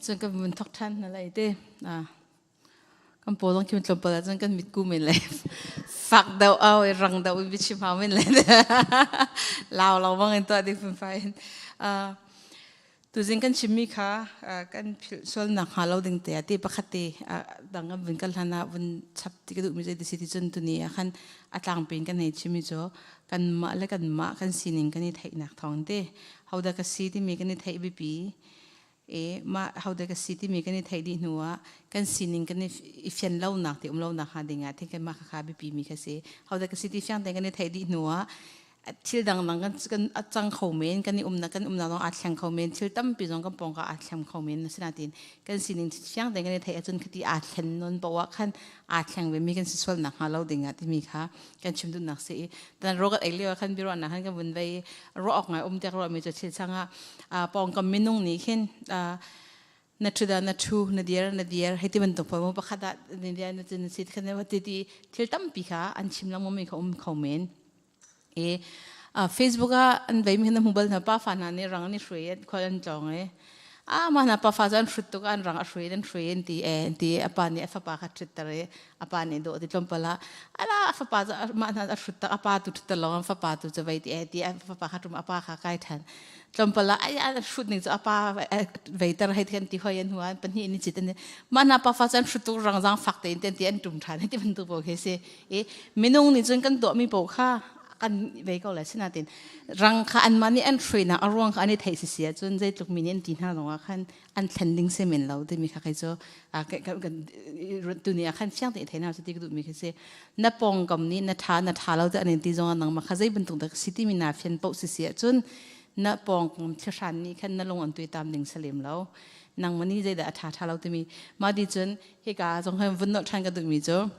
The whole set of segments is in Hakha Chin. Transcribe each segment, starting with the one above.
Cun kan vun thok ṭhan hna lai te. Kan paw zong khi tlawmpal ah cun kan mitku men le fak deuh au i rang deuh in biachim hau men le lau lo bang in tuah ding phunphai in. Tuzing kan chimmi kha kan philh sual nak hnga lo ding te ti pakhat te dang kan vun kal hlan ah vun chap ti ka duhmi zei ti si ti cun tuni ah khan a tlangpi in kan hei chimmi cu kanmah le kanmah kan sining kan i theihnak thawng te hodah ka si timi kan i theih biapi i mah hodah ka si timi kan i theih dih hnu ah kan sining kan i fian lonak ti um lonak hnga ding ah thil mah kha biapi mi kha si. Hodah ka si ti fiang tein kan i theih dih hnu ah thil dangdang kan a cang kho men, kan i umnak kan umnak zong aa thleng kho men, thil tampi zong kan pawngka aa thleng kho men. Asinain kan sining fiang tein kan i theih ahcun khati aa thlen nawn poah khan aa thleng ve mi kan si sual nak hnga lo ding ah timi kha kan chim duhnak si i tan ro kan ei lio khan biaruahnak khan kan vun vei ruah awk ngai um tiak ruah mi cu thil changah pawngkam minung nih khin na thu da na thu, na dir na dir, hei ti bantuk pawl mu pakhat ah na dir na cun na sit khan ti ti thil tampi kha an chim lengmang mi kha um kho men. E Facebook ah an vei mi na hmu bal hna, pa fa hna nih rang an i hrui, khual an tlawng e a mah hna pa fa cu an hrut tuk, an rang a hrui an hrui an ti e an ti. A pa nih a fapa kha ṭhut ter i a pa nih dawh ti tlawmpal ah ala a fapa cu mah hna a hrut tak, a pa tu ṭhut ter lawng, fapa tu cu vei ti e ti. A fapa kha ṭum, a pa kha kai ṭhan tlawmpal ah ai a hrut ning cu a pa vei ter hei ti hoi an huan pahnih ni chit an mah hna pa fa cu an hrut tuk, rang zang fak tein ti an ṭum ṭhan ti bantuk pawl khi si i minung nih cun kan tuahmi paoh kha kan vei ko lai. Sinain rang kha anmah nih an hruainak a ruang kha an i theih sisi ahcun zeitluk mi nih an ti hna zongah khan an thlen ding si men lo timi kha kei cu tuni ah khan fiang tein thei hna cu ti ka duhmi khi si. Na pawngkam nih na tha na tha lo te an in ti zongah nangmah kha zei bantuk dah si timi naa fian paoh sisi ahcun na pawngkam thlihran nih khan na lung an tuitam ding salim lo. Nangmah nih zeidah a tha tha lo timi mah ti cun hika zong khan vun nolh ṭhan ka duhmi cu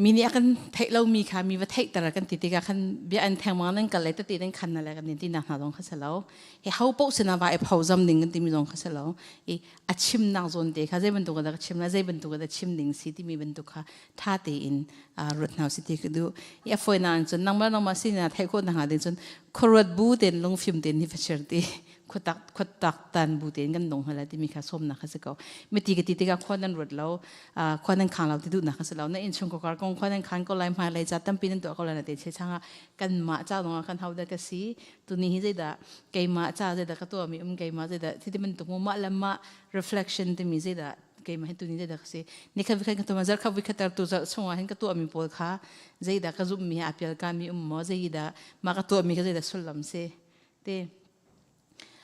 mi nih a kan theih lomi kha mi va theihter kan ti tikah khan bia an thengmang nan kal le tete nan khan na le kan ti nak hna zong kha si lo. He ho paoh sinah va i phozam ding kan timi zong kha si lo. I a chimnak zawn te kha zei bantuk dah ka chim la, zei bantuk dah chim ding si timi bantuk kha tha tein ruat hna si ti ka duh i a fawinak in cun nangmah nangmah sin ah theih khawh nak hnga ding cun khuaruat bu tein, lungfim tein hi fashir ti khuatak khuatak tan bu tein kan nung hala timi kha sawmnak kha si ko. Miti ka ti tikah khua nan ruat lo, khua nan khang lo ti duhnak kha si lo. Na innchung kokar kong khua nan khan ko lai, hmai lei ca tampi nan tuah ko lai na te che changa kan mah ca dong kan hau da ka si tuni hi, zeidah keimah ca zeidah ka tuah mi um, keimah zeidah ti bantuk mu mah le mah reflection timi, zeidah keimah hi tuni zeidah ka si, ni khat vikhat ka tuah, zarh khat vikhat tu zarh chungah hin ka tuah mi pawl kha zeidah ka zumh mi a pial ka mi um maw, zeidah mah ka tuah mi kha zeidah sullam si te.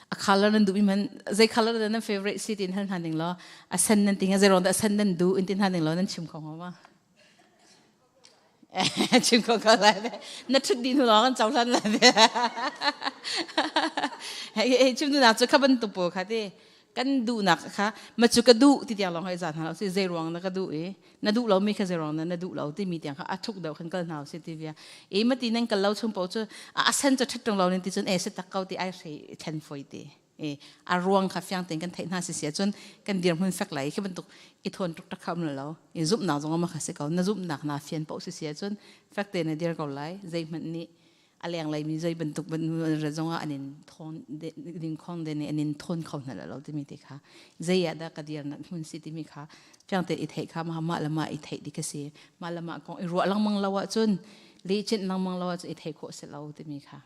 A color nan duh mi man zei color dah nan favorite si tin hal hna ning law, a sen nan ti nga, zei rong dah sen nan duh in tin hna ning law, nan chim kho ma? Chim kho ko lai na thut di hnu lawng kan cohlan lai. Hei chim duhnak cu kha bantuk pawl kha ti kan duhnak kha ma cu ka duh ti tiang lawng hei zan hna lo si, zei ruang na ka duh i na duh lo mi kha zei ruang na na duh lo timi tiang kha a thuk deuh khan kal hna si ti bia i ma ti nan kal lo chung paoh cu a sen cu ṭhat ṭung lo nin ti cun e si tak ko ti ai hrei thlen foi ti e a ruang kha fiang tein kan theih hna si si ahcun kan dirhmun fek lai khi bantuk i thawn tuk tak kha um lo i zumhnak zong ma kha si ko. Na zumhnak na fian paoh si si ahcun fek tein na dir ko lai, zeihmanh nih a lenglei mi zei bantuk zong ah an in thawn ding khong den an in thawn kho hna lo timi te kha, zei ah dah ka dir nak hmun si timi kha fiang te i theih kha mah mah le mah i theih di ka si. Mah le mah kong i ruah lengmang lo ahcun, lehchin lengmang lo ahcun i theih khawh si lo timi kha.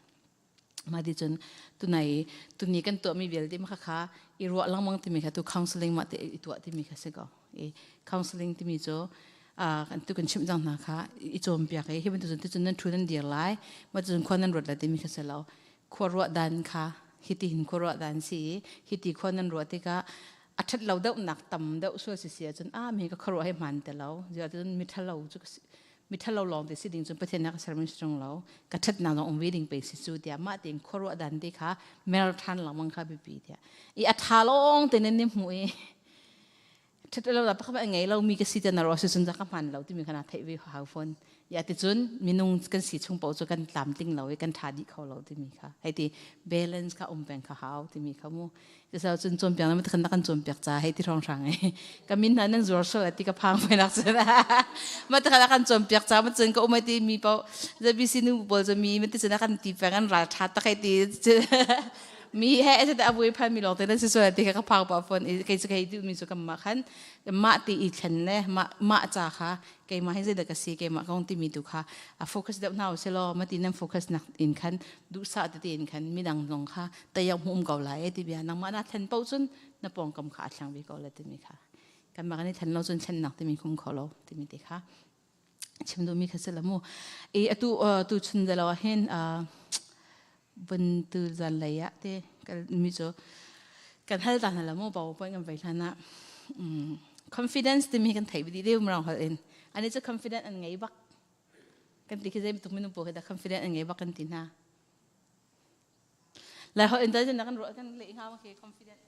Mah ti cun tunai tuni kan tuahmi vialte ma kha i ruah lengmang timi kha tu counseling mah te i tuah timi kha si ko. I counseling timi cu kan tu kan chimh cang hna kha, i cawnpiak i hi bantuk cun ticun nan thu nan dir lai, mah cun khua nan ruat lai timi kha si lo. Khua ruah dan kha hiti hin khua ruah dan si i hiti khua nan ruah tikah a ṭhat lo deuh nak tam deuh sual si si ahcun a mi ka khuaruah hi hmaan te lo ziah cun mi ṭhalo cu mi ṭhalo lawng te si ding cun Pathian nih a ka sermi si ṭung lo, ka ṭhatnak zong um ve ding pei si cu tiah mah tein khuaruah dan te kha mer ṭhan lengmang kha biapi tiah i a ṭha lawng te nan ni hmuh i ṭhat lo la pakhat ngei lo mi ka si te na ro si cun ka hman lo timi kha na theih ve hau fawn ya ti. Cun minung kan si chung paoh cu kan tlamtling lo i kan ṭha dih kho lo timi kha hei ti balance kha um peng kha hau timi kha mu. Tisau cun cawnpiak na kan kan cawnpiak ca hei ti hrawng hrang i ka min hna nan zuar sual ti ka phang mai nak cun ma ta kan cawnpiak ca ma cun ka um ti mi paoh ZBC nu pawl cu mi ma ti cun kan ti peng an ral ṭha tak hei ti. Mi he ete a vui phan mi lawng te nan si sual ti kha ka phang pa phone i kei cu kei duh mi cu kan mah khan mah ti i thlen le mah mah ca kha keimah hi zeidah ka si keimah kong timi tu kha a focus deuh hna usih law mati nan focus nak in khan duhsah tete in khan midang zong kha teiak hmu um ko lai ti bia nangmah na thlen paoh cun na pawngkam kha a thlang ve ko la timi kha kanmah kan i thlen lo cun thlennak timi khum kho lo timi te kha chim duhmi kha si la mu i atu tu chun de lo hin bun tu zan lei ah te mi cu kan hal ta hna la mu PowerPoint kan vai hlan ah confidence timi kan thei bi deu mrang hal in ani cu confident an ngei bak kan ti khi zei tuk minung pawl khi dah confident an ngei bak kan ti hna lai hol in ta kan ruah kan leh hnga ma khi confident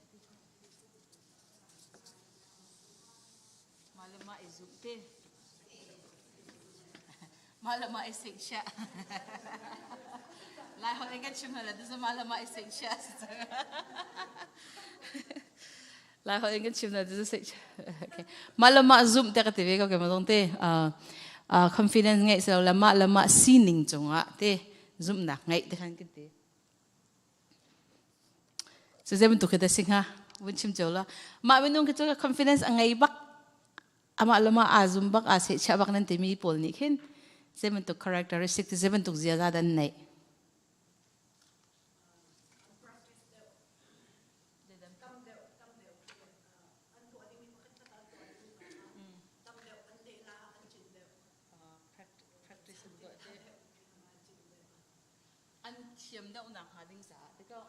Mah le mah i zumh te. Mah le mah i seihchiah. Lai holh in kan chim hna le tu mah le mah i seihchiah si cang. Lai holh in kan chim hna tu seihchiah. Okay. Mah le mah zumh te ka ti ve ko ke ma zong te. Confidence ngeih silo le mah le mah sining cungah te zumhnak ngeih te khan kan ti. Cu zei bantuk khi dah si hnga? Vun chim cio la. Mah minung khi cu confidence a ngei bak. Amah le mah aa zum bak, aa sehchiah bak nan timi pawl nih khin zei bantuk characteristic zei bantuk ziaza dah an neih? An thiam deuhnak hnga ding caah tikah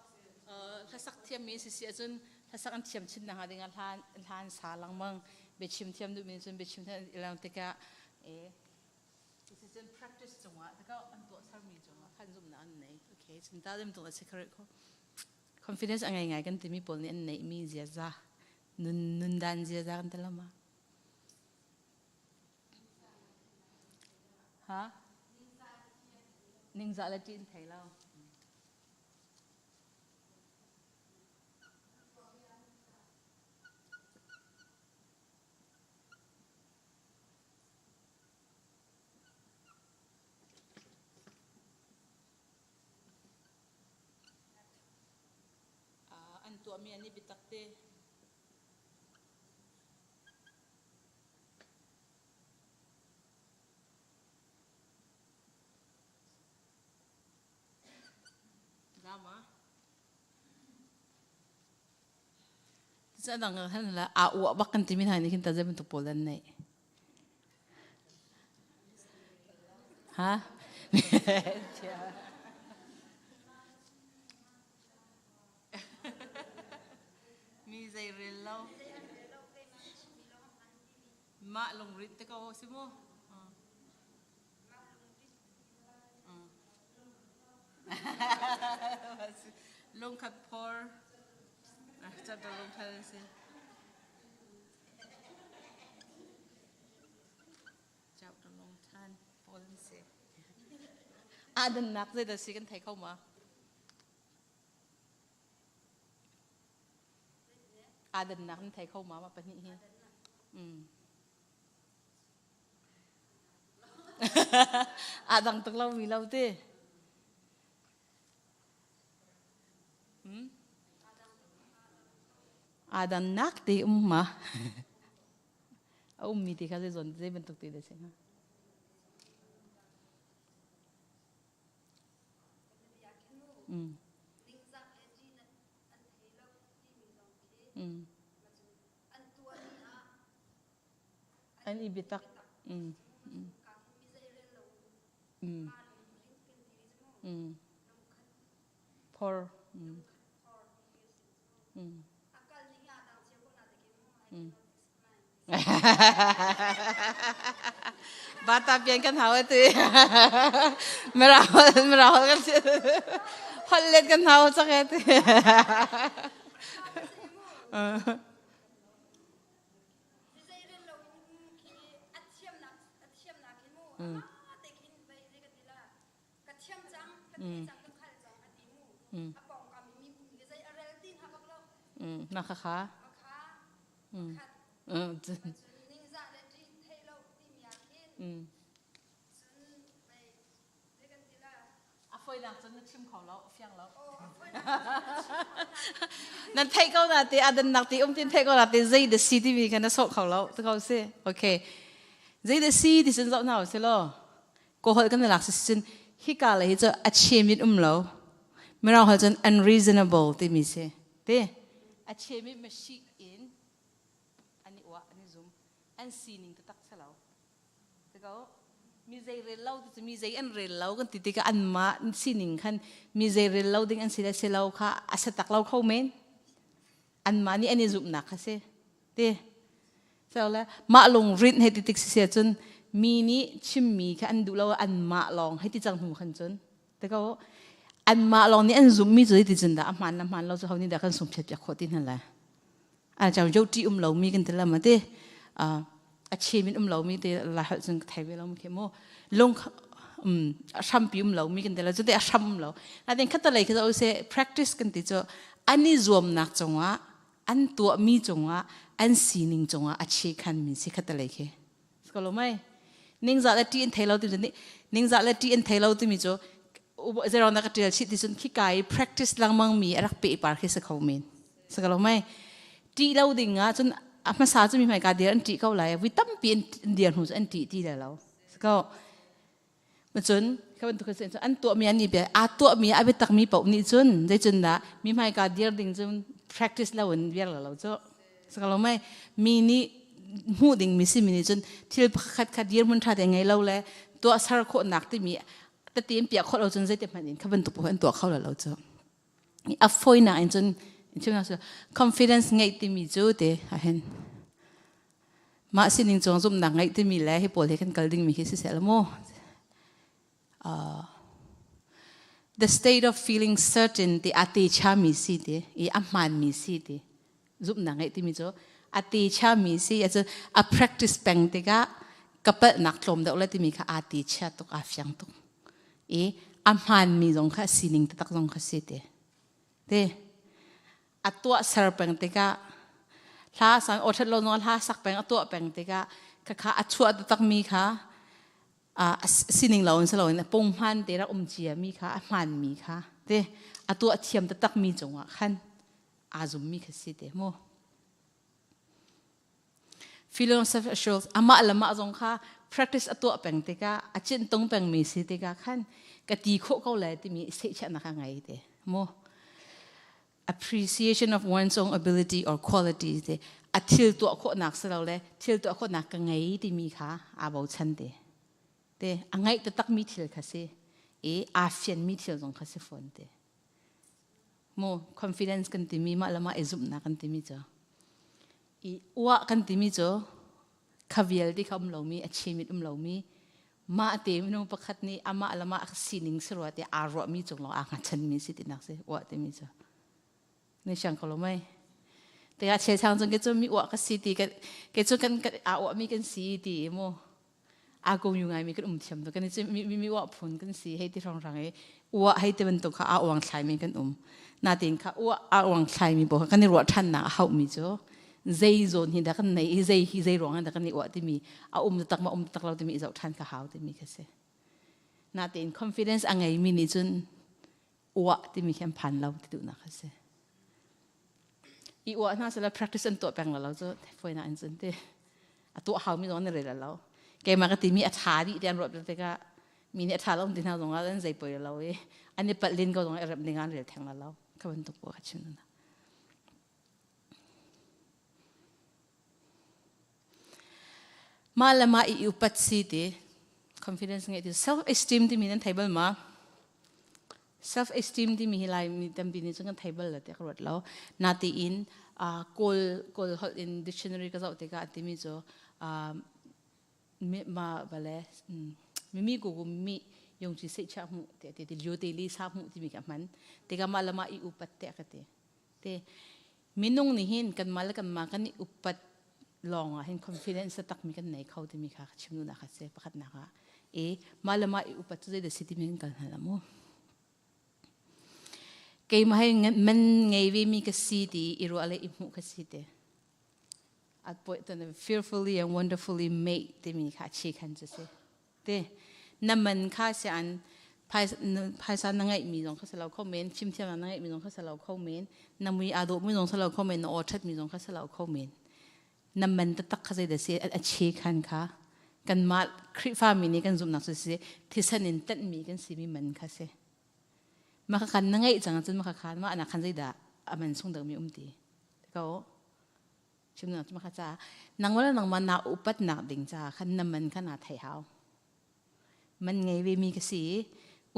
hlasak thiammi si si ahcun hlasak an thiam chin nak hnga ding ah hlan hlan sa lengmang biachim thiam duhmi cun biachim thiam ilang tikah e cun practice cungah tikah an tuah sermi cungah khan zumhnak an nei. Okay, cun ta dem tung a si kho confidence a ngei ngai kan timi pawl nih an neihmi ziaza nun nundan ziaza kan ti lama Ha? Ningzah le ṭih in thei lo. An tuahmi an i biatak te. Dang han la a uah bak kan timi hna nih khin ta zei bantuk pawl an neih. Ha? Mi zei rel lo. Mah lungrit te ko si mu. Lungkhat phor. Chapter lungkhat si. Chapter lungthan pawl si. Adannak zeidah si kan thei kho ma? Aa dannak nan thei kho ma mah pahnih hi? Aa dang tuk lo mi lo ti. Aa dannak ti um ma? A ummi ti kha zei zawn zei bantuk ti dah si hnga? An i biatak. Phor. Bata pian kan hau ati. Mirahol mirahol kan si. Hol let kan hau chak ati. Na kha kha. A foi. Afoinak cun na chim kho lo, fiang lo. Nan theih ko na te adannak ti um tin theih ko na te zei da si timi kha na sawh kho lo ti ko si. Okay. Zei da si ti sin zoh na si lo. Ko hol kan lak si sin hika le hi cu a chemit um lo. Mirang hol cun unreasonable timi si. Te a chemit machine in an i uah an i zum an sining taktak si lo. Tiko mi zei rel lo ti cu mi zei an rel lo kan ti tikah anmah sining khan mi zei rel lo ding an si le si lo kha a si tak lo kho men. Anmah nih an i zumhnak kha si. Ti. So le mah lungrin hei ti tik si sia cun mi nih chimmi kha an duh lo anmah lawng hei ti cang hnu khan cun. Tiko anmah lawng nih an zumhmi cu ti cun dah a hmaan le hmaan lo cu ho nih dah kan sung phiat piak khawh ti hna lai. A chang jo ti um lomi kan ti la ma ti a chem in um lomi te la hal cun thei ve lo khi mu lung a hrampi um lomi kan ti la cu te a hram um lo na den khat lei khi zo se practice kan ti chu ani zuamnak cungah an tuahmi cungah an sining cungah a che khan mi si khat lei khi ko mai ningzah le ti in thei lo ti ni ningzah le ti in thei lo timi cu zero na ka tial chih ti cun khi kai practice lengmang mi a rak pe par khi se kho men se ko mai ti lo ding ah cun a hmasa cu mi hmai ka dir an ti ko lai vi tampi an dir hnu cu an ti ti le lo se ko cun kha bantuk cun an tuah mi an ni bia a tuah mi a biatak mi paoh nih cun zeicun dah mi hmai ka dir ding cun practice lo in viar lo cu sakalo mai mi nih hmuh ding mi si mi nih cun thil pakhat kha dir mun tha te ngei lo le tuah sar khawh nak timi tete in piah khawh lo cun zeite hmanh in kha bantuk paoh an tuah kho lo cu a fawinak in cun confidence ngeih timi cu te ahhin mah sining cung zumhnak ngeih timi le hi pawl he kan kal dingmi hi siseh mu the state of feeling certain ti a te chami si ti i a hmaanmi si ti zumhnak ngeih timi cu a te chami si a a practice peng tikah ka palhnak tlawm deuh le timi kha aa ti chia tuk aa fiang tuk i a hmaanmi zong kha sining taktak zong kha si te te a tuah ser peng tikah hla sang aw ṭhat lo zong hla sak peng a tuah peng tikah khakha a chuah taktak mi kha a sining lo in si loin punghman te rak um cia mi kha a hmaan mi kha te a tuah thiam taktak mi cungah khan aa zum mi kha si te mu Philosopher Schultz amah le mah zong kha practice a tuah peng tikah a cintung pengmi si tikah khan ka ti khawh ko lai timi sehchiahnak a ngei te mu appreciation of one's own ability or quality te a thil tuah khawhnak si lo le thil tuah khawhnak ka ngei timi kha aa bochan te te a ngaih taktakmi thil kha si i aa fianmi thil zong kha si fawn te mu confidence kan timi mah le mah i zumhnak kan timi cu i uah kan timi cu kha vialte kha um lomi a chimit um lomi mah te minung pakhat nih amah le mah sining si rua te aa ruahmi cung lawng aa hngatchanmi si tinak si uah timi cu ne siang ko lo mei te a chel chang cung ke cu mi uah ka si ti ke cu kan aa uahmi kan si ti mu a ko yu ngai mi kan um thiam to kan i mi mi uah phun kan si hei ti rong rang i uah hei ti bantuk kha a uang thlai mi kan um na tin kha uah a uang thlai mi bo kan i ruah than nak a hau mi cu zei zawn hi dah kan nei i zei hi zei ruang dah kan i uah timi a um tak ma um tak lo timi i zoh than ka hau timi kha si na tin confidence a ngei mi nih cun uah timi khi an phan lo ti duhnak kha si i uah hna sila practice an tuah peng lo cu foina an cun ti a tuah hau mi zong an rel lo keimah ka timi a tha dih ti an ruat tikah mi nih a tha lo ti hna zong ah an zei poi lo i an i palh lin ko zong i rem ding an rel theng lo ka bantuk ko ka chim na Mah le mah i upat si ti confidence ngeih ti self esteem timi nan thei bal ma? Self esteem timi hi lai mi tampi nih cun kan thei bal lo tiah ka ruat lo. Natein kawl kawl holh in dictionary ka zoh tikah timi cu ma bale mimi ku ku mi yong chi sei cha mu te te te liu te li sa mu timi ka hman tikah mah le mah i upat te ka ti te minung nih hin kanmah le kanmah kan i upat lawng ah hin confidence takmi kan nei kho timi kha ka chim duhnak a si pakhatnak ah i mah le mah i upat cu zeidah si timi kan kal hna la mu keimah hi man ngei ve mi ka si ti i ruah le i hmuh ka si te at poi tan fearfully and wonderfully made timi kha chi khan chu si te na man kha si an Phaisa na ngeihmi zong kha si lo kho men, fimthiamnak na ngeihmi zong kha si lo kho men, na mui aa dawhmi zong si lo kho men, na aw ṭhatmi zong kha si lo kho men. Na man taktak kha zeidah si a che khan kha kanmah Khrihfami nih kan zumhnak cu si thisen in tenhmi kan simi man kha si. Mah kha kan na ngeih cang ahcun mah kha mah nak khan zeidah a man sung deuhmi um ti. Ko chimnak cu mah kha ca nangmah le nangmah naa upatnak ding caah khan na man kha naa theih hau. Man ngei ve mi ka si i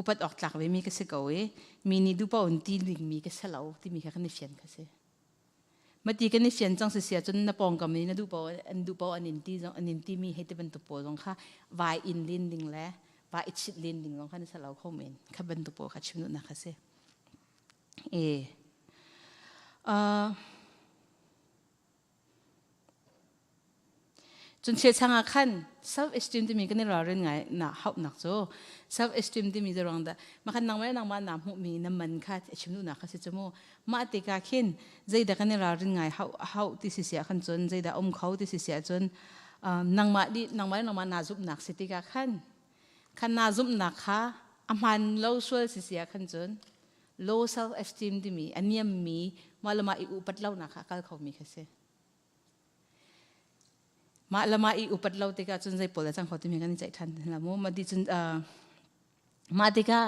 upat awk tlak ve mi ka si ko i mi nih duh paoh in ti dingmi ka si lo timi kha kan i fian kha si. Mati kan i fian cang si sia cun na pawngkam nih na duh paoh an duh paoh an in ti zong an in ti mi hei ti bantuk pawl zong kha vai in len ding le vai i chit len ding zong kha na si lo kho men kha bantuk pawl kha chim duhnak kha si. E Cun chechang ah khan self esteem timi kan i ralrin ngai na hauhnak cu self esteem timi cu ruang dah makhan nangmah le nangmah naa hmuhmi na man kha a chim duhnak kha si cu mu mah tikah khin zeidah kan i ralrin ngai hauh hauh ti si siah khan cun zeidah um kho ti si siah cun nangmah di nangmah le nangmah naa zumhnak si tikah khan khan naa zumhnak kha a hmaan lo sual si siah khan cun low self esteem timi a niammi mah le mah i upat lonak kha a kal khomi kha si. Mah le mah i upat lo tikah cun zei pawl a cang kho timi kan i ceih ṭhan la mu. Mah ti cun mah tikah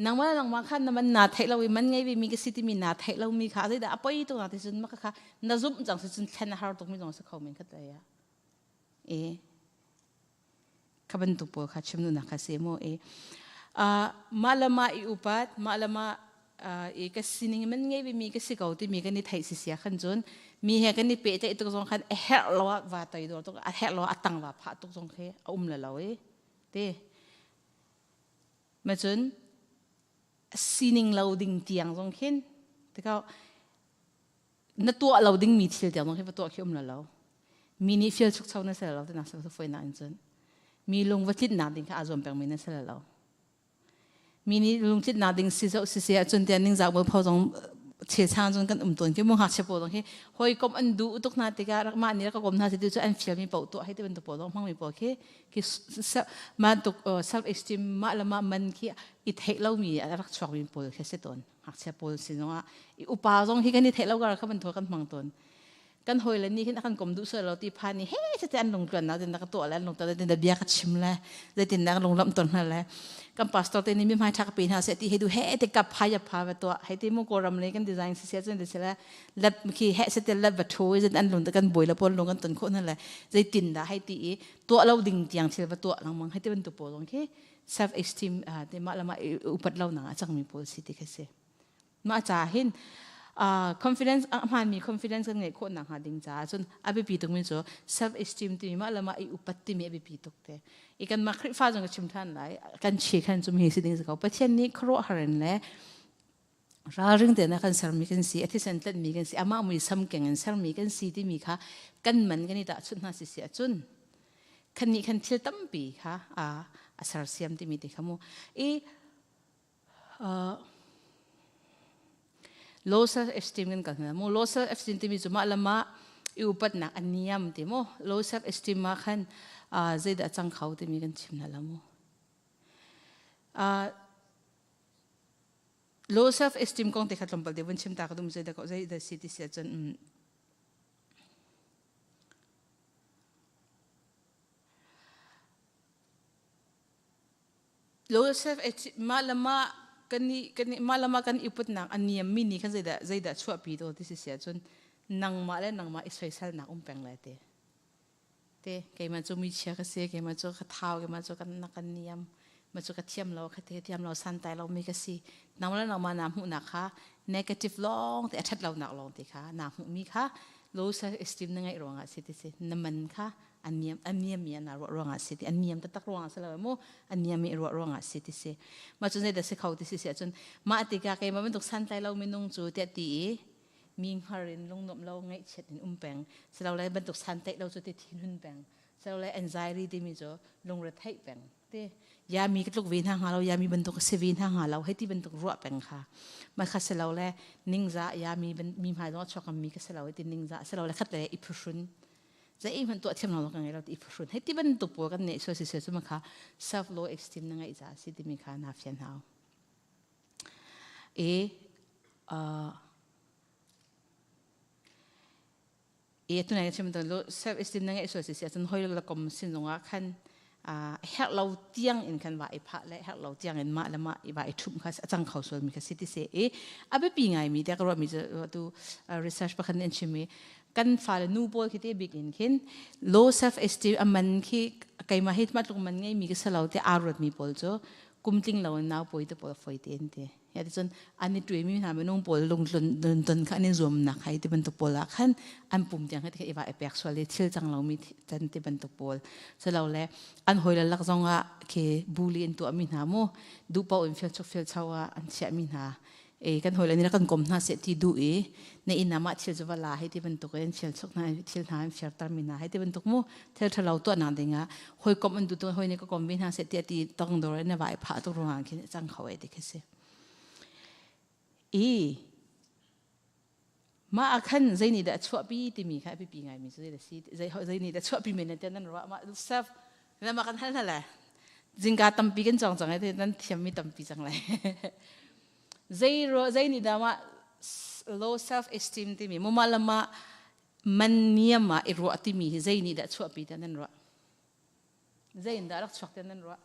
nangmah le nangmah khan na man naa theih lo i man ngei vemi ka si timi naa theih lomi kha zeidah a poi tuk na ti cun mah kha na zumh cang si cun thlen a har tukmi zong a si kho men kha te ah. E kha bantuk pawl kha chim duhnak kha si mu i mah le mah i upat mah le mah i ka sining man ngei mi ka si ko timi kan i theih si sia khan cun mi he kan i pehtlaih tuk zong khan a herh lo ah va toi dor tuk a herh lo ah a tang va phah tuk zong khi a um le lo i ti ma cun sining lo ding tiang zong khin tikau na tuah lo dingmi thil tiang zong khi va tuah khi um la lo mi nih fial chukcho na sel lo tinak sa foi na in cun mi lung va tlitnak ding kha aa zuam pengmi na sel lo mi nih lung tlitnak ding si zo si si ahcun tiah ningzak mualpho zong chechang cun kan um tawn khi mu ngakchia pawl zong hi hawikom an duh tuk hna tikah rak mah nih rak ka kom hna si tu cu an fialmi paoh tuah hei ti bantuk pawl zong hmangmi pawl khi khi mah tuk self esteem mah le mah man khi i theih lomi a rak chuakmi pawl khi si tawn ngakchia pawl sin zongah i upa zong hi kan i theih lo kar kha bantuk kan hmang tawn kan hawi le nih hin a kan kom duh sual lo ti phan ni he te an lung tluan na tin ka tuah le an lung tuan tin bia ka chim le zeitin na lung lam ton hna le kan pastor te nih mi hmai tha ka pe hna se ti he du he te kap pha ya pha va tuah he ti mu koram le kan design si sia cun ti se le lap khi he se te lap va thu zin an lung kan boi la pon lung kan ton kho na le zeitin da hai ti i tuah lo ding tiang thil va tuah langmang he ti bantuk pawl zong khi self esteem te mah le mah upat lo nak a cangmi pawl si ti kha si mah ca hin confidence a hmaanmi confidence kan ngeih khawh nakhnga ding caah cun a biapi tukmi cu self esteem timi mah le mah i upat timi a biapi tuk te i kanmah Khrihfa zong ka chim ṭhan lai kan chi khan cu mi si ding si ko Pathian nih khuaruahhar in le ralring tein a kan sermi kan si a thisen tlenhmi kan si amah muisam keng in sermi kan si timi kha kan man kan i tahchunh hna si si ahcun khan nih khan thil tampi kha a sersiam timi te kha mu i low self esteem kan kal hna mu low self esteem timi cu mah le mah i upatnak a niam ti mu low self esteem ma khan zeidah cang kho timi kan chim hna la mu Low self esteem kong te kha tlawmpal te vun chim ta ka dum zei da ko zei da si ti si ahcun low self esteem mah le mah kan i kan i mah le mah kan i putnak a niam mi nih khan zeidah zeidah chuahpi to ti si si ahcun nangmah le nangmah i soisalnak um peng lai te Te keimah cu muichia ka si, keimah cu ka thau, keimah cu kan na kan niam, ma cu ka thiam lo, ka te thiam lo, santai lo mi ka si. Nang le nangmah naa hmuhnak kha negative lawng te a ṭhat lonak lawng te kha naa hmuhmi kha low self esteem na ngeih ruangah si ti si. Na man kha a niam a niam mi na ruah ruangah si ti a niam taktak ruangah si lo mu a niam mi ruah ruangah si ti si. Mah cu zeidah si kho ti si si ahcun mah tikah keimah bantuk santlai lo minung cu tiah ti i mi hngar in lungnuamh lo ngaihchiat in um peng silole bantuk santaih lo cu ti thinhun peng silole anxiety timi cu lungretheih peng te ya mi ka tluk ve hna hnga lo ya mi bantuk ka si ve hna hnga lo hei ti bantuk ruah peng kha ma kha silole ningzah ya mi mi hmai zong a chuak mi ka si lo ti ningzah silole khat le i phuhrun. Zeihmanh tuah thiam lo ka ngei lo ti i phuhrun. Hei ti bantuk pawl kan neih sual si sual cu kha self low esteem na ngeih caah si timi kha naa fian hau. E e tunai ka chim lo self esteem na ngeih sual si si ahcun hoi le kom sin zongah khan herh lo tiang in khan va i phah le herh lo tiang in mah le mah i va i ṭhumh kha a cang kho sual mi kha si ti se i a biapi ngai mi te ka ruah mi cu tu research pakhat nih an chim i kan fale nu pawl khi te bik in khin low self esteem a man khi keimah hi ma tluk man ngei mi ka si lo te aa ruat mi pawl cu kum tling lo in nau pawi te pawl foi te an ti. Ya ti cun an i tuimi hna minung pawl lungtlun ton kha an i zuamnak hai ti bantuk pawl ah khan an pum tiang khi i va i pek sual i thil cang lomi can ti bantuk pawl silo le an hawile lak zong ah khi bully in tuahmi hna mu duh paoh in fial chuk fial chau ah an chiahmi hna e kan hawile nih kan kom hna seh ti duh i na inn ah mah thil cu va la hei ti bantuk in fial chuk hna thil hna an fiarter mi hna hei ti bantuk mu thil ṭhalo tuahnak ding ah hawikom an duh tu hawi nih ka kom ve hna seh tiah ti tongdor in na vai phah tuk ruangah khin cang kho ai ti khi si. I mah ah khan zei nih dah chuahpi timi kha a biapi ngaimi cu zei si zei zei nih dah chuahpi men nan nan ruah mah self na mah kan hal hna le zingka tampi kan cawng cang ai nan thiammi tampi cang lai. Zei ro zei nih dah mah low self esteem timi mumah lama man niam ah i ruah timi hi zei nih dah chuahpi tiah nan ruah? Zei in dah rak chuak tiah nan ruah?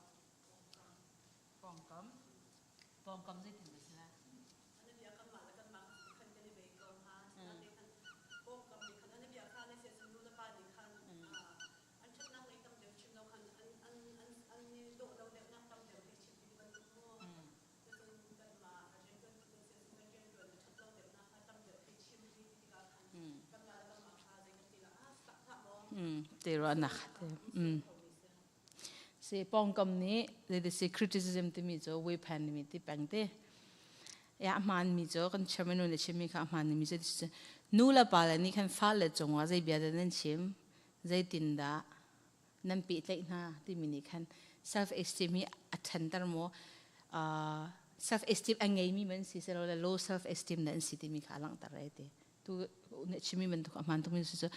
Pawngkam. Pawngkam zeitin dah si lai? An ṭhatnak lei tam deuh chim lo khan an an an i dawh lo deuhnak tam deuh hei chim ti bantuk mu. Cucun kanmah rianṭuan tu kan si ahcun kan rianṭuan a ṭhat lo deuhnak kha tam deuh hei chim ti tikah khan kanmah le kanmah kha zei kan ti la ah sak hlah maw. Te ruahnak te. Si pawngkam nih zeiti criticism timi cu wephan mi ti peng te. Ya hmaan mi cu kan chairman nu nih chimmi kha hmaan mi cu nu le pa le nih khan fale cungah zei bia dah nan chim zeitindah nan pehtlaih hna timi nih khan self esteem hi a ṭhanter maw self esteem a ngeimi man si silo le low self esteem na an si timi kha a langhter ai ti tu na chimmi bantuk a hmaan tukmi cu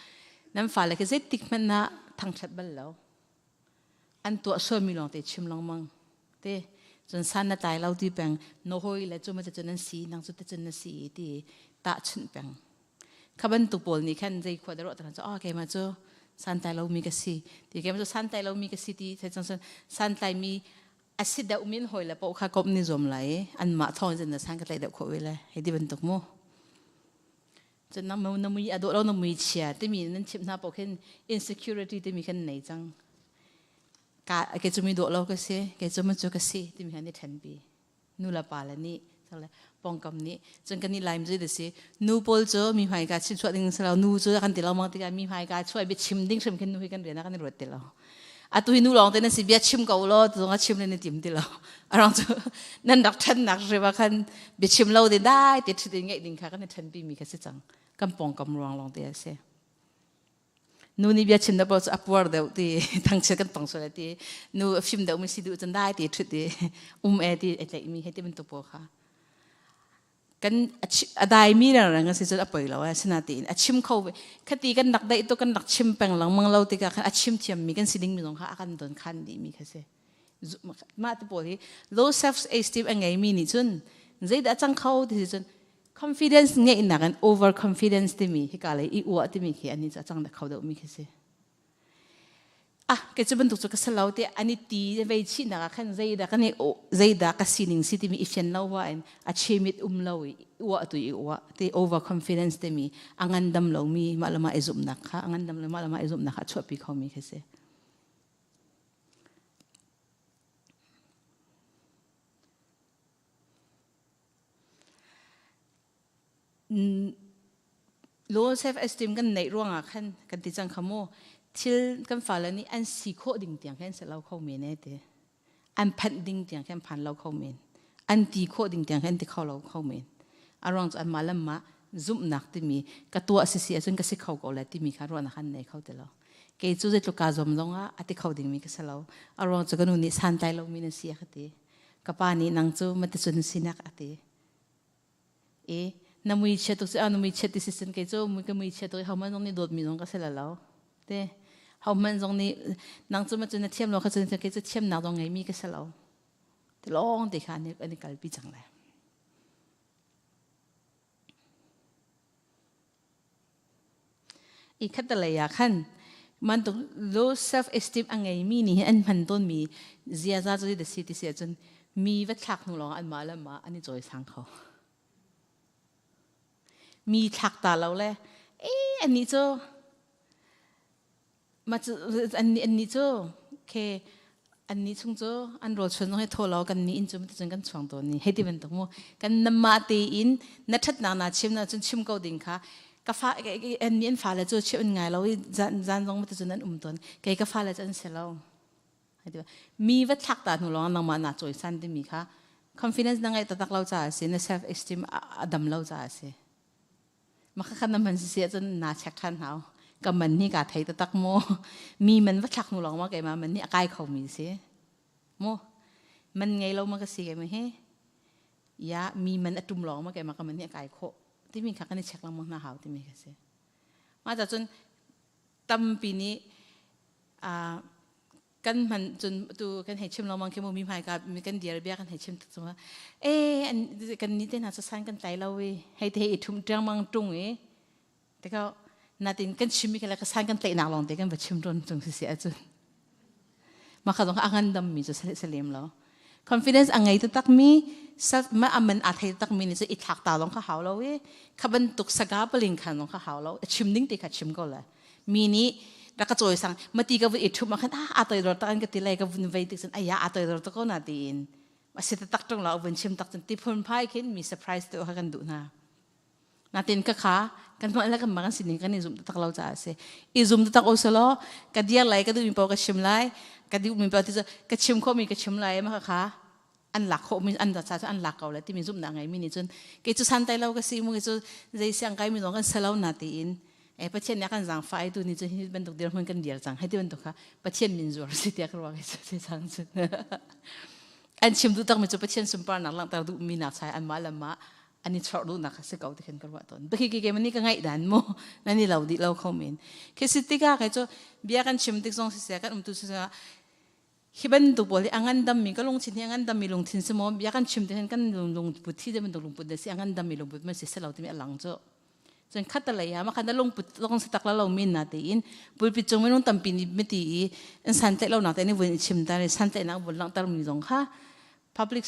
nan fale khi zeitik hmanh ah thangṭhat bal lo an tuah sualmi lawng te chim lengmang te cun san na tlai lo ti peng na hawi le cu ma cun nan si nang cu te cun na si ti tahchunh peng Kha bantuk pawl nih khan zei khua dah ruah cu ah keimah cu santlai lomi ka si ti keimah cu santlai lomi ka si ti thei cang santlai mi a si deuh min hawi le paoh kha komh ni zuam lai anmah thawng in na san ka tlaih deuh khawh ve le hei ti bantuk mu cun na na mui a dawh lo na mui chia timi nan chimh hna paoh khin insecurity timi khan nei cang ka ke cu mi dawh lo ka si ke cu ma cu ka si timi khan ni ṭhenpi nu le pa le nih pongkam nih cun kan nih laim zei da si nu pawl cu mi hmai ka chim chuah ding silo nu cu kan ti lo mang tikah mi hmai ka chuah bia chim ding hrim khin nu hi kan rian ah kan i ruat ti lo atu hi nu lawng te na si bia chim ko lo tu nga chim le ni tim ti lo arang cu nan rak ṭhan nak riba khan bia chim lo de dai te ṭhit in ngeih ding kha kan i ṭhen pi mi kha si cang kan pongkam ruang lawng te a si. Nu nih bia chim na paoh cu a puar deuh ti thangchiat kan tong sual ti nu a fim deuh mi si duh cun dai ti ṭhut i um e ti a tlaih mi he ti bantuk pawl kha kan a dai mi reng a si cun a poi lo a sinatiin a chim kho ve khati kan rak daih to kan rak chim peng lengmang lo tikah khan a chim thiam mi kan si ding mi zong kha a kan don khan dih mi kha si mah te pawl hi low self esteem a ngei mi nih cun zeidah cang kho ti si cun confidence ngeihnak in over confidence timi hika lei i uah timi khi ani cu a cang kho deuh mi khi si ah ke cu bantuk cu ka salo te ani ti vei chihnak ah khan zeidah kan i zeidah ka sining si timi i fian lo wa in a chimit um lo i uah tu i uah ti over confidence timi a ngandam lo mi mah le mah i zumhnak kha a ngandam lo mah le mah i zumhnak kha a chuahpi kho mi khi si. Low self esteem kan neih ruangah khan kan ti cang kha mu thil kan fale nih an si khawh ding tiang khan se lo kho men e ti an phanh ding tiang khan phan lo kho men an ti khawh ding tiang khan ti kho lo kho men a ruang cu anmah le mah zumhnak timi ka tuah si si ahcun ka si kho ko le timi kha ruahnak an nei kho ti lo kei cu zeitluk kaa zuam zongah a ti kho dingmi ka si lo a ruang cu ka nu nih santlai lomi na si a ka ti ka pa nih nang cu maticun sinak a ti i na mui chia tuk si a na mui chia ti si sin kei cu mui ka mui chia tuk i hohmanh zong nih dawtmi zong ka si la lo. Te ho hmanh zong nih nang cu ma cu na thiam lo kha cun kei cu thiamnak zong ngeimi ka si lo. Ti lawng te kha an i kalpi cang lai. I khattelei ah khan bantuk low self esteem a ngeimi nih hin an hman tawnmi ziaza cu zeidah si ti si ahcun mi va thlak hnu lawngah anmah le mah an i cawisang kho. Mi thlak ta lo le ee annih cu Mah cu annih cu khi annih chung cu an rawl chuan zong hi thaw lo kan nih inn cu cun kan chuang tawn ni hei ti bantuk mu kan namah tein na ṭhatnak naa chim na cun chim ko ding kha ka fa annih an fale cu chim an ngai lo i zan zan zong cun an um tawn kei ka fale cu an si lo mi va thlak ta hnu lawng nangmah naa cawisan timi kha confidence na ngeih taktak lo caah a si na self esteem a dam lo caah a si. Makhakha na man si ahcun naa check ṭhan hau. Ka man hi kaa thei taktak maw? Mi man va thlak hnu lawng ma keimah man hi a kai khomi si. Mu man ngei lo ma ka si keimah hi. Ya mi man a ṭum lawng ma keimah ka man hi a kai khawh timi kha kan i check lengmang hna hau timi ka si. Mah cun tampi nih kan hman cun tu kan hei chim lengmang khi mu mi hmai ka kan dir bia kan hei chim tuk cuma e an kan ni te hna cu san kan tlai lo i hei te i thum ṭiangmang ṭung i te ko natin kan chim mi kha ka san kan tlaihnak lawng te kan va chim ṭon cung si si ahcun mah kha zong a ngandam mi cu salem lo confidence a ngei taktak mi self ma aman a thei tak mi ni cu i thlak ta lawng kha hau lo i kha bantuk saga paling khan lawng kha hau lo chim ding te kha chim ko le Mi nih rak ka cawisang mati ka vun i ṭhum ah khan a toidor tak an ka ti lai ka vun vei tik cun aya a toidor tak ko na tiin a si tak ṭung lo vun chim tak cun ti phunphai khin mi surprise tu kha kan duh hna. Natin ka kha kan mah le kan mah kan sining kan i zum tak lo caah a si. I zum tak o selaw ka dir lai ka duh mi paoh ka chim lai ka duh mi paoh ti cu ka chim khawh mi ka chim lai ma kha kha an lak khawh mi an ca cu an lak ko lai timi zumhnak ngeimi nih cun kei cu santai lo ka si mu kei cu zei siang kai mi zong kan si lo na tiin e Pathian nih a kan zaangfah ai tu ni cu hi bantuk dirhmun kan dir cang hei ti bantuk kha Pathian min zuar si tiah ka ruah kei cu si cang cu an chim duh takmi cu Pathian sunparnak langhter duh mi nak sai anmah le mah an i chorh duhnak kha si ko ti khin ka ruah tawn bakhi ke mani ka ngaih dan mu nan i lo dih lo kho men khi si tikah kei cu bia kan chim tik zong siseh kan umtu siseh Hi bantuk pawl hi a ngandammi ka lungthin hi a ngandammi lungthin si maw bia kan chim te hin kan lungput hi zei bantuk lungput dah si a ngandammi lungput ma si si lo timi a lang cu. Cun khatalei ah makhan na lungput zong si tak la lo min na tiin pulpit cung minung tampi nih miti i an santlaih lo nak te nih vun i chim tar i santlaihnak vun langhter mi zong kha public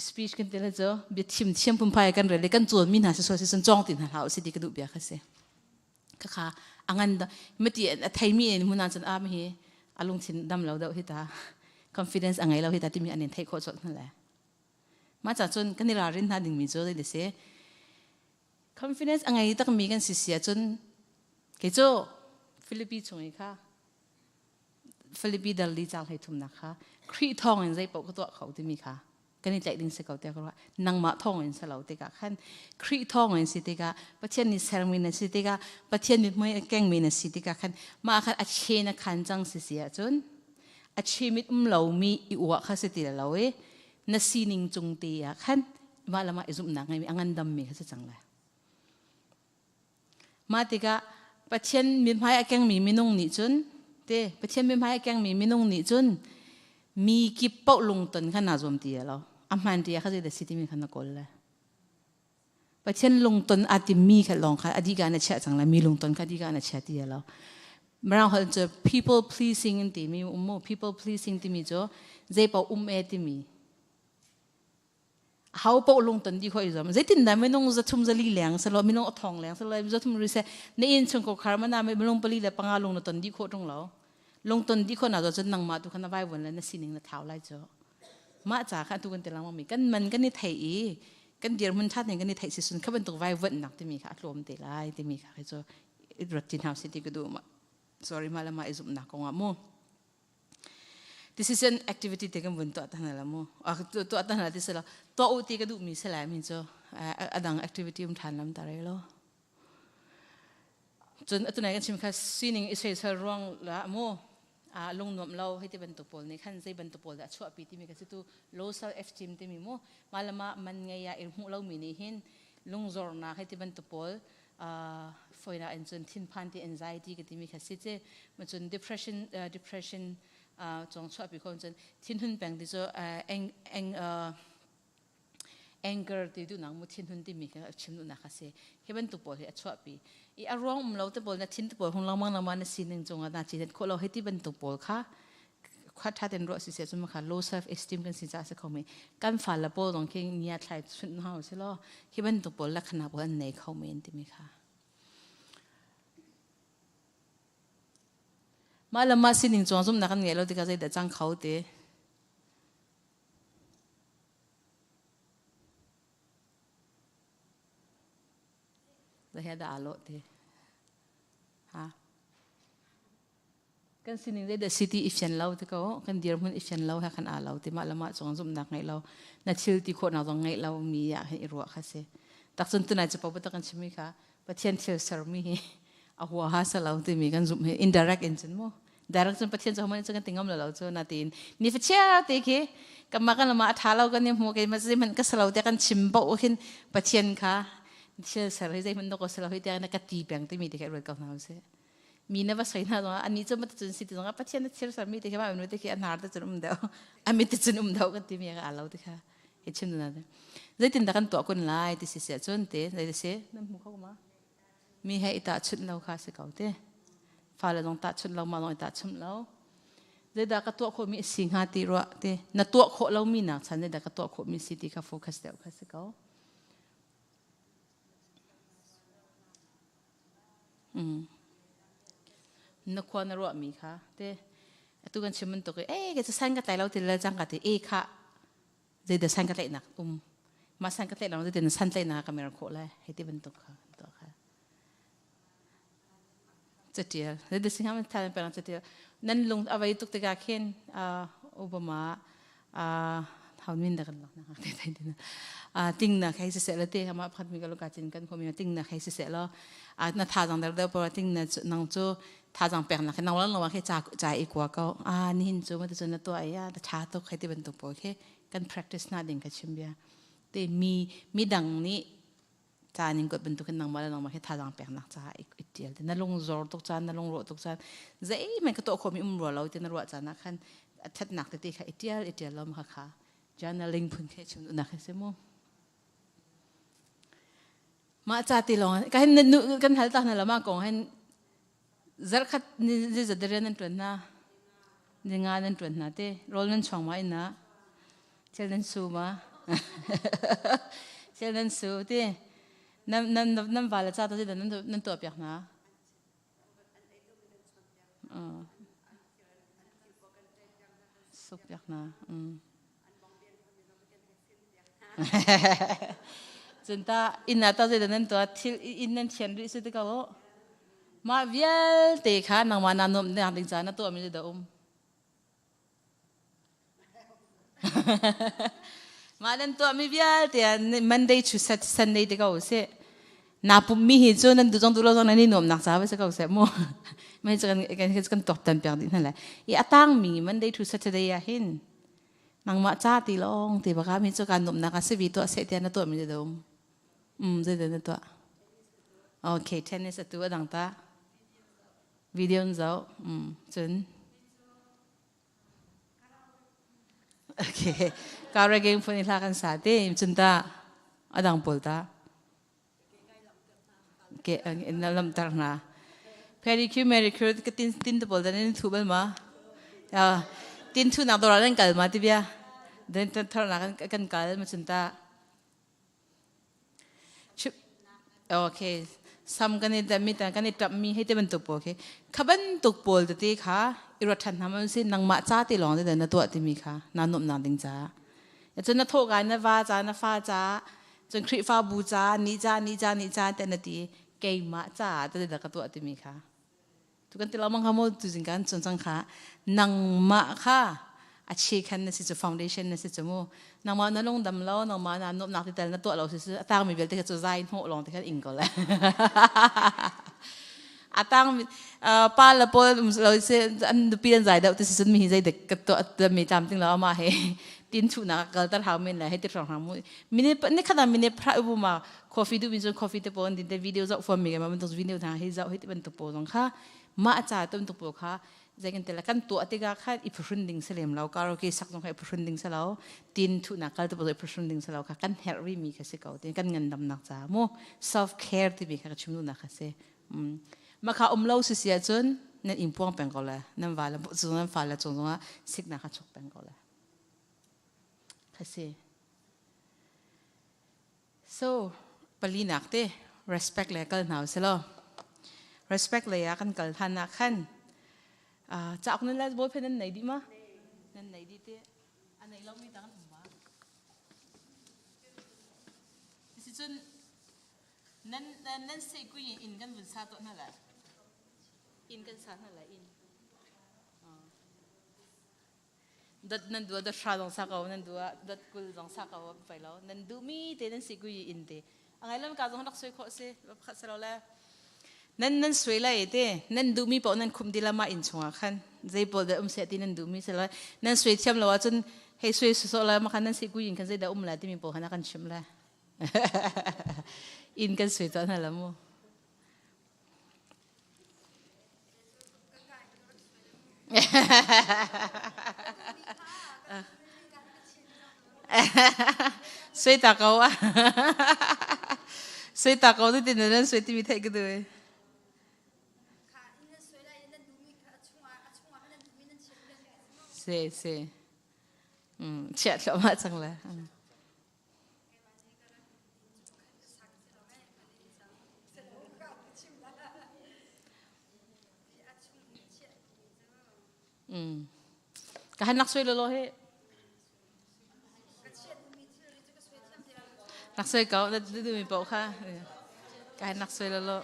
speech kan ti le cu bia thim thiam phunphai kan rel i kan cawn mi hna si sual si cun cawng ti hna hlah usih ti ka duh bia kha si. Khakha a ngan mati a theimi in hmun ahcun a hi a lungthin dam lo deuh hi ta confidence a ngei lo hi ta timi an in theih khawh colh hna le mah ca cun kan i ralrin hna dingmi cu zei si confidence a ngei takmi kan si si ahcun kei cu Philippi chung i kha Philippi dal li caang hlei thumnak kha Khrih thawng in zei paoh ka tuah kho timi kha kan i tlaih ding si ko tiah ka ruah. Nangmah thawng in si lo tikah khan Khrih thawng in si tikah Pathian nih sermi na si tikah Pathian mithmai a kengmi na si tikah khan mah khan a che na khan cang si si ahcun a chimit um lomi i uah kha si ti lo i na sining cung te ah khan mah le mah i zumhnak ngeimi a ngandammi kha si cang lai. Mah tikah Pathian mithmai a kengmi minung nih cun te Pathian mithmai a kengmi minung nih cun mi kip paoh lungton kha naa zuam ti lo. A hmaan ti ah kha zeidah si timi kha na kawl le. Pathian lungton aa timmi kha lawng kha a dih ka na chiah cang lai. Mi lungton kha dih ka na chia ti lo. Mirang holh cu people pleasing in timi um mu. People pleasing timi cu zei paoh um e timi. Ho paoh lungton dih khawh i zuam. Zeitindah minung zathum zali leng selaw minung a thong leng selaw zathum ri seh na inn chung ko khar mana minung 4 le 5 lung na ton dih khawh ṭung lo. Lungton dih khawh na cun nangmah tu kha na vaivuan le na sining na thlau lai cu. Mah ca kha tu kan ti lengmang mi kan man kan i theih i kan dirhmun ṭhat ning kan i theih si sun kha bantuk vaivuanhnak timi kha a tlawm te lai timi kha khi cu rat ti hna si ti ka duh. Sorry mah le mah i zumhnak kongah mu. Decision activity te kan vun tuah ta hna la mu. Tuah ta hna ti selo. Tuah u ti ka duh mi se lai min cu adang activity um than lam ta re lo. Cun atunai kan chim kha sining i soisel ruang la mu a lung nuam lo hei ti bantuk pawl nih khan zei bantuk pawl dah chuahpi timi ka si tu low self esteem timi mu malama man ngei ah i hmuh lo mi nih hin lungzornak hei ti bantuk pawl. Foina in cun thinphan ti anxiety ka timi kha si che ma cun depression depression chong chuah pi khon cun thinhun peng ti cu eng eng anger ti duhnak mu thinhun timi kha chim duhnak a si. Hi bantuk pawl hi a chuahpi. I a ruang um lo te pawl na thin te pawl hung lengmang lengmang na sining cungah na ci khawh lo hi ti bantuk pawl kha kha tha ten ruah si se cun kha low self esteem kan si ca si kho mi kan fa le pawl zong khi nia thlai chun hau si lo hi bantuk pawl lakhana pawl an nei kho men timi kha mah le mah sining chuang zumnak kan ngei lo tikah zeidah cang kho te Zei dah aa lawh ti? Ha? Kan sining zei dah si ti i fian lo ti ko kan dirhmun i fian lo he kan aa lo ti mah le mah cung zumhnak ngeih lo na thil ti khawhnak zong ngeih lo mi ah hin i ruah kha si. Tak cun tunai cu paoh kan chimmi kha Pathian thil sermi hi a huaha sa lo timi kan zumh hi indirect in cun mu direct cun Pathian cu homan cun kan ti ngam lo lo cu na tiin ni fa chia te khi kanmah kan lama a tha lo kan i hmu ke ma zeihmanh ka salo te kan chim bo hin Pathian kha thil ser hi zeihmanh ko salo hi te na ka ti peng timi te kha ruat ko hna usih mi na va soi hna zong ani cu mata cun si ti zong Pathian na thil ser mi te kha ma nu te khi a hnar te cun um deuh a mit te cun um deuh kan ti mi ka alo te kha hi chim na zeitin dah kan tuah kun lai ti si sia cun te zei si nan hmu kho ma mi he i tahchunh lo kha si ko te fale zong tahchunh lo ma zong i tahchunh lo zeidah ka tuah khawh mi si hnga ti ruah te na tuah khawh lo mi nak chan zeidah ka tuah khawh mi si ti kha focus deuh kha si ko Na khua na ruahmi kha te atu kan chim bantuk i e ke san ka tlai lo ti le cang ka ti e kha zeidah san ka tlaihnak um mah san ka tlaih lo zeitin san tlaihnak ka mer khawh lai hei ti bantuk kha tuah kha catial zeidah singam than peng catial nan lung avai tuk tikah khin Obama hau min da kan lak na te te tin a ting na khai se se la te ma phat mi ka lo ka chin kan khomi ting na khai se se lo a na tha jang der der pa ting na nang chu tha jang pek na khe nang lo khe cha cha i kwa ko a ni hin chu ma te chu na to ai ya tha to khai ti ban tu po khe kan practice na ding ka chim bia te mi mi dang ni caan in kuat bantuk in nangmah le nangmah hi thazaang peknak caah i ṭial te na lung zor tuk caan na lung rawh tuk caan zeihmanh ka tuah khawhmi um rua lo ti na ruah caan ah khan a ṭhatnak tete kha i ṭial i ṭial lo kha kha journaling phun khe chim duhnak hi si mu mah ca ti lawng ka hin kan hal ta hna lo ma kong hin zarkhat ni ni zadarian nan ṭuan hna ni nga nan ṭuan hna te rawl nan chuang ma inn ah thil nan su ma thil nan su ti nan nan nan va le ca to nan nan tuah piak hna suk piak hna Cun ta inn ah ta zeidah nan tuah thil inn nan thian rih si ti ko mah vialte kha nangmah naa nuamh nak ding caah na tuahmi zeidah um mah nan tuahmi vialte Monday to Sunday ti ko sih na pummi hi cu nan duh zong duh lo zong nan i nuamnak ca va si ko seh mu mei cu kan kan kan tuaktan piak dih hna lai i a tangmi Monday to Saturday ah hin nangmah ca ti lawng ti baka mi cu kaan nuamhnak a si vi tuah seh tiah na tuah mi zeidah um um zeidah na tuah okay tennis atu a dang ta video n zoh um cun okay karaoke phun i hla kan sa te cun ta a dang pawl ta ke na lamter hna pedicure manicure ka tin tin te pawl dan in thu bal ma tin thu nak dora nan kal ma ti bia den thar na kan kan kal ma chun ta okay sam kan i mi ta kan i tap mi hei te bantuk pawl khi kha bantuk pawl tete kha i ruat than hna man si nangmah ca te lawng te na tuah timi kha na nuamh nak ding ca cun na thawh kai na va ca na fa ca cun Khrihfabu ca ni ca ni ca ni ca te na ti keimah ca te da ka tuah timi kha tu kan ti lo mang kha mo tu jing kan chun chang kha nangmah kha a che khan na si chu foundation na si chu mu nangmah na lung dam lo nangmah na nuam nak ti tel na tuah lo si su atang mi vialte kha chu zai hnawh long te khan ing ko le Atang pa le pawl um lo se an nupi an zai deuh ti si cun mi hi zei dek ka to mi tlam ting lo ama he tin chu na kal tar hau men le he ti hrang hrang mu mine ni khana mine phra bu ma coffee du min cun coffee te pon din te video zau fom mi ma ban tuk video na hi zau hi ti ban tuk po zong kha ma cha tum tuk po kha zei kan tela kan tuah tikah khan i phuhrun ding si lem lo karaoke sak zong kha i phuhrun ding si lo tin thuhnak kal te i phuhrun ding si lo kha kan herh rih mi kha si ko tin kan ngandamnak ca mu self care timi kha ka chim duhnak kha si ma kha um lo si si ahcun nan ing puang peng ko le nan va le cung nan fa le cung zongah siknak kha chuk peng ko le kha si So palinak te respect le kal hna usih law respect lei ah kan kal than ah khan cauk nan le bawlphen nan nei dih ma nan nei dih te a nei lomi dang an um ma Sicun nan nan sehkui in inn kan vun sa tuah hna lai inn kan sa hna lai inn Dot nan duh dot hra zong sa ko nan duh ah dot 20 zong sa ko pei lo nan duh mi te nan si kui in te angai lam ka zong rak sui khawh si pakhat si lo le nan nan sui lai te nan duh mi paoh nan khum di lama inn chungah khan zei pawl dah um seh ti nan duh mi si lo nan sui thiam lo ahcun hei sui sawsawh la makhan nan si kui in khan zei dah um la timi pawl khan a kan chimh la inn kan sui tuah hna la mu. Sui ta ko ah. Sui ta ko ti nan sui timi theih ka duh. Si si. Chiah thluahmah cang le. Ka han nak sui lo he. Nak sui ko na du mi po kha. Ka han nak sui lo lo.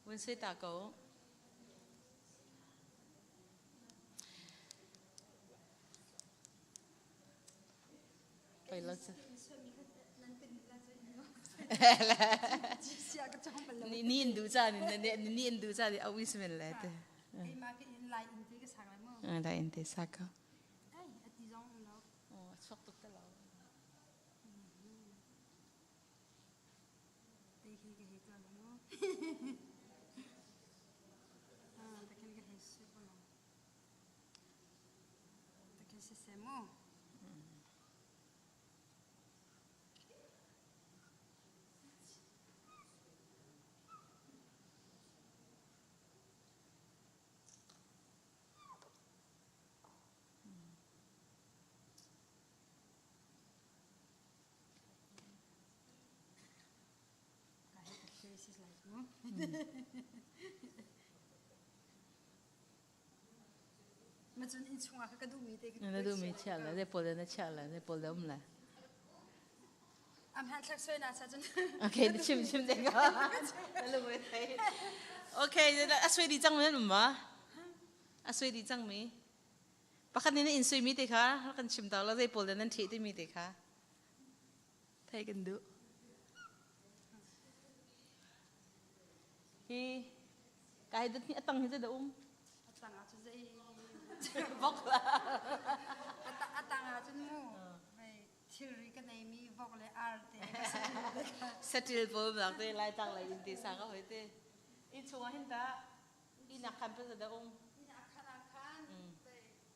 Vun sui ta ko. Ni in du ca ni ni in du ca ni a wis men le te. Lai in te sa ka. Oh, chuak tuk te lo. Macun inn chungah ka duhmi te Na duhmi chia le zei pawl na chia le zei pawl um le. Am han thlak soi na sa cun. Okay, na chim chim te ka. Okay, a sui di cang mi nan um ma? A sui di cang mi? Pakhat nih na inn suimi te kha kan chim ta la zei pawl dah nan ṭheh timi te kha thei kan duh. Hi kai dat ni atang hi zei dah um? Atang ah cun zei Vok la. Atang ah cun mu thilri ka nei mi vok le ar te Satil pawl nak te lai tang lai in te sa ka hoi te. Inn chungah hin ta Inn ah khan pa dah um? Inn ah khan ah khan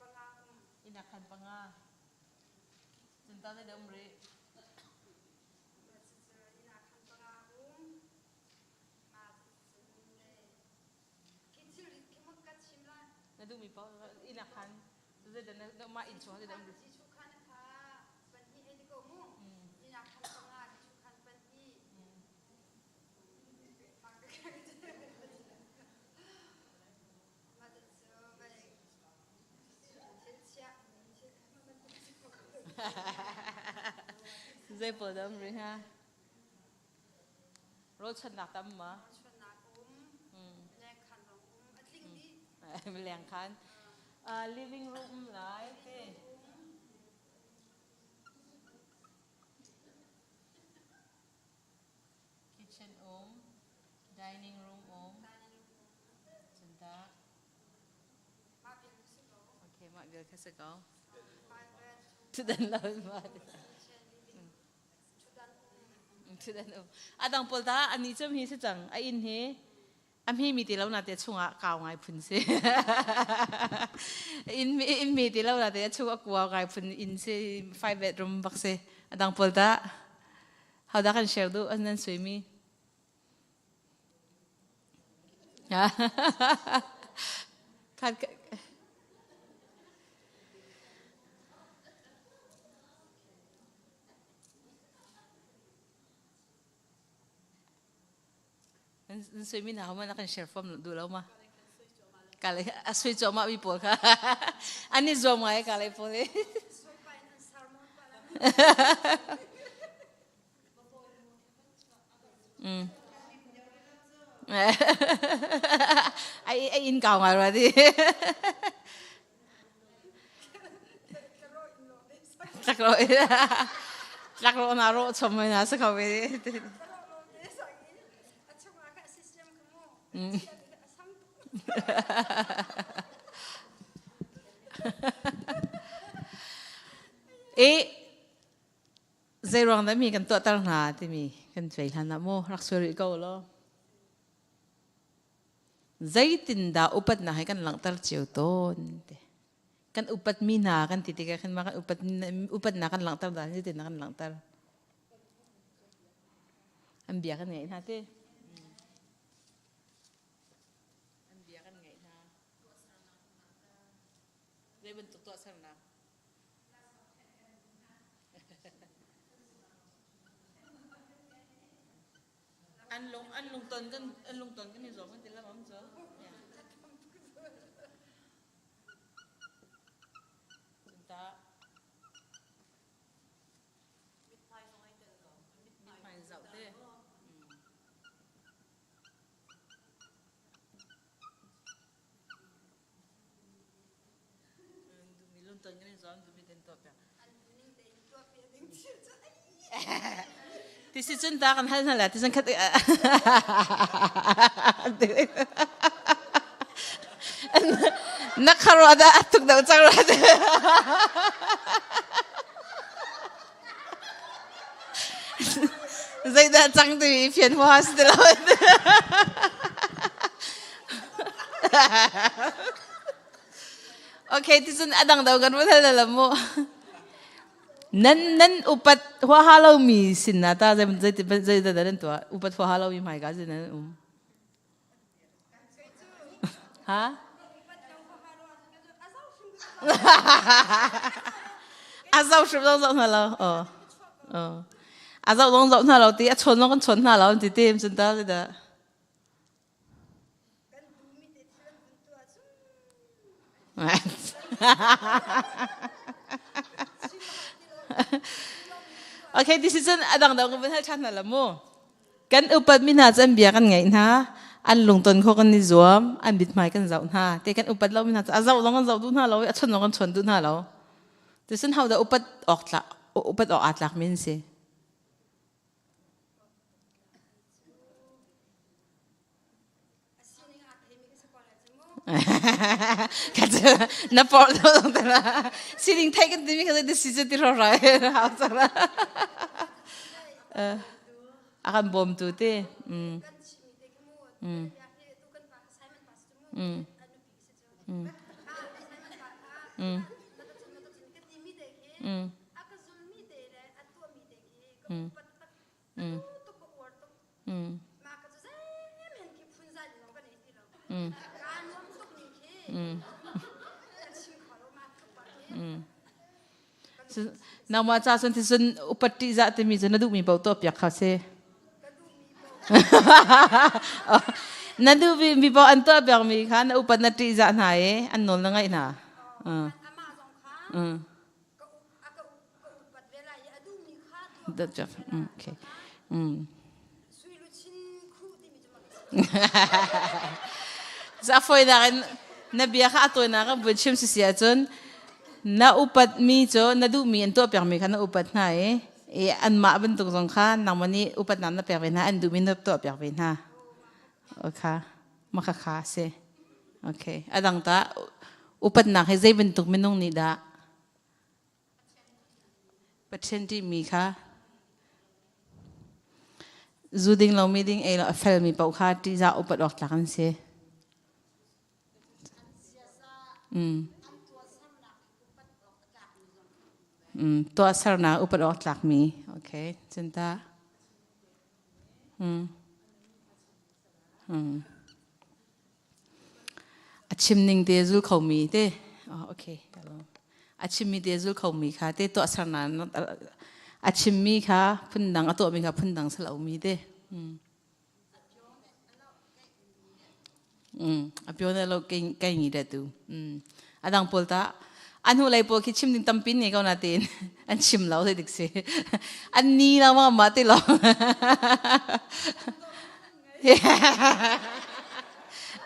panga um. Inn ah khan panga. Cun ta dah um rih? Inn ah khan panga um. Na duhmi paoh inn ah khan zeidah na mah inn chung ah zeidah um rih? Khan kha pahnih hei ti ko mu. Inn ah khan panga, khan pahnih. Zei pawl dah um rih hnga? Rawl channak tam ma? Leng khan. Living room lai te. Mah vial kha si ko. Thudan lo in ma. Thudan um. A dang pawl ta ani cem hi si cang. A inn hi a hmi mi ti lo na te chungah kau ngai phun si. Inn mi inn mi ti lo na te chung a kua ngai phun inn si five bedroom bak si. A dang pawl ta how dah kan share duh an nan sui mi. Khat Nan suimi hna ho man a kan share form duh lo ma? Kale a sui cuahmah mi pawl kha an i zuam ngai kale pawl i. Ai ai in kau ngai rua di. Tlak ro tlak ro na ro chom mai na sa kho ve. E Zeiruang dah mi kan tuahter hna timi kan cuai hlan ah mu rak suai rih ko law. Zeitindah upatnak he kan langhter cio tawn te. Kan upat mi hna kan ti tikah khin mah kan upat upatnak kan langhter dan zeitindah kan langhter. An bia kan ngaih hna te. An bia kan ngaih hna. Zei bantuk tuahsernak? An lung an lungton kan an lungton kan i zuam kan ti lamam cu. Cunta mithmai zoh te. Ti si cun ta kan hal hna la ti cun khat na kharo da atuk deuh cang ra Zeidah cang timi fian huaha si ti lo. Okay, ticun a dang do kan vun hal la mu. Nan nan upat huaha lo mi sin na ta zei zei zei da nan tua upat huaha lo mi hmai ka sin nan um. Ha? A zoh hrim zong zoh hna lo. Oh. Oh. A zoh zong zoh hna lo ti a chawn zong kan chawn hna lo ti te cun ta ti dah. Okay, this is an adang dang kan hal than hna la mu. Kan upat mi hna cu an bia kan ngaih hna, an lungton kho kan i zuam, an mithmai kan zoh hna. Te kan upat lo mi hna cu a zoh zong kan zoh duh hna lo i a chon zong kan chon duh hna lo. Tucun ho dah upat awk tlak upat awk aa tlak mi an si? Na por lo sining thei kan timi kha decision ti ro rai hau cang la a kan bawmtu te mm mm mm mm mm mm mm Mm. Mm. Mm. Mm. Mm. Nangmah ca cun thisen upat ṭihzah timi cu na duhmi paoh tuah piak kha si. Na duhmi paoh an tuah piakmi kha na upat na ṭihzah hna i an nawl na ngaih hna. Mm. Okay. Za fawinak in na bia kha a tawinak in vun chim si si ahcun na upat mi cu na duhmi an tuah piakmi kha na upat hna i i anmah bantuk zong kha nangmah nih upatnak na pek ve hna an duhmi na tuah piak ve hna. Okay. Maka kha si. Okay. A dang ta. Upatnak hi zei bantuk minung nih dah Pathian ṭihmi kha zu ding lomi ding ei lo a felmi paoh kha ṭihzah upat awk tlak an si. Tuahsernak upat awk tlakmi. Okay, cun tah. A chim ning te zul khomi te. Oh, okay. A chimmi te zul khomi kha te tuahsernak a chimmi kha phundang a tuahmi kha phundang si lomi te. A pio na lo kai ngi da tu. A dang pawl ta an hu lei pawl khi chim ding tampi ne ko na tin an chim lo te dik si. An ni lo ma ma ti lo.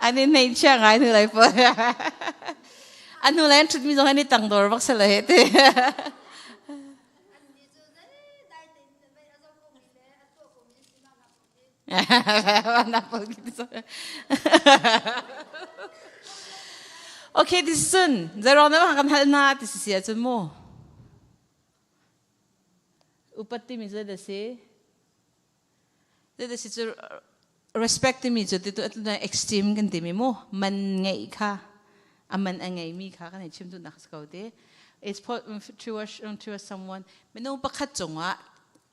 An in nei chia ngai nu lei pawl. An hnu lei an ṭhut mi zong an i tangdor bak se le he ti. Okay, this is cun zeiruang dah kan hal hna ti si si ahcun mu upat timi cu zeidah si zeidah si cu respect timi cu ti tu extreme kan timi mu man ngeih kha a man a ngeimi kha kan hei chim duhnak si ko ti it's to someone minung pakhat cungah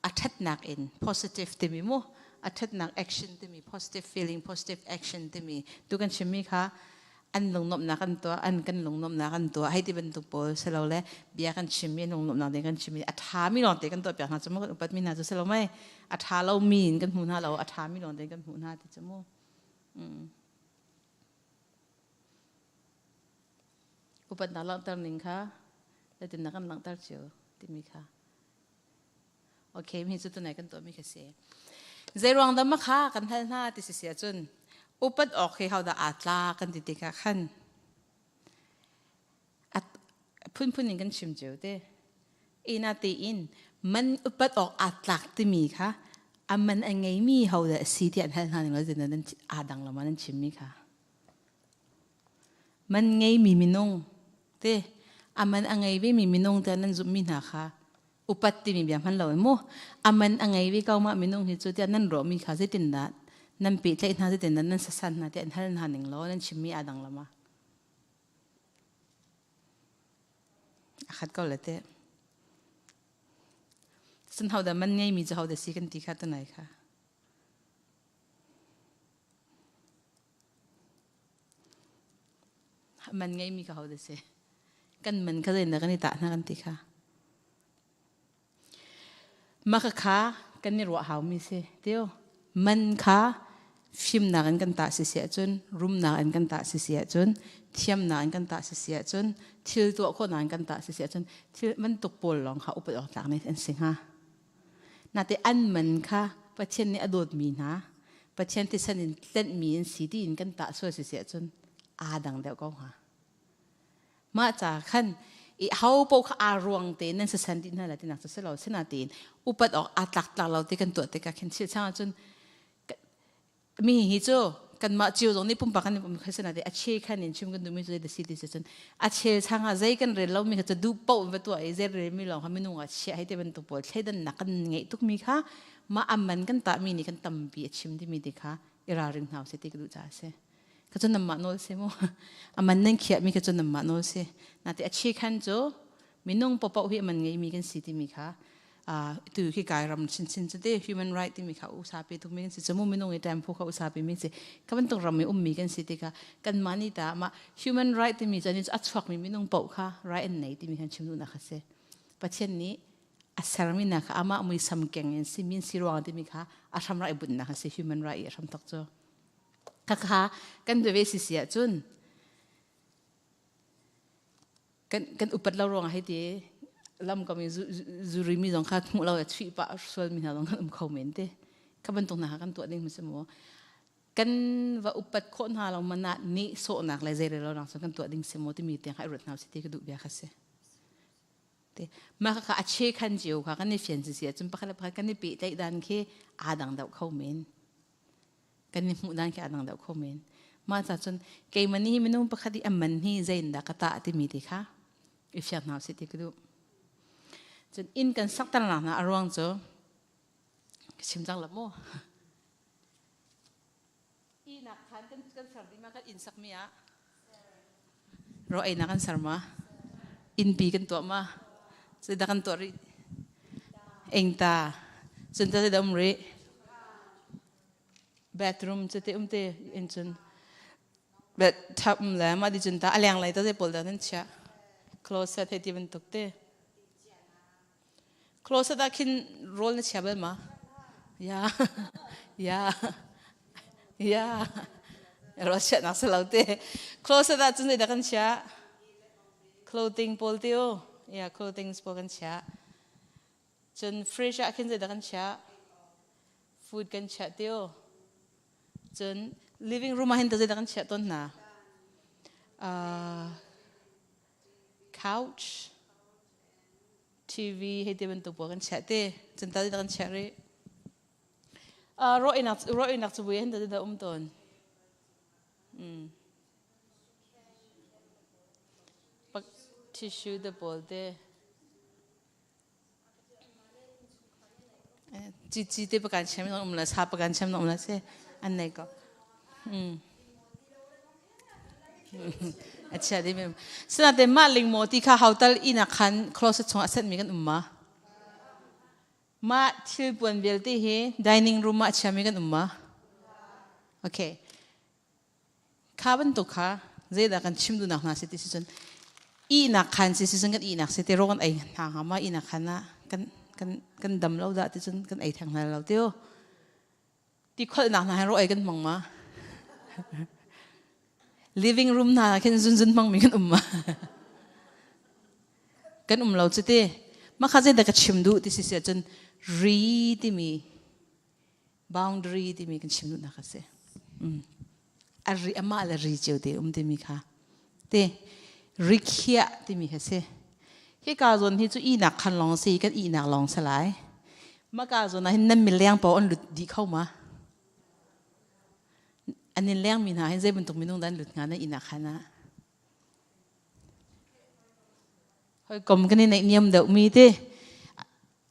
a ṭhatnak in positive timi mu a ṭhatnak action timi positive feeling positive action timi tu kan chimmi kha an lungnuamhnak an tuah an kan lungnuamhnak an tuah hei ti bantuk pawl silole bia kan chimmi lungnuamhnak ding kan chimmi a ṭhami lawngte kan tuah piak hna cu mu kan upatmi hna cu silo mei a ṭha lomi in kan hmu hna lo a ṭhami lawngte kan hmuh hna ti cu mu upatnak langhter ning kha zeitindah kan langhter cio timi kha Okay, mi cu tunai kan tuahmi kha si. Zeiruang dah kha kan hal hna ti si si ahcun upat awk hi hodah aa tla kan ti tikah khan phunphun in kan chim cio te. Ina tiin man upat awk aa tlak timi kha a man a ngeimi hodah a si ti an hal hna ning lo nan aa dang lo ma nan chimmi kha. Man ngeimi minung te a man a ngei vemi minung te nan zumhmi hna kha upat timi bia hman lo mu aman a ngei ve ko ma minung hi cu tiah nan rawhmi kha zeitindah nan pehtlaih hna zeitindah nan sasan hna tiah an hal hna ning law nan chimmi aa dang lama a khat ko le te sun ho da man ngei mi cu ho da si kan ti kha tunai kha Man ngeimi ka ho da si. Kan man kha zeidah kan i tah hna kan ti kha. Maka kha kan i ruah haumi si. Tio man kha fimnak in kan tah si si ahcun, rumnak in kan tah si si ahcun, thiamnak in kan tah si si ahcun, thil tuah khawhnak in kan tah si si ahcun, thil bantuk pawl lawng kha upat awk tlak nih an si hnga. Nate an man kha Pathian nih a dawtmi hna, Pathian thisen in tlenhmi in si tiin kan tah sual si si ahcun aa dang deuh ko hnga. Mah ca khan i ho paoh kha aa ruang tein nan sasan dih hna lai tinak cu si lo sinain upat awk aa tlak tlak lo ti kan tuah tikah khin thil chang ahcun mi hi cu kanmah cio zong nih pumpak kan um kha sinain a che khan in chim kan duhmi cu zei si ti si cun a chel chang ah zei kan rel lomi kha cu duh paoh in va tuah i zei rel mi lawng kha minung ah chiah hei ti bantuk pawl thleidannak kan ngeih tukmi kha mah amman kan tahmi nih kan tampi a chim timi ti kha i ralring hna usih ti ka duh caah a si. Ka cu nanmah nawl si mu. Aman nan khiahmi ka cu nanmah nawl si. Nate a chi khan cu minung paohpaoh hi aman ngeimi kan si timi kha tu khi kai ram chinchin cu te human right timi kha usa pe tukmi kan si cu mu minung i time phu kha usa pe mi si ka bantuk ram i ummi kan si ti kha kanmah nih ta mah human right timi cu a chuakmi minung paoh kha right an nei timi kan chim duhnak kha si Pathian nih a sermi na kha amah muisam keng in si min si ruang timi kha a hram rai bunnak a si human right i a hram tok cu khakha kan ve si si ahcun kan kan upat lo ruang hei ti lam kam i zuri mi zong kha hmuh lo chuih pah sual mi hna zong kan um kho men te kha bantuk hna kan tuah ding si mu kan va upat khawh hna lo mana ni sawhnak le zei relo nak kan tuah ding si mu timi tiang kha i ruat hna si ti ka duh bia kha si Te mah kha a che khan cio kha kan i fian si si ahcun pakhat le pakhat kan i pehtlaih dan khi aa dang deuh kho men. Kan i hmuh dan khi aa dang deuh kho men. Mah ca cun keimah nih minung pakhat i a man hi zeiindah ka tah timi ti kha i fiang hna usih ti ka duh. Cun inn kan sakternak hna a ruang cu ka chim cang la mu. Ihnak khan kan kan ser dih ma kan inn sakmi ah ro einak kan ser ma innpi kan tuah ma zeidah kan tuah rih engta cun ta zeidah um rih bathroom cu te um te in cun bathtub um le mah di cun ta a leng lei ta zei pawl dah nan chiah closet hei ti bantuk te closet ah khin rawl na chia bal ma ya ya ya rawl chiahnak si lo te closet ah cun zeidah kan chiah clothing pawl te u ya clothing pawl kan chiah Cun fridge ah khin zeidah kan chiah? Food kan chiah tio. Cun living room ah hin zeidah kan chiah tawn hna? Couch, TV hei ti bantuk pawl kan chiah te. Cun ta zeidah kan chiah rih? Rawh inak cubui hin zeidah um tawn? Tissue te pawl te. Cici te pakan chem na um la sa pakan chem na um la se an nei ko. A chia di mem. Sina te ma ling mo ti kha hotel ina khan closet chung a set mi kan um ma. Ma thil puan vialte hi dining room ah chia mi kan um ma. Okay. Kha bantuk kha zeidah kan chim duhnak hna si ti si cun ihnak khan si si cun kan ihnak si te rawl kan ei hna hnga ma ihnak khan ah kan kan kan dam lo dah ti cun kan ei theng hna lo tiu ti kholhnak hna hin rawl ei kan hmang ma living room hna khin zunzun hmang mi kan um ma kan um lo cu ti ma kha zeidah ka chim duh ti si si cun ri timi boundary timi kan chim duhnak a si. A ri amah le ri cio te um timi kha te rikhiah timi kha si. Hi ka zawn hi cu ihnak khan lawng si kan ihnak lawng si lai. Ma ka zawn ah hin nan mileng paoh an lut dih kho ma? An in leng mi hna hin zei bantuk minung dah an lut hnga nan ihnak khan ah? Hawikom kan i naihniam deuh mi te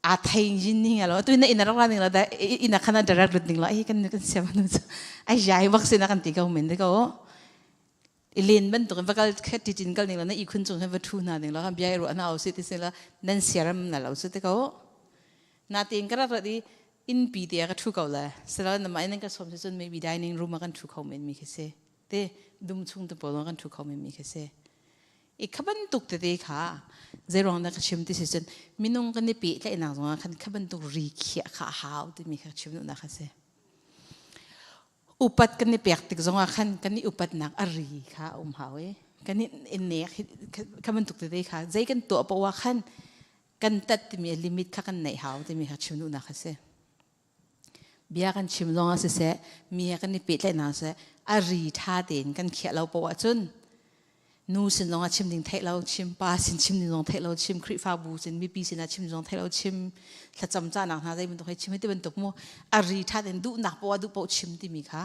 aa thei jin ni lo tu na ina rak ra ning la da ina khana direct lut ning la hi kan kan siam nu chu ai jai bak sina kan ti ko men de ko ilen bantuk in vakal khet ti tin kal ning la na i khun chung va thu na ning la kan biai ru ana au si ti se la nan siaram na lo su te ko na tin ka rak di in pi te ka thu ko la sala na mai nan ka som se chun maybe dining room kan thu kho men mi khi se te dum chung te pol kan thu kho men mi khi se I kha bantuk tete kha zeiruang dah ka chim ti si cun minung kan i pehtlaihnak zongah khan kha bantuk ri khiah kha a hau timi kha chim duhnak a si. Upat kan i pek tik zongah khan kan i upatnak a ri kha a um hau i kan i nek kha bantuk tete kha zei kan tuah paoh ah khan kan tat timi limit kha kan neih hau timi kha chim duhnak a si. Bia kan chim zongah siseh, mi he kan i pehtlaihnak siseh, a ri ṭha tein kan khiah lo paoh ahcun nu sin zongah chim ding theih lo chim, pa sin chim ding zong theih lo chim, Khrihfabu sin mipi sinah chim zong theih lo chim, thlacam cahnak hna zei bantuk hei chim hei ti bantuk mu a ri ṭha tein duhnak poah duh paoh chim timi kha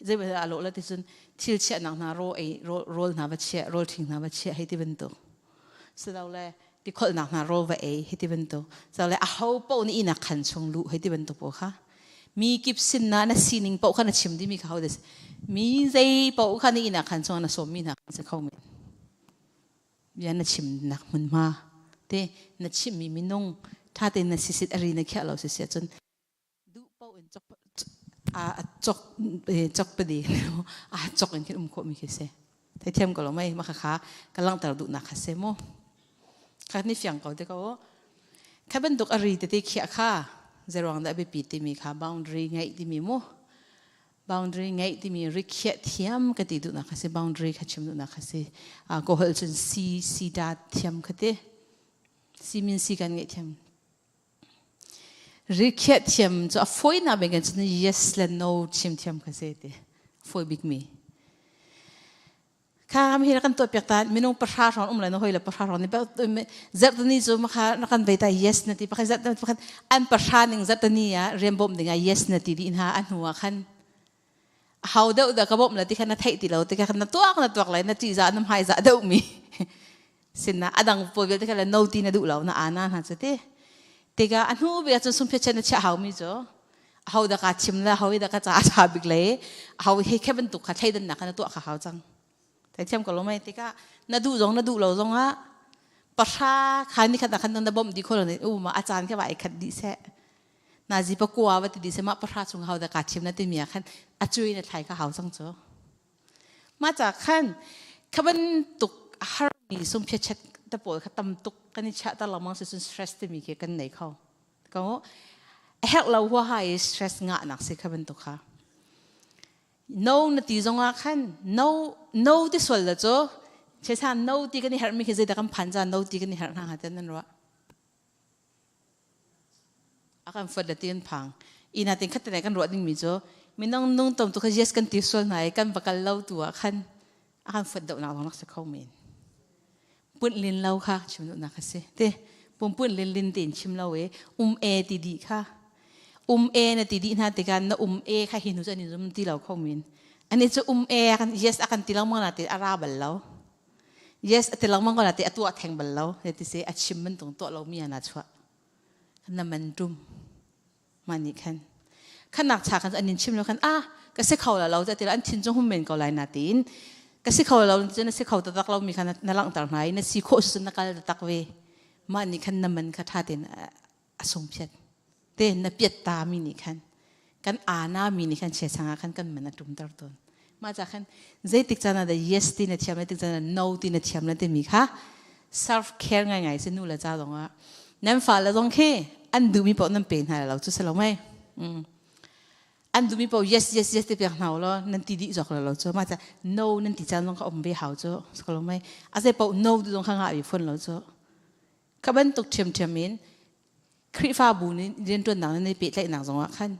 zei bantuk a lawh la ti cun thil chiahnak hna raw ei rawl hna va chiah, rawl ṭhing hna va chiah hei ti bantuk. Silole tikholhnak hna rawl va ei hei ti bantuk le aho paoh nih ihnak khan chung luh hei ti bantuk paoh kha mi kip sin na na sining paoh kha na chim dimi kha ho des mi zei paoh kha na ihnak khan chung na sawmmi hna si kho men bia na chim nak hmunhma te na chimmi minung tha tein na sisit ari na khiah lo si si ahcun duh paoh in chok a chok chok padi a chok in khin um khawh mi khi si theithiam ko lo mei ma kha ka langhter duhnak kha si mu kha ni fiang ko te ko kha bantuk a ri tete khiah kha zeruang dah biapi timi kha boundary ngeih timi mu boundary ngeih timi ri khiah thiam ka ti duhnak kha si boundary kha chim duhnak kha si ko hol cun si si da thiam kha te si min si kan ngeih thiam Rikhiah thiam cu a fawinak bik in cun yes le no chim thiam kha si ti fawi bikmi. Kha hi kan tuah piak ta minung pahra hrawng um le na hoi le pahra hrawng ni zarhtani cu makha na kan vei ta yes na ti pakhat zarhtani pakhat an pahra ning zarhtani ah rian bawmh ding ah yes na ti dih hna a hnu ah khan. Hau deuh dah ka bawmh la ti kha na theih ti lo ti kha na tuak na tuak lai na ṭihzah na hmaizah deuh mi sinah adang pawl vialte kha le no ti na duh lo na ana hna cu ti tikah a hnu bik ahcun sungphiat na chiah hau mi cu ho dah ka chim le ho dah ka ca a ṭha bik le ho he khe bantuk kha thleidannak kha na tuah kha hau cang. Theithiam ko lo mei tikah na duh zong na duh lo zong ah pahra kha ni khat ah khan na bawmh dih kho lo ne u ma a caan kha va i khat dih seh. Nazi pakua va ti dih seh mah pahra chung hau dah ka chim na timi ah khan a cui na thlai kha hau cang cu. Mah ca khan kha bantuk harmi sungphiachet te pawl kha tam tuk kan i chiah ta lengmang si cun stress timi khi kan nei kho. Ko a herh lo huaha i stress ngah nak si kha bantuk kha. No na ti zong ah khan no no ti sual la cu chesan no ti kan i herhmi khi zeidah kan phan caan no ti kan i herh hna hnga ten nan ruah. A kan fuat le ti kan phang. Ina tin khat te kan ruah dingmi cu minung nung tom tu kha yes kan ti sual hna i kan va kal lo tu ah khan a kan fuat deuh nak lawng rak si kho men. Punh lin lo kha chim duhnak a si. Te pum punh lin lin tein chim lo i um e ti dih kha um e na ti dih hna tikah na um e kha hi hnu cu an in zum ti lo kho men. Ani cu um e kan yes a kan ti lengmang na ti a ra bal lo. Yes a ti lengmang ko na ti a tuah theng bal lo. Ti si a chim bantuk tuah lo mi na chuah. Na man tum. Mah nih khan khanak cha khan an in chim lo khan ah ka si kho la lo ti an thin chung hum men ko lai na tiin ka si kho lo cun na si kho taktak lo mi kha na langhter hna i na si khawh cun na kal taktak ve. Mah nih khan na man kha tha tein a sung phiat te na piat ta mi nih khan kan ana mi nih khan chia changah khan kan man a tumter tawn. Mah ca khan zeitik caan ah dah yes ti na thiam le tik caan ah no ti na thiam le timi kha self care ngaingai si nu le ca zong ah nan fale zong khi an duhmi paoh nan pe hna lo cu si lo mei. An duhmi paoh yes yes yes ti pek hna law nan ti dih zawk lo cu. Mah ca no nan ti caan zong kha um ve hau cu si ko lo mei. A zei paoh no ti zong kha ngah ve fawn lo cu. Kha bantuk ṭhiamṭhiam in Khrihfabu nih rianṭuannak nan i pehtlaihnak zongah khan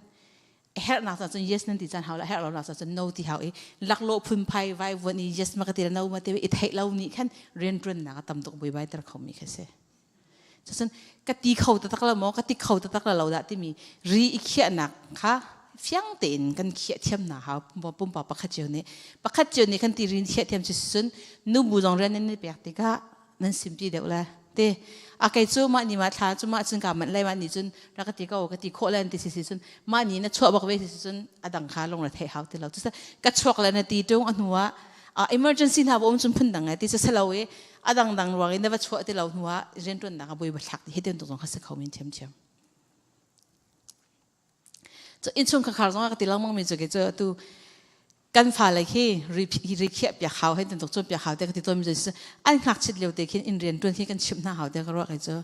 herhnak cah cun yes nan ti caan hau la, herh lo nak cah cun no ti hau i laklawh phunphai vaivuan i yes ma ka ti la no ma ti i theih lo nih khan rianṭuannak a tam tuk buaibai ter khomi kha si. Cucun ka ti kho taktak lo maw, ka ti kho taktak lo dah timi ri i khiahnak kha fiang tein kan khiah thiam na hau. Pumpak pakhat cio nih pakhat cio nih kan ti ri khiah thiam cu cun nubu zong rian nan i pek tikah nan simpi deuh le te a kei cu mah ni ma thla cu mah cun ka manh lai mah ni cun rak ka ti ko ka ti khawh le ti si si cun mah ni na chuah bak ve si si cun a dang kha lung ra theih hau ti lo. Cu ka chuak le na ti tung a hnu ah emergency hna um cun phun dang ti se lo i a dang dang ruang in na va chuah ti lo hnu ah riantuan nak a bui ba thlak ti hi ten tu zong kha se kho min thiam thiam. Cu innchung khar zong ah ka ti lengmang mi cu ke cu atu kan fale khi ri khiah piak hau hei tuk cawn piak hau te ka ti tawn mi cu an ngakchit lio te khin inn rian tuan khi kan chimh hna hau te ka ruah kai cu.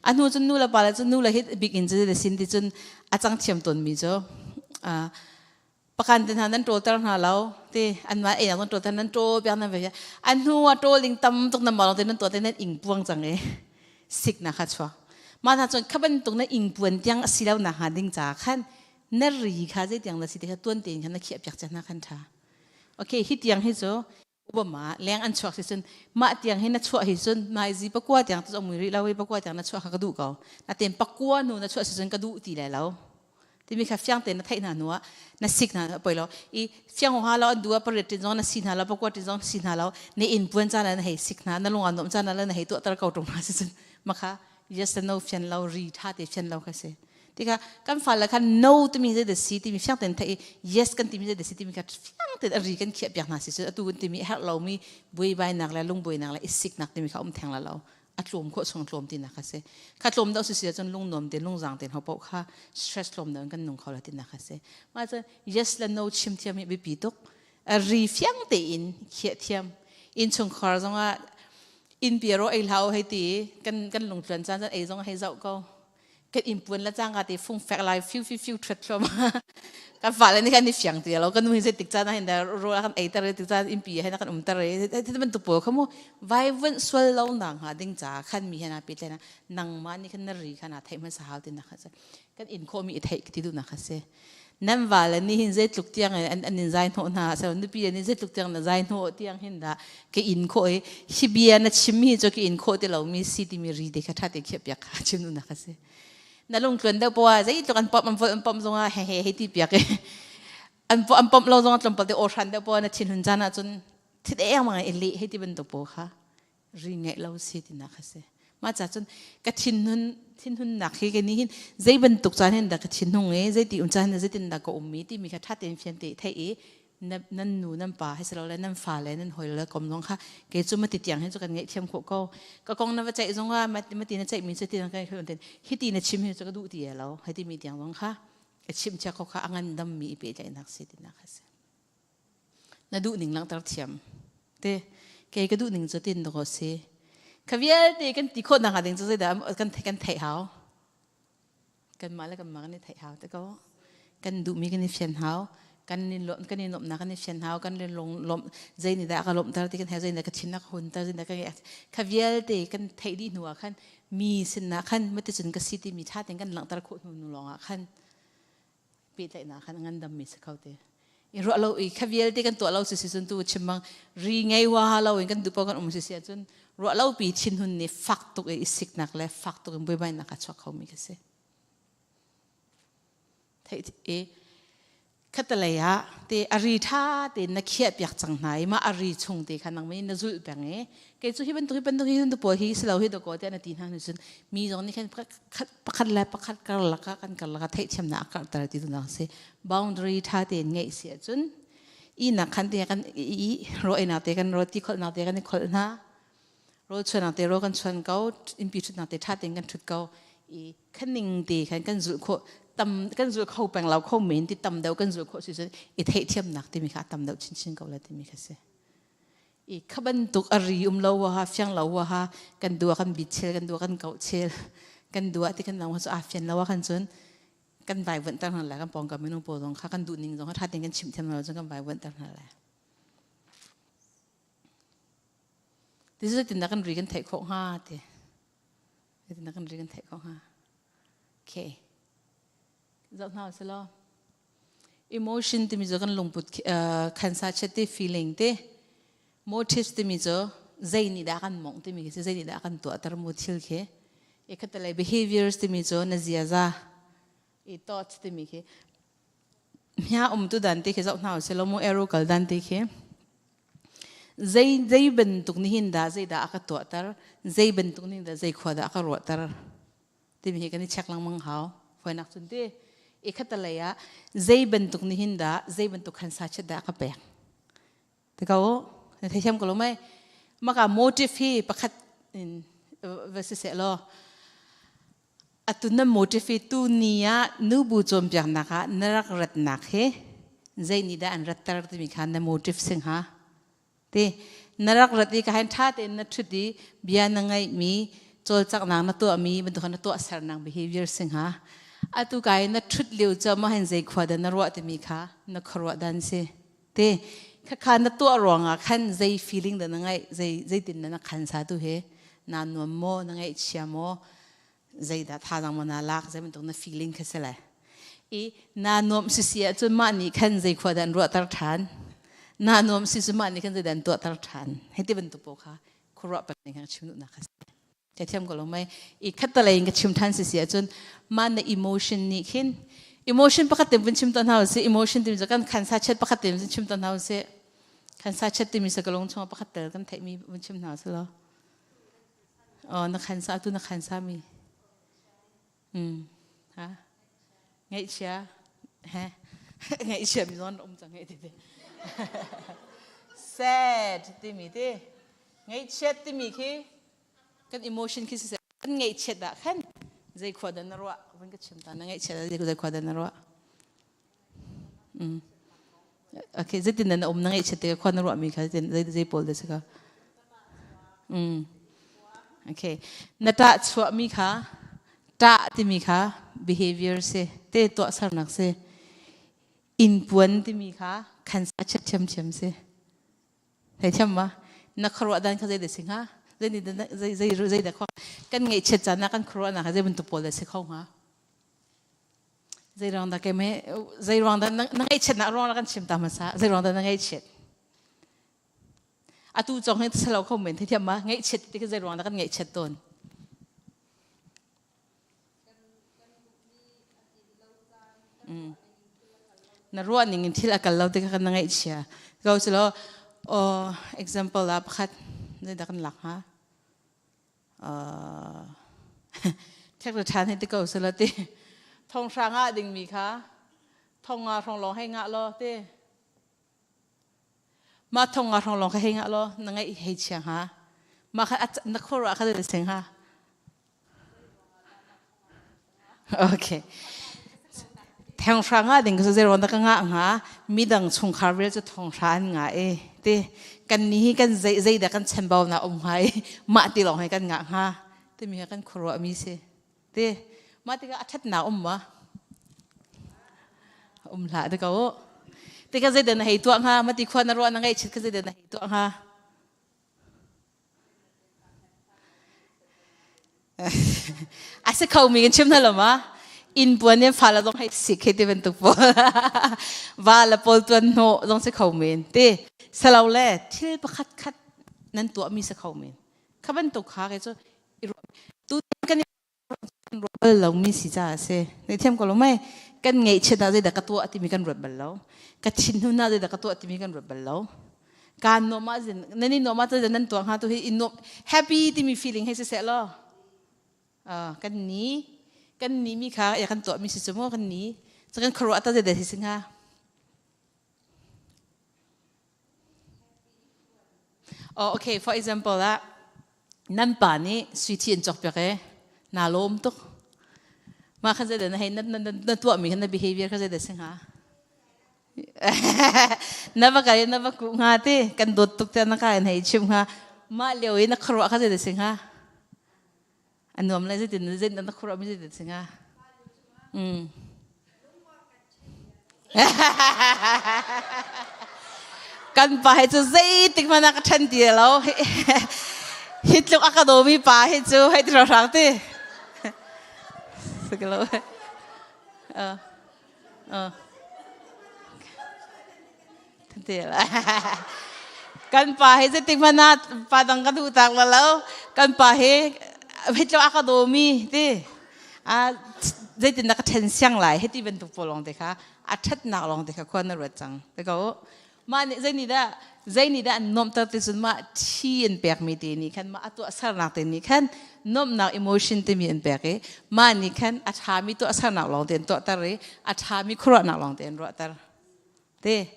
A hnu cun nu le pa le cun nu le hi big in cu le sin ti cun a cang thiam tawn mi cu pakan te hna nan ṭawlter hna lo ti anmah ei nan ṭawlter nan ṭawl piak nan ve an hnu ah ṭawl ding tam tuk nan mah te nan tuah te nan ing puang cang i sik na kha chuak. Mah hna cun kha bantuk na ing puan tiang a si lo nak hnga ding ca khan na ri kha zei tiang na si ti kha tuan tein khan na khiah piak cang hna khan ṭha. Okay, hi tiang hi cu Obama leng an chuak si cun mah tiang hi na chuah hi cun maizi pakua tiang tu mui rih lo i pakua tiang na chuah kha ka duh ko na ten pakua nu na chuah si cun ka duh ti lai lo timi kha fiang tein na theih hna hnu ah na sik hna poi lo i fiang ha lo an du ah pariat tin zong na si hna lo pakua tin zong si hna lo na in puan caan na hei sik hna na lung a nuam caan na hei tuah tar ko tung hna si cun makha yes no fian lo ri tha te fian lo kha si. Tikah kan fale khan no timi zei dah si timi fiang tein theih i yes kan timi zei dah si timi kha fiang tein a ri kan khiah piak hna si cu atu kan timi herh lomi buaibainak le lungbuainak le isiknak timi kha um theng la lo. A tlawm khawh chung tlawm tinak kha si. Kha tlawm deuh si si ahcun lungnuam tein lungzang tein ho paoh kha stress tlawm deuh in kan nung kho la tinak kha si. Mah cun yes le no chim thiam hi biapi tuk. A ri fiang tein khiah thiam. Innchungkhar zongah inn pi ro ei hlah u hei ti kan kan lungtluan caan caan ei zong hei zoh ko. Kan inn puan la cang ka ti fung fek lai fiu fiu fiu thret thluam kan fale nih kan i fiang ti lo kan nu hi zeitik caan ah hin rawl kan ei ter tik caan innpi hin kan um ter ti bantuk pawl kha mu vai vun sual lo na hnga ding ca khan mi hen pi tlena nangmah nih khan na ri khan a theih hmasa hau ti na kha kan in khawh mi i theih ti du na kha si. Nan vale nih hin zeitluk tiang an an in zai hnawh hna so nupi nih zeitluk tiang na zai hnawh tiang hin dah ka in khawh i hi bia na chim hi cu ka in khawh ti lo mi si timi ri te kha ṭha te khiah piak kha chim nu na kha si. Na lungtluan deuh poah zeitluk an pom an vol an pom zongah he he he ti piak i. An an pom lo zong tlawmpal te aw hran deuh po na thinhun caan ahcun thit eng mang i leh hei ti bantuk pawl kha ri ngeih lo si tinak kha si. Mah ca cun ka thinhun thinhunnak hi ke ni hin zei bantuk caan hin dah ka thinhung i zeiti um caan hin zeitin dah ka um i timi kha ṭha tein fian te theih i nan nu nan pa hei si lo le nan fa le nan hawi le kom zong kha kei cu mati tiang hin cu kan ngaihthiam khawh ko. Ka kong na va ceih zong ah mati na ceih mi cu ti kan hi ti na chim hi cu ka duh ti lo hei ti mi tiang zong kha a chim chia ko kha a ngandam mi i pehtlaihnak si tinak kha si. Na duh ning langhter thiam te kei ka duh ning cu tin dawh si. Kha vialte kan ti khawh nak ding cu zeidah kan kan theih hau. Kanmah le kanmah kan i theih hau te ko. Kan duhmi kan i fian hau. Kan i lawm kan i lawmhnak kan i fian hau. Kan i lawm zei nih dah ka lawmhter ti kan hei zei nih ka thin a ka hunter zei nih ka kha vialte kan theih dih hnu ah khan mi sinah khan maticun ka si timi ṭha tein kan langhter khawh hnu lawng ah khan pehtlaihnak khan ngandam mi si kho te. I ruah lo i kha vialte kan tuah lo si si cun tu chim bang ri ngei wa lo in kan duh kan um si si ahcun ruah lo pi thinhun nih fak tuk i siknak le fak tuk in buaibainak a chuak kho mi ka si. Theih i khatalei ah te a ri ṭha tein na khiah piak cang hna i mah a ri chung te kha nangmah in na zulh peng i kei cu hi bantuk hi bantuk hi bantuk pawl hi si lo hi dawkaw tiah na ti hna hnu cun mi zong nih khan pakhat le pakhat karlak ah kan karlak ah theihthiamnak a karhter ti tu si. Boundary ṭha tein ngeih si ahcun ihnak khan te kan i rawh te kan rawt ti kholhnak te kan i kholh hna rawl chuannak te rawl kan chuan ko innpi ṭhutnak te ṭha tein kan ṭhut ko i khaning te khan kan zulh khawh tam kan zulh kho peng lo kho men ti tam deuh kan zulh khawh si cun i theihthiamnak timi kha a tam deuh chinchin ko la timi kha si. I kha bantuk a ri um lo ha fiang lo ha kan dua kan bit chel kan dua kan kau chel kan dua ti kan lo cu a fian lo kan cun kan vai vuan ter hna la kan pawngkam minung pawl zong kha kan duh ning zong kha tha tein kan chim thiam lo cun kan vai vuan ter hna la. Ti zeitin dah kan ri kan theih khawh hnga ti. Zeitin dah kan ri kan theih khawh hnga. Okay. Zoh hna usih law. Emotion timi cu kan lungput khansa chet te feeling te motives timi cu zei nih dah kan mongh timi khi zei nih dah kan tuahter mu thil khi. E khatalei behaviors timi cu na ziaza i thoughts timi khi hia um tu dan te khi zoh hna usih law mu arrow kal dan te khi zei zei bantuk nih hin dah zei dah a ka tuahter zei bantuk nih dah zei khua dah a ka ruahter timi hi kan i check lengmang hau. Fawinak cun ti i khatalei ah zei bantuk nih hin dah zei bantuk khan sa chet dah a ka pek ti ko na theithiam ko lo mei. Maka motive hi pakhat in va si seh law atu na motive hi tu ni ah nubu cawnpiaknak ah na rak ratnak hi zei nih dah an ratter timi kha na motive sing ha ti. Na rak rat i ka hen ṭha tein na ṭhut i bia na ngaihmi cawlcanghnak na tuahmi bantuk na tuahsernak behavior sing ha. Atu kai na ṭhut lio cu mah hin zei khua dah na ruah timi kha na khuaruah dan si ti. Khakha na tuah ruangah khan zei feeling dah na ngaih zei zeitin na khan sa tu he naa nuam maw na ngaihchia maw zeidah thazaang maw naa lak zei bantuk na feeling kha si le. I naa nuam si si ahcun mah nih khan zei khua dah an ruahter ṭhan naa nuam si cu mah nih khan zeidah an tuahter ṭhan hei ti bantuk pawl kha khuaruah peng ning kha chim duhnak kha si. Ka thiam ko lo mei. I khattalei in ka chim ṭhan si si ahcun mah na emotion nih khin emotion pakhat te vun chim tawn hna usih. Emotion timi cu kan khansa chet pakhat te vun chim tawn hna usih. Khansa chet timi sa ka lung chung pakhat tel kan theihmi vun chim hna usih law. Oh, na khansa tu na khansa mi. Ha? Ngaihchia. He? Ngaihchia mi zon um cang he ti te. Sad timi te. Ngaihchiat timi khi kan emotion khi siseh kan ngaihchiat ah khan zei khua dah na ruah vun ka chim ta na ngaihchiat ah zei khua dah na ruah. Okay, zeitin na um na ngaihchiat tikah khua na ruah mi kha zei zei pawl dah si ka. Okay. Na ṭah chuah mi kha ṭah timi kha behavior si te tuahsernak si. Inn puan timi kha khan sa chet thiamthiam si. Theithiam ma? Na khuaruah dan kha zei dah si hnga? Zei nih zei zei zei dah khua kan ngaihchiat caan ah kan khuaruahnak kha zei bantuk pawl dah si kho hnga? Zei ruang dah keimah zei ruang dah na ngaihchiatnak ruang kan chim ta hmasa. Zei ruang dah na ngaihchiat? Atu cong hi salo kho men theithiam ma? Ngaihchiat ti kha zei ruang dah kan ngaihchiat tawn? Na ruah ning in thil a kal lo tikah kan na ngaihchia. Ko si law, oh, example ah pakhat zeidah kan lak hnga? Ṭhek le ṭhan hei ti ko si law ti. Thong hra ngah dingmi kha thong nga hrawng lawng hei ngah law ti. Mah thong nga hrawng lawng kha hei ngah law na ngaih hei chia hnga. Mah kha na khuaruah kha zei sing hnga? Okay. Theng hra nga ding cu zei ruang dah ka ngah hnga? Midang chungkhar vial cu thong hra an ngah i ti kan ni hi kan zei zei dah kan chambau na um hnga i mah ti lawng hi kan ngah hnga timi hi kan khuaruah mi si. Ti mah tikah a ṭhatnak um ma? Um hlah ti ko. Tikah zei dah na hei tuah hnga? Mah ti khua na ruah na ngaihchit kha zei dah na hei tuah hnga? A si khomi kan chim hna lo ma? Inn puan in fa la zong hei sik hei ti bantuk pawl. Va le pawl tuan hnawh zong si kho men. Ti salo le thil pakhat khat nan tuahmi si kho men. Kha bantuk kha ke cu tu kan ruat bal lomi si caah a si. Theithiam ko lo mei? Kan ngaihchiat ah zeidah ka tuah timi kan ruat bal lo. Ka thinhun ah zeidah ka tuah timi kan ruat bal lo. Kaan nuam ah nan i nuam ah zeidah nan tuah hnga tu hi i nuam happy timi feeling hei si seh law. Kan ni kan ni mi kha ya kan tuah mi si cu mu kan ni. Cu kan khuaruah ta zeidah si si hnga? Oh, okay, for example ah nan pa nih sui thi an cawkpiak e naa lawm tuk. Mah kha zeidah na hei na, na, na tuahmi kha na behavior kha zeidah si hnga? na va kai na va kuh hnga ti kan dawt tuk te na ka in hei chim hnga. Mah lio i na khuaruah kha zeidah si hnga? A nuam lai zeitin zeitin na khuaruah mi zeitin si hnga? Mm. Kan pa hi cu zeitik hmanh ah ka ṭhen ti lo. Hi tluk a ka dawmi pa hi cu hei ti hrang ti. Siklo. Uh. Uh. Ti la. Kan pa hi zeitik hmanh ah pa dang ka duh tak lo. Kan pa hi hi tluk a ka dawmi ti. A zeitin dah ka ṭhen siang lai hiti bantuk pawl lawng te kha a ṭhatnak lawng te kha khua na ruat cang. Te ko mah nih zei nih dah zei nih dah an nuamhter ti cun mah thi an pekmi te nih khan mah a tuahsernak te nih khan nuamhnak emotion timi an pek i mah nih khan a ṭhami tuahsernak lawng te an tuahter i a ṭhami khuaruahnak lawng te an ruahter. Te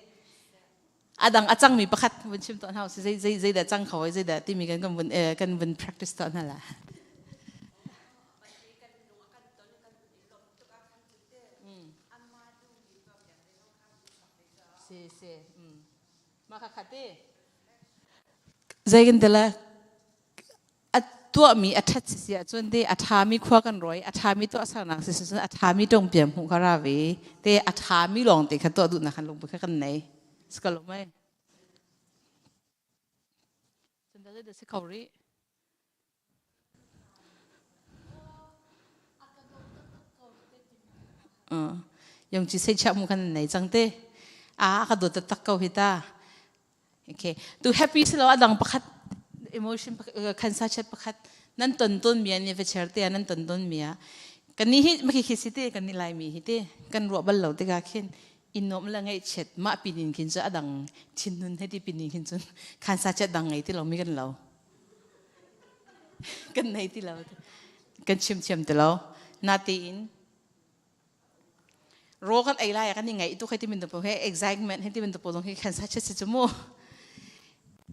a dang a cangmi pakhat vun chim tuah hna usih zei zei zei dah cang kho ai zei dah timi kan kan vun kan vun practice tuah hna la. Si si. Mah kha khat i zei kan tila a tuahmi a ṭhat si ahcun te a ṭhami khua kan rawi a ṭhami tuahsernak si cun a ṭhami tongpiam hmuh kha ra ve te a ṭhami lawng te kha tuah duhnak kan lungput kha kan nei si ko lo mei cun da si kho rih. Yong chi sei chia mu kan nei cang te a ka dawt tak ko hi ta. Okay. Tu happy si lo adang pakhat emotion khan sa chat pakhat nan ton ton mi ani va cher te nan ton ton mi a kan ni hi makhi khi si te kan ni lai mi hi te kan ruah bal lo te ka khin in nom la ngai chet ma pinin khin chu adang thin nun he ti pinin khin chun khan sa chat dang ngai ti lo mi kan lo kan nei ti lo kan chim thiam ti lo na ti in Raw kan ei lai ah kan i ngaih tuk hei ti bantuk he excitement hei ti bantuk pawl zong hi kan sa si cu mu.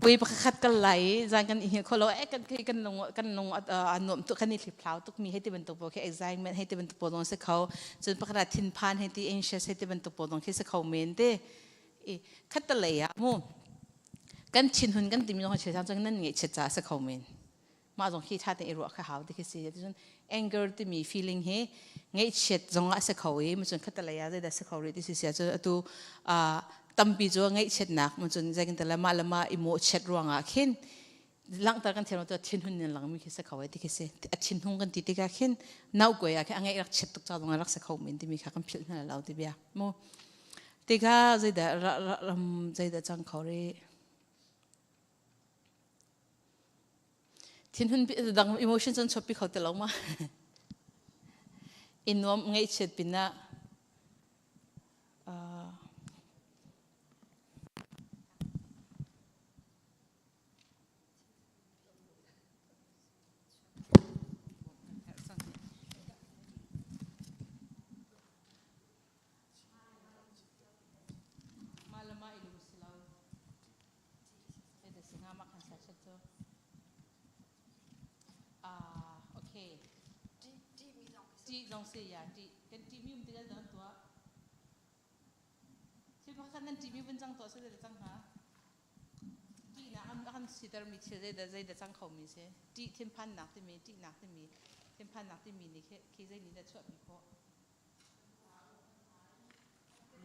Pui pakhat kal lai i zan kan i hngilh kho lo eh kan khi kan lung kan lung a nuam tuk kan i hliphlau tuk mi hei ti bantuk pawl khi excitement hei ti bantuk pawl zong si kho. Cun pakhat ah thinphan hei ti anxious hei ti bantuk pawl zong khi si kho men te. I khattelei ah mu kan thinhun kan timi zong hi cun nan ngaihchiat caah si kho men. Mah zong khi ṭha tein i ruah kha hau ti khi si. Cun anger timi feeling hi ngaihchiat zong ah a si kho i cun khattelei ah zeidah si kho rih ti si sia cun atu tampi cu ngaihchiatnak cun zeitin mah le mah i mawhchiat ruangah khin langhter kan thiam lo thinhun in langmi khi si kho ai ti khi si. A thinhung kan ti tikah khin naukuai ah khin a ngaih rak chiat tuk ca zong ah rak si kho men timi kha kan philh hna lo ti bia mu. Tikah zeidah zeidah cang kho rih. Thinhun dang emotion cun chuahpi kho ti lo ma. I nuam ngaihchiat pinah. Ṭih zong si ya ṭih. Kan ṭihmi um tikah kan tuah. Thil pakhat khat nan ṭihmi vun cang tuah seh zei dah cang hnga? Ṭihnak an kan sitermi thil zeidah zeidah cang khomi si? Ṭih thinphannak timi ṭihnak timi thinphannak timi nih khi zei nih dah chuahpi khawh?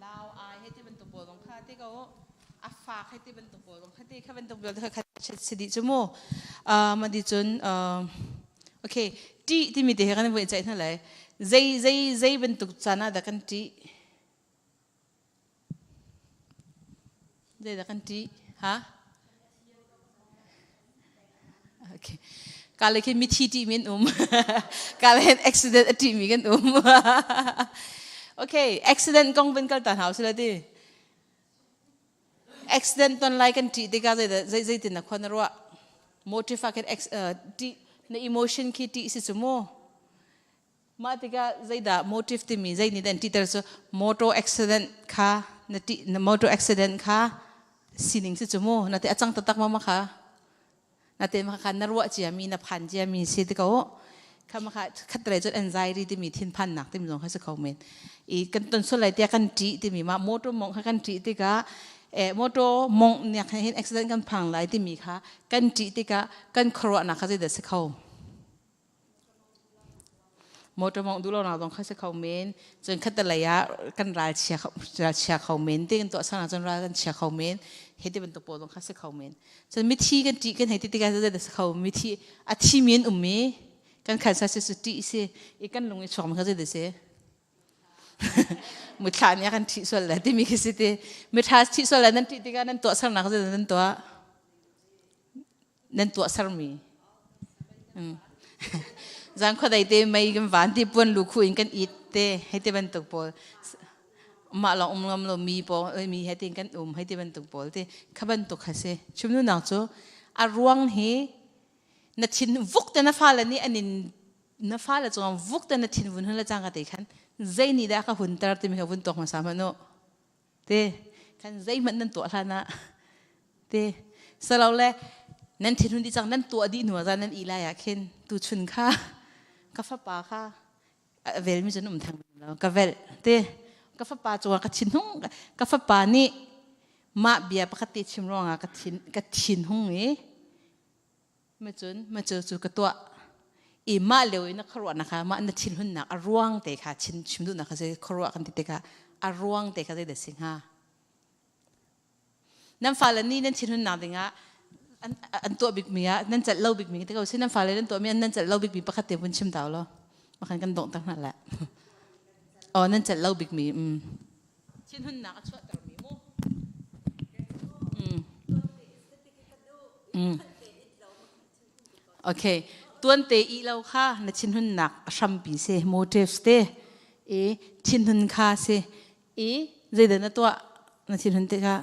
Lau ai hei ti bantuk pawl zong kha ti ko a fak hei ti bantuk pawl zong kha ti kha bantuk vialte kha si dih cu mu. Ma di cun okay ṭih timi te he kan voi ceih hna lai. Zei zei zei bantuk caan ah dah kan ṭih? Zeidah kan ṭih? Ha? Okay. Kale khin mithi ṭihmi an um. Kale hin accident a ṭihmi kan um. Okay, accident kong vun kal ta hna usila ti. Accident ton lai kan ṭih tikah zeidah zei zeitin na khua na ruah? Motive ah khin ṭih na emotion khi ṭih si cu mu. Mah tikah zeidah motive timi zei nih dah an ṭihter cu motor accident kha na ṭih na motor accident kha sining si cu mu na te a cang taktak ma ma kha na te ma kha na ruah ciami na phan ciami si ti ko kha ma kha khatlei cun anxiety timi thinphannak timi zong kha si kho men i kan ton sual lai tiah kan ṭih timi ma motor mong kha kan ṭih tikah eh motor mong nek hin accident kan phang lai timi kha kan ṭih tikah kan khuaruahnak kha zeidah si kho Motor mawngh duh lonak zong kha si kho men. Cun khattelei ah kan ral chia ral chia kho men. Ti kan tuah sang ahcun ral kan chia kho men. Hi ti bantuk pawl zong kha si kho men. Cun mithi kan ṭih kan hei ti tikah zeidah si kho mithi a thimi an um i kan khan sa si su ṭih si i kan lung i chuak mi kha zeidah si muthla nih a kan ṭhih sual le timi khi si ti miṭha ṭhih sual le nan ṭih tikah nan tuahsernak kha zeidah nan tuah Nan tuahsermi. Zan khuadei te mei kan van ti puan lu khu in kan it te hei ti bantuk pawl mah lawng um ngam lo mi pawl mi he tin kan um hei ti bantuk pawl te kha bantuk kha si chimnu nak cu a ruang hi na thin vuk te na fale nih an in na fale cungah vuk te na thin vun hun le cang ka te khan zei nih dah ka hun ter timi kha vun tuak hmasa hmanh u Te kan zeihmanh nan tuah hlan ah te salo le nan thinhun dih cang nan tuah dih hnu ah zan nan ih lai ah khin tuchun kha ka fapa kha a velmi cun um theng lo ka velh te ka fapa cungah ka thinhung ka fapa nih mah bia pakhat te chim ruangah ka thin ka thinhung i Macun macu cu ka tuah i mah lio i na khuaruahnak kha mah na thinhunnak a ruang te kha chim chim duhnak kha zei khuaruah kan ti tikah a ruang te kha zeidah si hnga? Nan fale nih nan thinhunnak dingah an, an tuah bikmi ah nan celh lo bikmi te ko si nan fale nan tuahmi an nan celh lo bikmi pakhat te vun chim ta law makhan kan dongh tak hna le oh nan celh lo bikmi thinhunnak a chuahtermi mu Okay. Tuante i lo kha na thinhunnak a hrampi si motives te i thinhun kha si i zeidah na tuah na thinhun te kha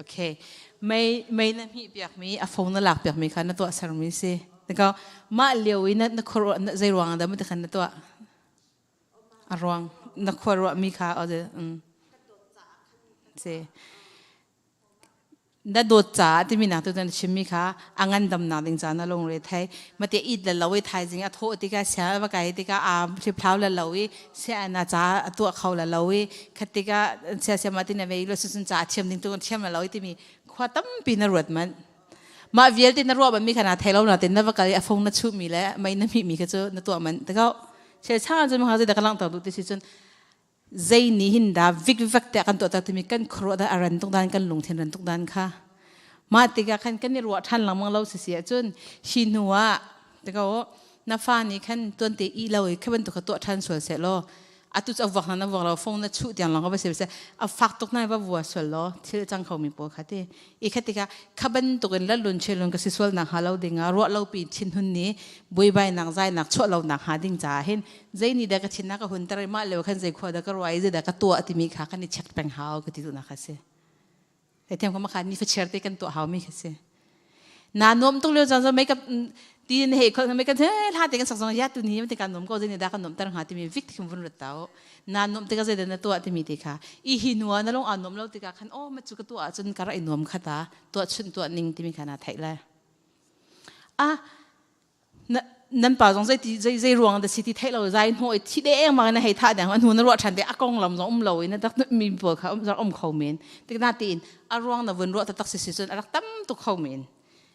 Okay. Mei mei na hmih piakmi a phone na lak piakmi kha na tuah sermi si. Teka mah lio i na na khuaruah zei ruang dah mah khan na tuah? A ruang na khuaruahmi kha o si. Na dawt caah timi nak tu na chimmi kha a ngandamnak ding caah na lungre thei mate it le lo i thaizing a thawh tikah sia va kai tikah aa hliphlau le lo i sia na ca a tuah kho le lo i khat tikah sia sia ma tin a vei lo cun ca thiam ding tu thiam le lo i timi khua tampi na ruat manh mah vialte na ruah mi kha na thei lo na tin na va kal i a fung na chuh mi le mei na hmih mi kha cu na tuah manh tiko chel chang cun ma da ka langhter duh ti si cun Zei nih hin dah vikvak tiah kan tuah timi kan khuaruah dah a ran tuk dan kan lungthin ran tuk dan kha mah tikah khan kan i ruah ṭhan lengmang lo sisi ahcun hi hnu ah tiko na fa nih khan tuante i lo i kha bantuk kha tuah ṭhan sual seh law Atu cu a vuak na vuak lo phone na chuh tiang lawng ka va si se a fak tuk nai va vua sual law thil cang kho mi pawl kha ti i kha tikah kha bantuk in lalun chelun ka si sual nak ha lo ding ah ruah lo pi thin hun ni buaibai nak zai nak chuah lo nak ha ding ca hin zei ni da ka thin na ka hun tar ma le khan zei khua da ka ruai zei da ka tua timi kha kan i check peng hau ka ti tu na kha si. Theithiam ko makha ni fachiar te kan tuah hau mi kha si. Na nuam tuk lio caan zo makeup ti ne he khol makeup he hla te kan sak zong ya tu ni te kan nuam ko zei ni da kan nuam tar hnga timi vik thim vun rat tao. Na nuam te ka zei da na tuah timi te kha i hi nuwa na long a nuam lo te ka khan oh ma chu ka tuah ahcun ka ra i nuam kha ta tuah chun tuah ning timi kha na theih le. A nan pa zong zei zei zei ruang da si ti theih lo zai hno i thi deng ma na hei tha deng an hu na ruah than te a kong lam zong um lo in na tak mi pawl kha um um kho men tik na te in a ruang na vun ruah tak si si cun a rak tam tuk kho men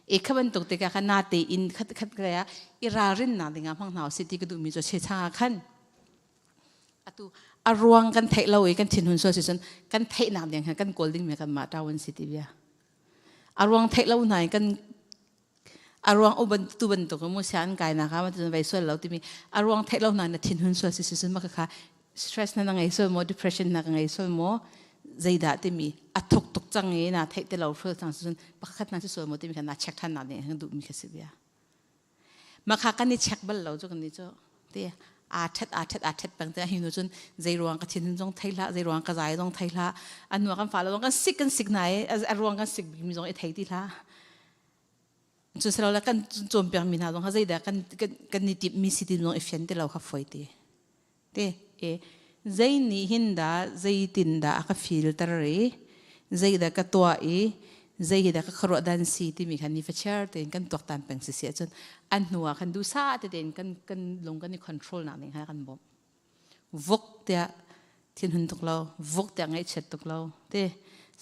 e kha bantuk te ka kha na te in khat khat ka ya i ralrin na dinga hmang hna si ti ka duh mi chu che cha khan atu a ruang kan theih lo i kan thinhun sual si cun kan theih nak ding kan kawl ding mi kan mah tawon si ti bia a ruang theih lo hna in kan A ruang u tu bantuk mu sian kai na kha ma tu vai sual lo timi a ruang theih lo na na thinhun sual si si ma kha stress na ngei sual mo depression na ngei sual mo zeidah timi a thuk tuk cang i na theih te lo ful cang cun pakhat na si sual mo timi kha na check than na ding duh mi kha si bia ma kha kan i check bal lo chu kan ni chu te a thet a thet a thet peng te hi nu cun zei ruang ka thin zong thei hlah zei ruang ka zai zong thei hlah an nuwa kan fa lo kan sik kan sik nai a ruang kan sik mi zong i thei ti hlah Cun silo kan cawnpiak mi hna zong kha zeidah kan kan i timh mi si ti zong i fian ti lo kha foi ti. Te e zei nih hin dah zeitin dah a ka filter i zeidah ka tuah i zei hi dah ka khuaruah dan si timi kha nifachiar tein kan tuaktan peng si si ahcun an hnu ah khan duhsah tein kan kan lung kan i control nak ding kha kan bawmh. Vok tiah thinhun tuk lo, vok tiah ngaihchiat tuk lo te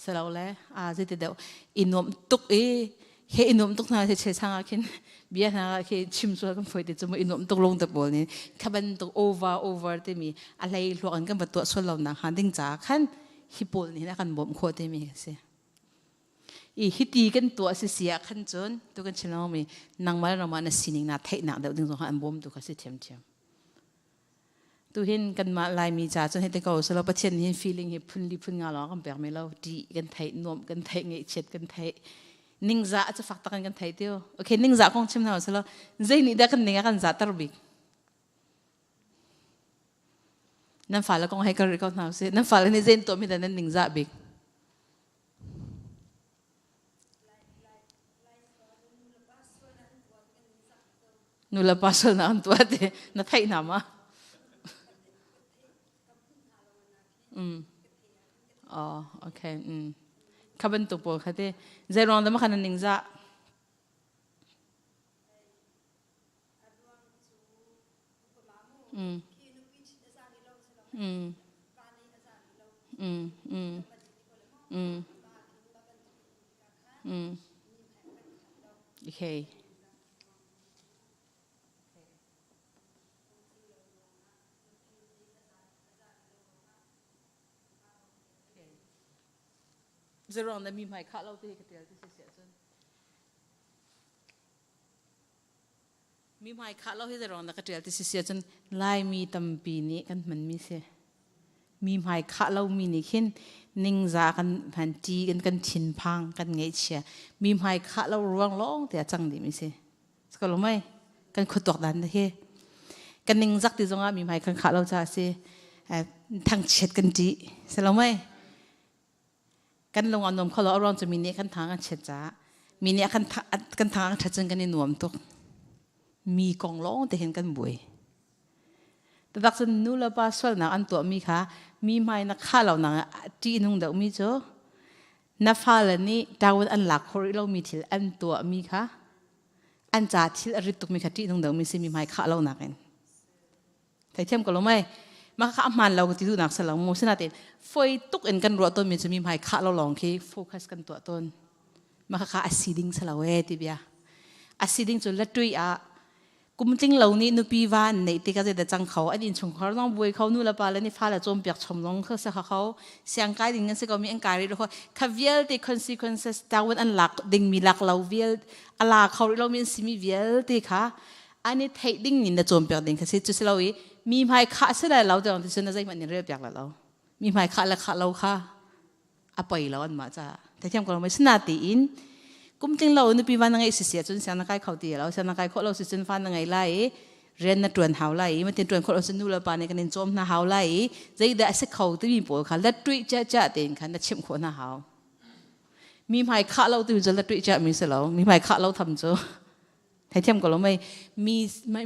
silo le a zeiti deuh i nuam tuk i he i nuam tuk hna che chang ah khin bia hna ah khi chim sual kan foi te cu i nuam tuk lung te pawl nih kha bantuk over over timi a hlei hluak in kan va tuah sual lo nak hnga ding ca khan hi pawl nih a kan bawmh khawh timi a si. I hiti kan tuah si si ah khan cun tu kan chim mi nangmah le nangmah na sining na theihnak deuh ding zong kha an bawm tu kha si thiamthiam. Tuhin kanmah Laimi ca cun hei ti ko selaw Pathian nih hin feeling hi phun li phun nga lawng kan pek mi lo. Ṭih kan theih, nuamh kan theih, ngaihchiat kan theih, ningzah cu fak tak in kan theih tiu. Okay, ningzah kong chim hna selaw zei nih dah kan ning a kan zahter bik? Nan fale kong hei ka rih ko hna usih. Nan fale nih zei an tuah mi dah nan ningzah bik? Nulepa sualnak an tuah ti na theih hna ma? Mm. Oh, okay. Mm. Kha bantuk pawl kha ti. Zei ruang dah ma khan na ningzah? Mm. Mm. Mm. Mm. Mm. Mm. Okay. Zeruang na mi hmai khah lo te hi ka tial ti si si ahcun. Mi hmai khah lo hi zeruang dah ka ṭial ti si si ahcun Laimi tampi nih kan hmanmi si. Mi hmai khah lomi nih khin ningza kan hman ṭi kan kan thinphang kan ngaihchia. Mi hmai khah lo ruang lawng te a cang dihmi si. Ko lo mei kan khuatuak dan hi. Kan ningzak ti zongah mi hmai kan khah lo caah si. Thangchiat kan ṭih. Si lo mei? Kan lung a nuam kho lo a ruang cu mi nih kan thang an chiat caah mi nih kan kan thang an ṭhat cun kan i nuam tuk. Mi kong lawng te hin kan buai. Tatak cun nu le pa sualnak an tuahmi kha mi hmai na khah lo nak ṭih nung deuhmi cu na fale nih ṭawun an lak khawh rih lomi thil an tuahmi kha an ca thil a rit tukmi kha ṭih nung deuhmi si mi hmai khah lo nakin. Theithiam ko lo mei. Mah kha a hmaan lo ti duhnak si lo mu. Sinain foi tuk in kan ruah tawnmi cu mi hmai khah lo lawng khi focus kan tuah tawn. Mah kha a si ding si lo ee ti bia. A si ding cu latui ah kum tling lo nih nupi va an neih tikah zeidah cang kho an innchungkhar zong buai kho nu le pa le nih fale cawnpiak chom zong kha si kho siang kai ding an si ko mi an kai rih lo kho kha vialte consequences tawin an lak ding mi lak lo vial a la kho rih lo mi an si mi vialte kha An i theih ding in na cawnpiak ding kha si. Cu si lo i mi hmai khah si lai lo tiang ti cun na zeihmanh in rel piak lai lo. Mi hmai khah le khah lo kha a poi lo anmah caah. Theithiam ko lo mei sinatiin kum tling lo nupi va na ngeih si si ahcun siang na kai kho ti lo. Siang na kai khawh lo si cun fa na ngei lai i rian na ṭuan hau lai i matin ṭuan khawh lo cun nu le pa nih kan in cawm hna hau lai i zeidah a si kho timi pawl kha lattuih ciahciah tein khan na chimh khawh hna hau. Mi hmai khah lo timi cu lattuih ciah mi si lo. Mi hmai khah lo tham cu theithiam ko lo mei mi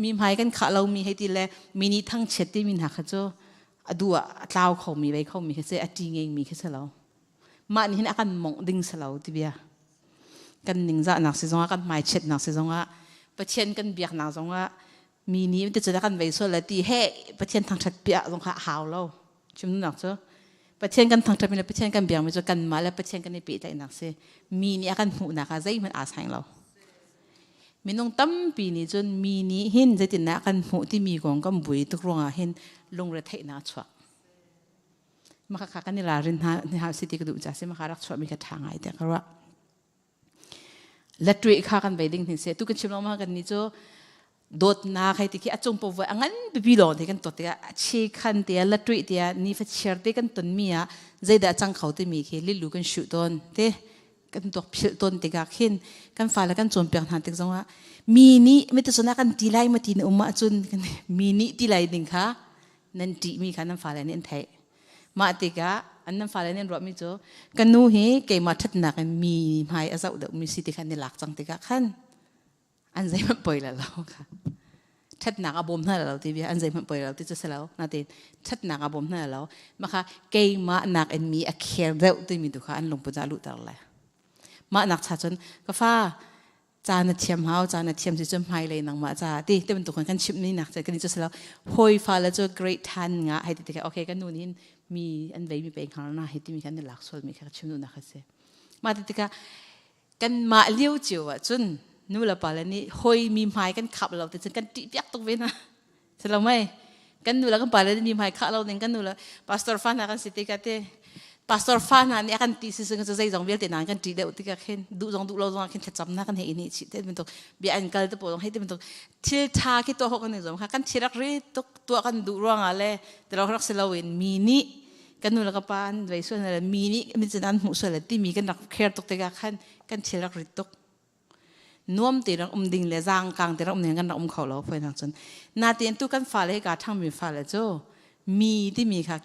mi hmai kan khah lo mi hei ti le mi nih thangchiat timi hna kha cu a du ah a tlau kho mi vei kho mi khi si a ṭi ngei mi khi si lo. Mah nih hin a kan mongh ding si lo ti bia. Kan ningzahnak si zongah kan hmaichiatnak si zongah Pathian kan biaknak zongah mi nih ti cu kan vei sual le ti he Pathian thangṭhat piah zong kha a hau lo. Chimnak cu Pathian kan thangṭhat mi le Pathian kan biakmi cu kanmah le Pathian kan i pehtlaihnak si. Mi nih a kan hmuhnak ah zeihmanh aa saing lo. Minung tampi nih cun mi nih hin zeitindah kan hmuh timi kong kan bui tuk ruangah hin lungretheihnak a chuak. Maka kha kan i ralrin hna ni hau si ti ka duh ca si maka rak chuahmi kha ṭha ngai tiah ka ruah. Latruih kha kan bei ding hin se tu kan chim lengmang kan ni cu dawtnak hei ti khi a cung povoi a ngan pipi lawng te kan tot tikah a che khan te latruih te ni fa chiar te kan ton mi ah zeidah cang kho timi khi lilu kan shuh tawn te kan tuak philh tawn tikah khin kan fale kan cawnpiak hna tik zongah mi nih mi te cun kan ti lai ma ti na um ahcun mi nih ti lai ding kha nan ṭihmi kha nan fale nih an theih. Mah tikah an nan fale nih an ruahmi cu ka nu hi keimah ṭhatnak in mi hmai a zoh deuhmi si ti kha an i lak cang tikah khan an zeihmanh poi la lo kha. Ṭhatnak a bawm hna lo ti bia an zeihmanh poi lo ti cu si lo. Natin ṭhatnak a bawm hna lo. Mah kha keimah nak in mi a care deuh timi tu kha an lungput ah a luhter le. Mah nak cha cun ka fa ca na thiam hau ca na thiam si cun hmailei nangmah ca ti te bantuk kan chimh ni nak kan cu silo hoi fa le cu great than nga hei ti tikah okay kan nu nih mi an vei mi pe hngar na hei ti mi kan lak sual mi kha chim nu nak se ma ti tikah kan mah liu cio ah cun nu le pa le nih hoi mi hmai kan khap lo ti cun kan ṭih piak tuk ve na Silo mei kan nu le kan pa le mi hmai khah lo ding kan nu le pastor fa hna kan si tikah te pastor fa hna nih a kan ti si cu zeizong vialte na kan ṭih deuh tikah khin duh zong duh lo zong khin thlacam na kan hei ni chih te bantuk bia an kal te pawl zong hei te bantuk thil ṭha khi tuah khawh kan i zuam kha kan thi rak ri tuk tuah kan duh ruangah le tilo rak si loin mi nih kan nu le ka pa an vei sual le mi nih mi cun an hmuh sual le timi kan rak care tuk tikah khan kan thil rak rit tuk Nuam te rak um ding le zaangkang te rak um ding kan rak um kho lo poi nak cun. Natein tu kan fale hi ka ṭhangmi fale cu mi timi kha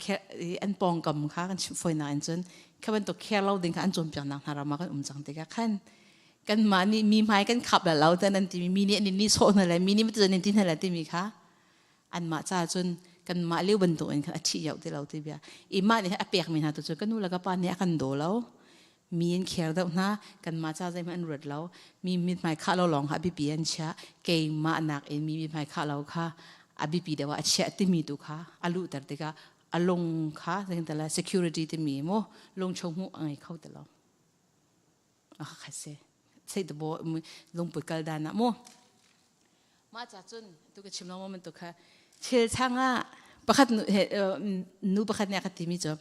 an pawngkam kha kan chimh fawinak in cun kha bantuk care lo ding kha an cawnpiaknak hna ram ah kan um cang tikah khan kanmah nih mi hmai kan khap la lo tan an timi mi nih an in nihsawh hna le mi nih an in ti hna le timi kha anmah ca cun kanmah lio bantuk in khan a ṭhih yoh ti lo ti bia i mah nih a pekmi hna tu cu ka nu le ka pa nih a kan daw lo Mi an kher deuh hna. Kanmah ca zeihmanh an ruat lo. Mi mithmai khah lo lawng kha a biapi an chiah. Keimah nakin mi mithmai khah lo kha a biapi deuh ah a chiah timi tu kha a luhter tikah a lung kha zeitin security timi mu lungcho hmuh a ngei kho ti lo. A kha si. Sei te bo lungput kal dan ah mu. Mah ca cun tu ka chim lo mo bantuk kha thil chang ah pakhat nu pakhat nih a ka timi cu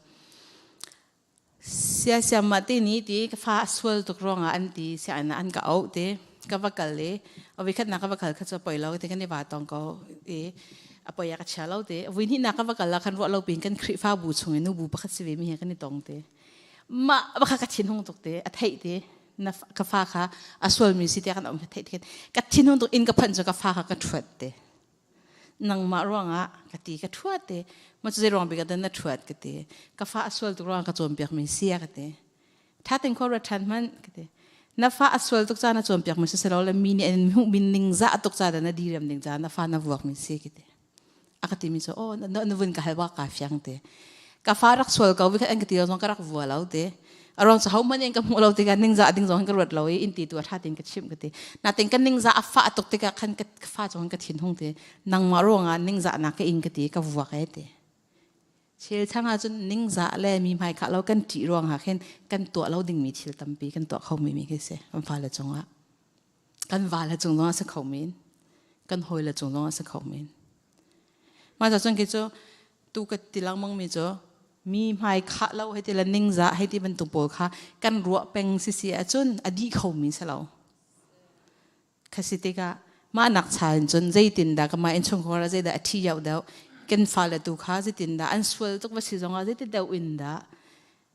Siasiam mah ti nih ti ka fa a sual tuk ruangah an ti sianginn ah an ka auh ti ka va kal i a voikhatnak ka va kal kha cu a poi lo ti kan i va tong ko i a poi ah ka chia lo ti a voihnihnak ka va kal ah khan ruah lo piin kan Khrihfabu chung i nubu pakhat si ve mi he kan i tong ti mah va kha ka thinhung tuk ti a theih ti na ka fa kha a sualmi si tiah kan um theih ti ka thinhung tuk inn ka phanh cu ka fa kha ka ṭhuat ti Nangmah ruangah ka ti ka ṭhuat i ma cu zei ruang bik ah dah na ṭhuat ka ti. Ka fa a sual tuk ruangah ka cawnpiakmi si a ka ti. Ṭha tein khua ruat ṭhan hmanh ka ti. Na fa a sual tuk caah na cawnpiakmi si lo le mi nih an hmuhmi ningzah tuk caah dah na diriam ding caah na fa na vuakmi si ka ti. A ka timi cu oh na vun ka hal bak kaa fiang ti. Ka fa rak sual ko vikhat an ka ti lo zong ka rak vua lo ti. A ruang cu hohmanh in ka hmuh lo tikah ningzah ding zong ka ruat lo i in ti tu a ṭha tein ka chimh ka ti. Natin ka ningzah a fah tuk tikah khan ka fa cung ka thin hung ti. Nangmah ruangah ningzahnak ka ing ka ti ka vuak e ti. Chel chang ahcun ningzah le mi hmai khah lo kan ṭih ruangah khin kan tuah lo dingmi thil tampi kan tuah kho mi mi khi si kan fale cungah. Kan vale cung zongah si kho men. Kan hawile cung zongah si kho men. Mah cun khi cu tu ka ti lengmang mi cu mi hmai khah lo hei ti le ningzah hei ti bantuk pawl kha kan ruah peng sisi ahcun a dih kho mi si lo. Kha si tikah Mah nak cha in cun zeitindah kamah innchungkhar ah zeidah a ṭhi deuh deuh, kan fale tu kha zeitindah an sual tuk va si zongah zeiti deuh in dah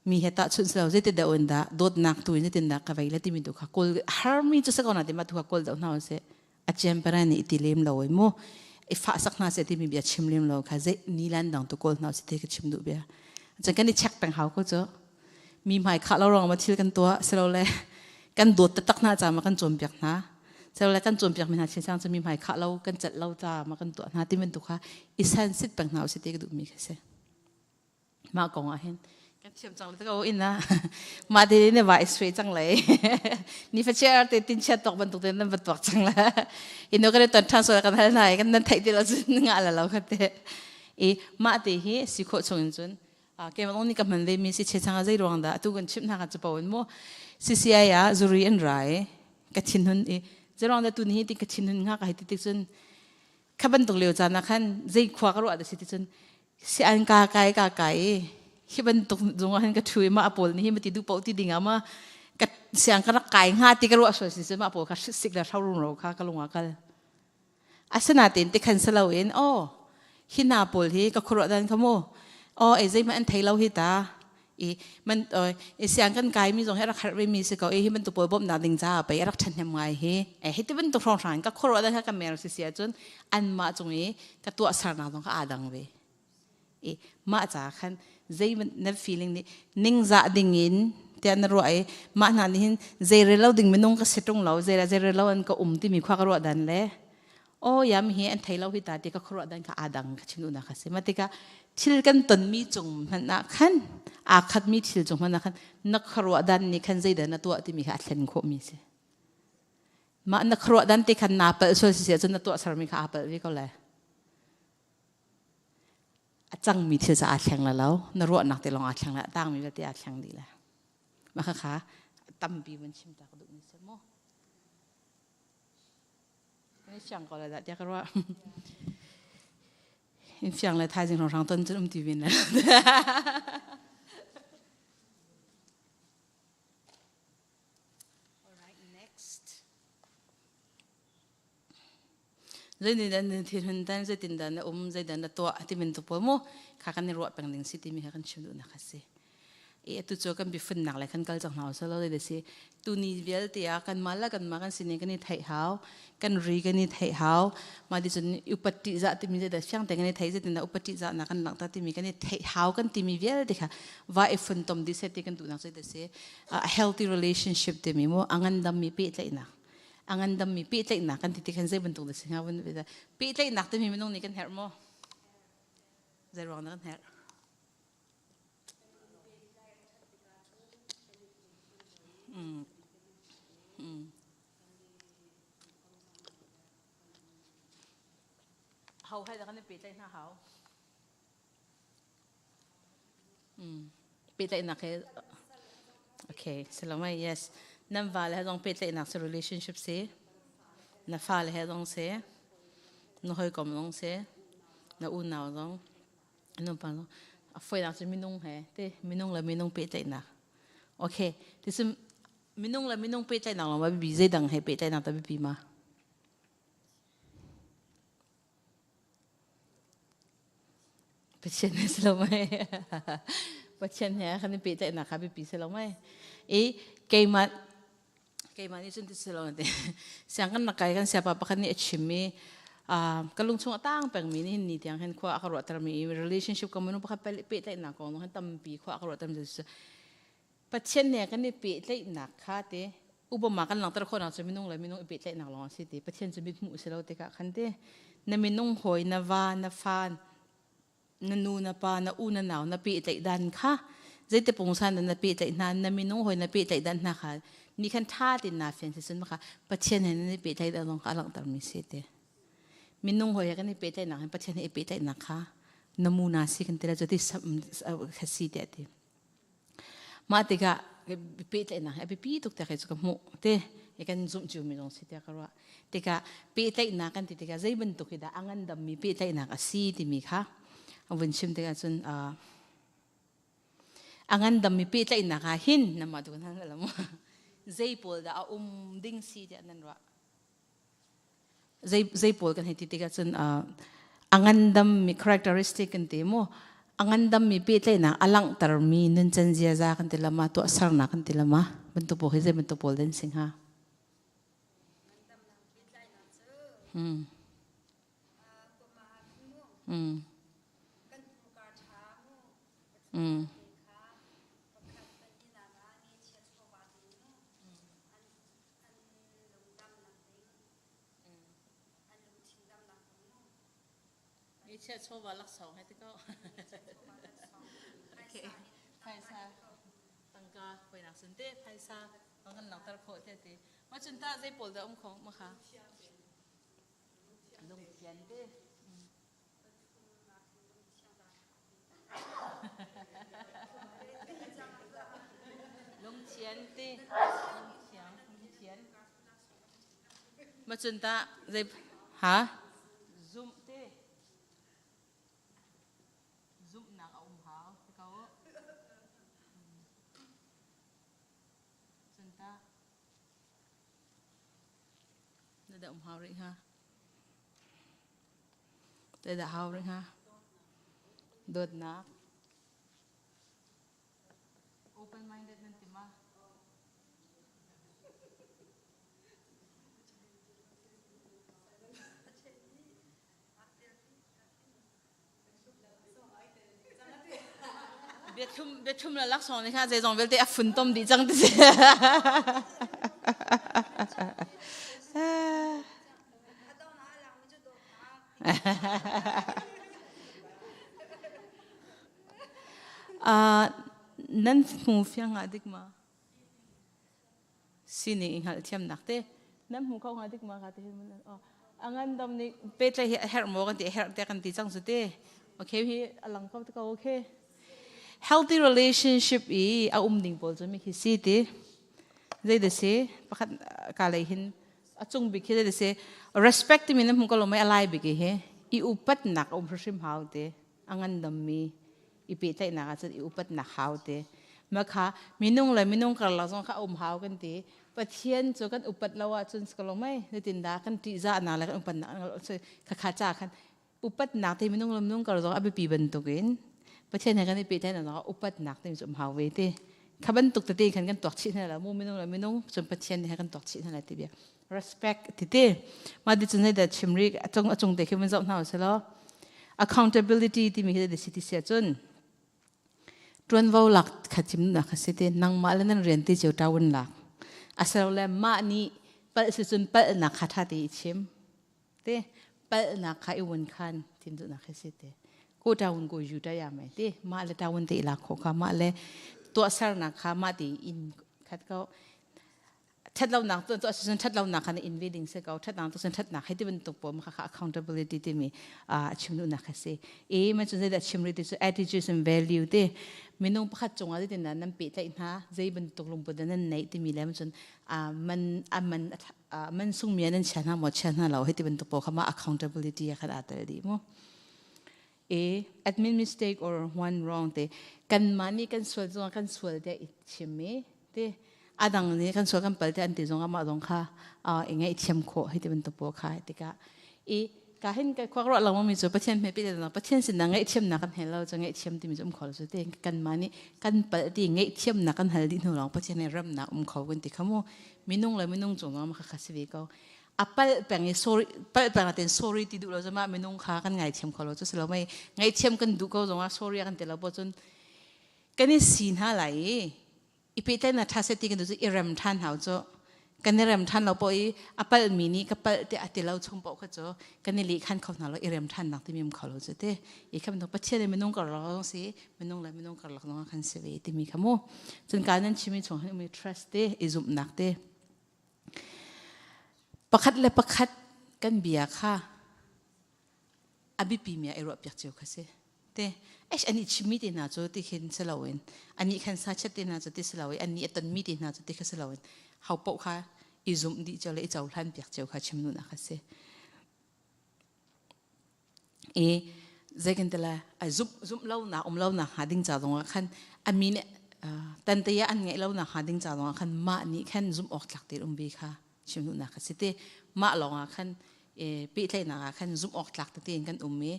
mi he tahchunh si lo, zeiti deuh in dah dawtnak tu in zeitindah ka vei le timi tu kha kawl harmi cu si ko na ti ma tu kha kawl deuh hna usih. A ciampara nih ti lem lo i mu i fah sak hna seh timi bia chim lem lo kha zei nilan dang tu kawl hna usih ti ka chim duh bia. Cun kan i check peng hau ko cu. Mi hmai khah lo ruang ma thil kan tuah silole kan dawt taktak hna ca ma kan cawnpiak hna silole kan cawnpiak mi hna thil sang cu mi hmai khah lo kan celh lo ca ma kan tuah hna ti bantuk kha i sensit peng hna usih ti ka duh mi kha si. Mah kong ah hin kan thiam cang le ko in ah mah te ne va i sui cang le ni fa chia te tin chia tok bantuk te nan va tuak cang le ino kan ton than so kan hal hna kan nan theih ti lo cun nga la lo kha te i mah te hi si khawh chung in cun keimah zong nih ka hman ve mi si che chang ah zei ruang dah atu kan chimh hna kha cu po in mu CCI ah zuri an rai ka thinhun i zei ruang dah tu ni hi ti ka thinhun nga ka hei ti tik cun kha bantuk lio caan ah khan zei khua ka ruah dah si ti cun si an ka kai ka kai i hi bantuk zung ah hin ka thu i mah pawl nih hi ma ti duh paoh ti ding ah ma ka siang ka rak kai hnga ti ka ruah sual si cun mah pawl kha sik le hro ro kha ka lung ah kal. Asinain tikhan si loin aw hi hna pawl hi ka khuaruah dan kha mu aw ei zeihmanh an thei lo hi ta i man i siang kan kai mi zong hi rak harh ve mi si ko i hi bantuk pawl bawmhnak ding caah pei a rak ṭhahnem ngai hi e hi ti bantuk hrawnghrang ka khuaruah dan kha ka mer si si ahcun anmah cung i ka tuahsernak zong kha aa dang ve. I mah ca khan zei na feeling nih ningzah ding in tiah na ruah i mah hna nih hin zei rel lo ding minung ka si ṭung lo, zei zei rel lo an ka um timi khua ka ruah dan le aw yam hi an thei lo hi ta ti ka khuaruah dan kha aa dang ka chim duhnak a si. Mah tikah thil kan tonmi cung hmanh ah khan aa khatmi thil cung hmanh ah khan na khuaruah dan nih khan zeidah na tuah timi kha a thlen khawhmi si. Mah na khuaruah dan te khan naa palh sual si si ahcun na tuahsermi kha aa palh ve ko lai. A cangmi thil cu aa thleng la lo. Na ruahnak te lawng aa thleng la, a tangmi vialte aa thleng dih la. Mah khakha tampi van chim ta ka duh ni si mu. Kan i fiang ko lai dah tiah ka ruah. In fiang le thaizing hrawnghrang ton cun um ti vin le. All right, next. Zeitindah na thinhun dan, zeitindah na um, zeidah na tuah ti bantuk pawl mu kha kan i ruah peng ding si timi kha kan chim duhnak a si. I atu cu kan bifunnak le kan kal cang hna usih law zei si tuni vialte ah kanmah le kanmah kan sining kan i theih hau, kan ri kan i theih hau. Mah ti cun upat ṭihzah timi zeidah fiang tein kan i theih, zeitindah upat ṭihzahnak kan langhter timi kan i theih hau kan timi vialte kha va i funtom dih seh ti kan duhnak cu si. A healthy relationship timi mu a ngandammi pehtlaihnak. A ngandammi pehtlaihnak kan ti ti khan zei bantuk dah si hnga vun pehtlaihnak timi minung nih kan herh maw? Zei ruang dah kan herh? Hau hai dah kan i pehtlaih hna hau? Pehtlaihnak he okay salomai yes nan va le he zong pehtlaihnak si relationship si na fale he zong si na hawikom zong si na unau zong nu pa zong a fawinak cu minung he te minung le minung pehtlaihnak okay ti cu minung le minung pehtlaihnak lawng ma biapi zeidang he pehtlaihnak ta biapi ma? Pathian he si lo mei? Pathian he kan i pehtlaihnak kha biapi si lo mei? I keimah keimah nih cun ti si lo te siang kan rak kai kan siapa pakhat nih a chim i ka lung chung a tang pengmi nih hin ni tiang hin khua a ka ruahtermi i relationship ka minung pakhat pehtlaihnak kong hin tampi khua a ka ruahtermi cu Pathian he kan i pehtlaihnak kha te Obama kan langhter khawhnak cu minung le minung i pehtlaihnak lawng a si ti. Pathian cu mit hmuh si lo tikah khan te na minung hawi na va na fa na nu na pa na u na nau na pehtlaih dan kha zeite pungsan na pehtlaih hna na minung hawi na pehtlaih dan hna kha ni khan tha tin na fian si cun kha Pathian he nan i pehtlaih dan zong kha a langhter mi si te. Minung hawi he kan i pehtlaihnak hin Pathian he i pehtlaihnak kha namuna si kan ti la cu ti si te ti. Mah tikah pehtlaihnak hi a biapi tuk tiah kei cu ka hmuh te i kan zumh ciomi zong si tiah ka ruah. Tikah pehtlaihnak kan ti tikah zei bantuk hi dah a ngandammi pehtlaihnak a si timi kha a vun chim tikah cun a ngandammi pehtlaihnak ah hin namah tu kan hal lo zei pawl dah a um ding si tiah nan ruah? Zei zei pawl kan hei ti tikah cun a ngandam mi characteristic kan ti mu. A ngandam mi pehtlaihnak a langhter mi nuncan ziaza kan ti lama tuahsernak kan ti lama bantuk pawl hi zei bantuk pawl den sing ha? Ngeihchiah chawva laksawng he ti ko. Okay. Phaisa tangka hoinak sun te phaisa kan langhter khawh te ti. Ma cun ta zei pawl dah um kho ma kha? Lungthian te. Lungthian te. Lungthiang, lungthian. Ma cun ta zei ha? Zumh te. Zumhnak a um hau. Ko. Cun ta na dah um hau rih hnga? Zeidah hau rih hnga? Dawtnak. Open minded nan ti ma? Biathum biathum le laksawng nih kha zeizong vialte a funtom dih cang ti si. Nan hmu fiang ah dik ma? Sining i hngalhthiamnak te nan hmu kho hnga dik ma ka ti hin a ngandam nih pehtlaih hi a herh maw kan ti a herh te kan ti cang cu te okay hi a lang ko te ko okay healthy relationship i a um ding pawl cu mi khi si ti zei da si pakhat ka lei hin a cung bik khi zei da si respect timi na hmu ko lo mai a lai bik i hi i upat nak a um hrim hau te a ngandam mi i pehtlaihnak ah cun i upatnak hau te ma kha minung le minung karlak zong kha um hau kan ti Pathian cu kan upat lo ahcun si ko lo mei zeitindah kan ṭihzahnak le kan upatnak kha kha ca khan upatnak te minung le minung kar zong a biapi bantukin Pathian he kan i pehtlaihnak zong upatnak te cu um hau ve ti kha bantuk tete khan kan tuak chih hna la mu minung le minung cun Pathian he kan tuak chih hna la ti bia respect ti te ma di cun da chimri achung achung te khi mun zoh hna uselaw accountability timi hi da si ti sia cun tuanvo lak kha chim na kha si te nangmah le nan rian ti cheu tawun lak asero le mah nih pal si cun pal na kha tha te i chim te pal na kha i wun khan tim du na kha si te ko tawun ko yu ta ya mai te mah le tawun te ila kho kha mah le tuah ser na kha mah ti in khat ko ṭhatlonak tu tu asicun ṭhatlonak kha na in ve ding si ko ṭhatnak tu cun ṭhatnak hei ti bantuk pawl kha accountability timi a chim duhnak a si e man cun zeidah chim rih ti cu attitudes and value te minung pakhat cungah zeitin dah nan pehtlaih hna zei bantuk lungput dah nan neih timi le cun man a man man sungmi nan chia hna maw chia hna lo hei ti bantuk pawl kha ma accountability khan aa tel dih mu e admin mistake or one wrong te kanmah nih kan sual zongah kan sual tiah i chim i te adang nih kan sual kan pal te an ti zong amah zong kha i ngaihthiam khawh hei ti bantuk pawl kha tikah i ka hin ka khuak ruah lo mi cu Pathian hme pi na Pathian sin na ngaihthiamnak kan hel lo cu ngaihthiam timi cu um kho lo cu te kanmah nih kan pal ti ngaihthiamnak kan hal dih hnu lawng Pathian nih ramnak um kho kan ti kha mu minung le minung cung zong kha kha si ve ko a pal peng i sorry pal peng ten sorry ti duh lo zama minung kha kan ngaithiam kho lo cu si lo mei ngaihthiam kan duh ko zongah sorry kan ti lo bo cun kan i si hna lai i i pehtlaihnak ṭha seh ti kan duh cu i rem ṭhan hau cu kan i rem ṭhan lo poh i a palhmi nih ka palh tiah a ti lo chung poh kha cu kan i lehkhan kho hna lo i rem ṭhannak timi um kho lo cu te i kha bantuk Pathian le minung karlak zong si minung le minung karlak zong ah khan si ve timi kha mu cun ka nan chimi chung hin umi trust te i zumhnak te pakhat le pakhat kan bia kha a biapimi ah i ruahpiak cio kha si te eish ani chimmi te hna cu ti khin si loin ani khan sa chet te hna cu ti si loin ani a tonmi te hna cu ti kha si loin ho paoh kha i zumh dih cio le i cohlan piak cio kha chim duhnak kha si i zeikan tila ai zumh zumh lo nak um lo nak hnga ding ca zongah khan ami nih tante an ngeih lo nak hnga ding ca zongah khan mah nih khan zumh awk tlak te um bi kha chim duhnak kha si te mah lawngah khan Pehtlaihnak ah khan zumh awk tlak tete in kan um i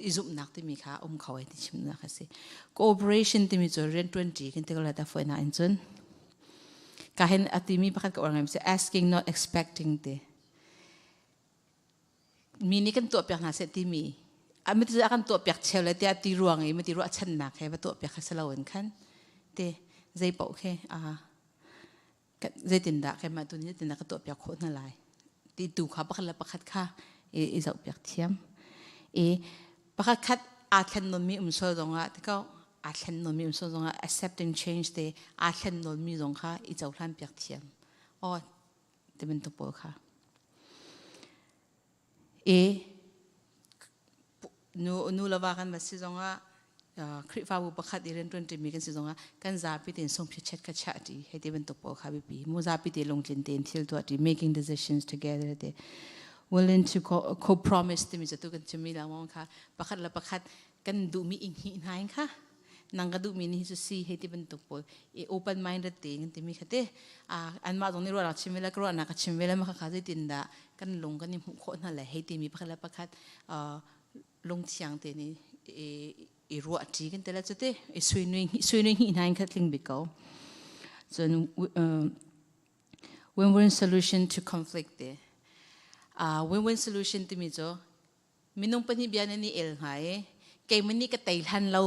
i zumhnak timi kha um kho ai ti chimnak a si. Cooperation timi cu rianṭuan ṭi kan ti ko lai ta fawinak in cun. Ka hin a timi pakhat ka uar ngai mi asking, not expecting ti. Mi nih kan tuahpiak hna seh timi miti a kan tuahpiak cheu le tiah ti ruang i miti ruahchannak he va tuahpiak kha si loin khan te zei paoh khi zeitindah keimah tu nih zeitindah ka tuahpiak khawh hna lai ti tu kha pakhat le pakhat kha i zohpiak thiam i pakhat khat aa thlen nawnmi um sual zongah ti ko aa thlen nawnmi um sual zongah accepting change te aa thlen nawnmi zong kha i cohlan piak thiam aw ti bantuk pawl kha i nu nu le va kan va si zongah Khrihfabu pakhat i rianṭuan ṭimi kan si zongah kan zapi tein sungphiachet kha chiah ṭi hei ti bantuk pawl kha biapi mu zapi te lungtlin tein thil tuah ṭi, making decisions together te, willing to co-promise timi cu tu kan chimmi lengmang kha, pakhat le pakhat kan duhmi i hngih hna in kha nang ka duhmi ni hi cu si hei ti bantuk pawl i open minded tein kan timi kha te anmah zong nih ruahnak chim ve le ka ruahnak ka chim ve le mah kha zeitin dah kan lung kan i hmuh khawh hna le hei timi pakhat le pakhat lungthiang te nih i ruah ṭi kan ti le cu te i suinui hnih hna in kha tling bik ko. Cun win-win solution to conflict te, win-win solution timi cu minung pahnih bia nan i el hnga i keimah nih ka tei hlan lo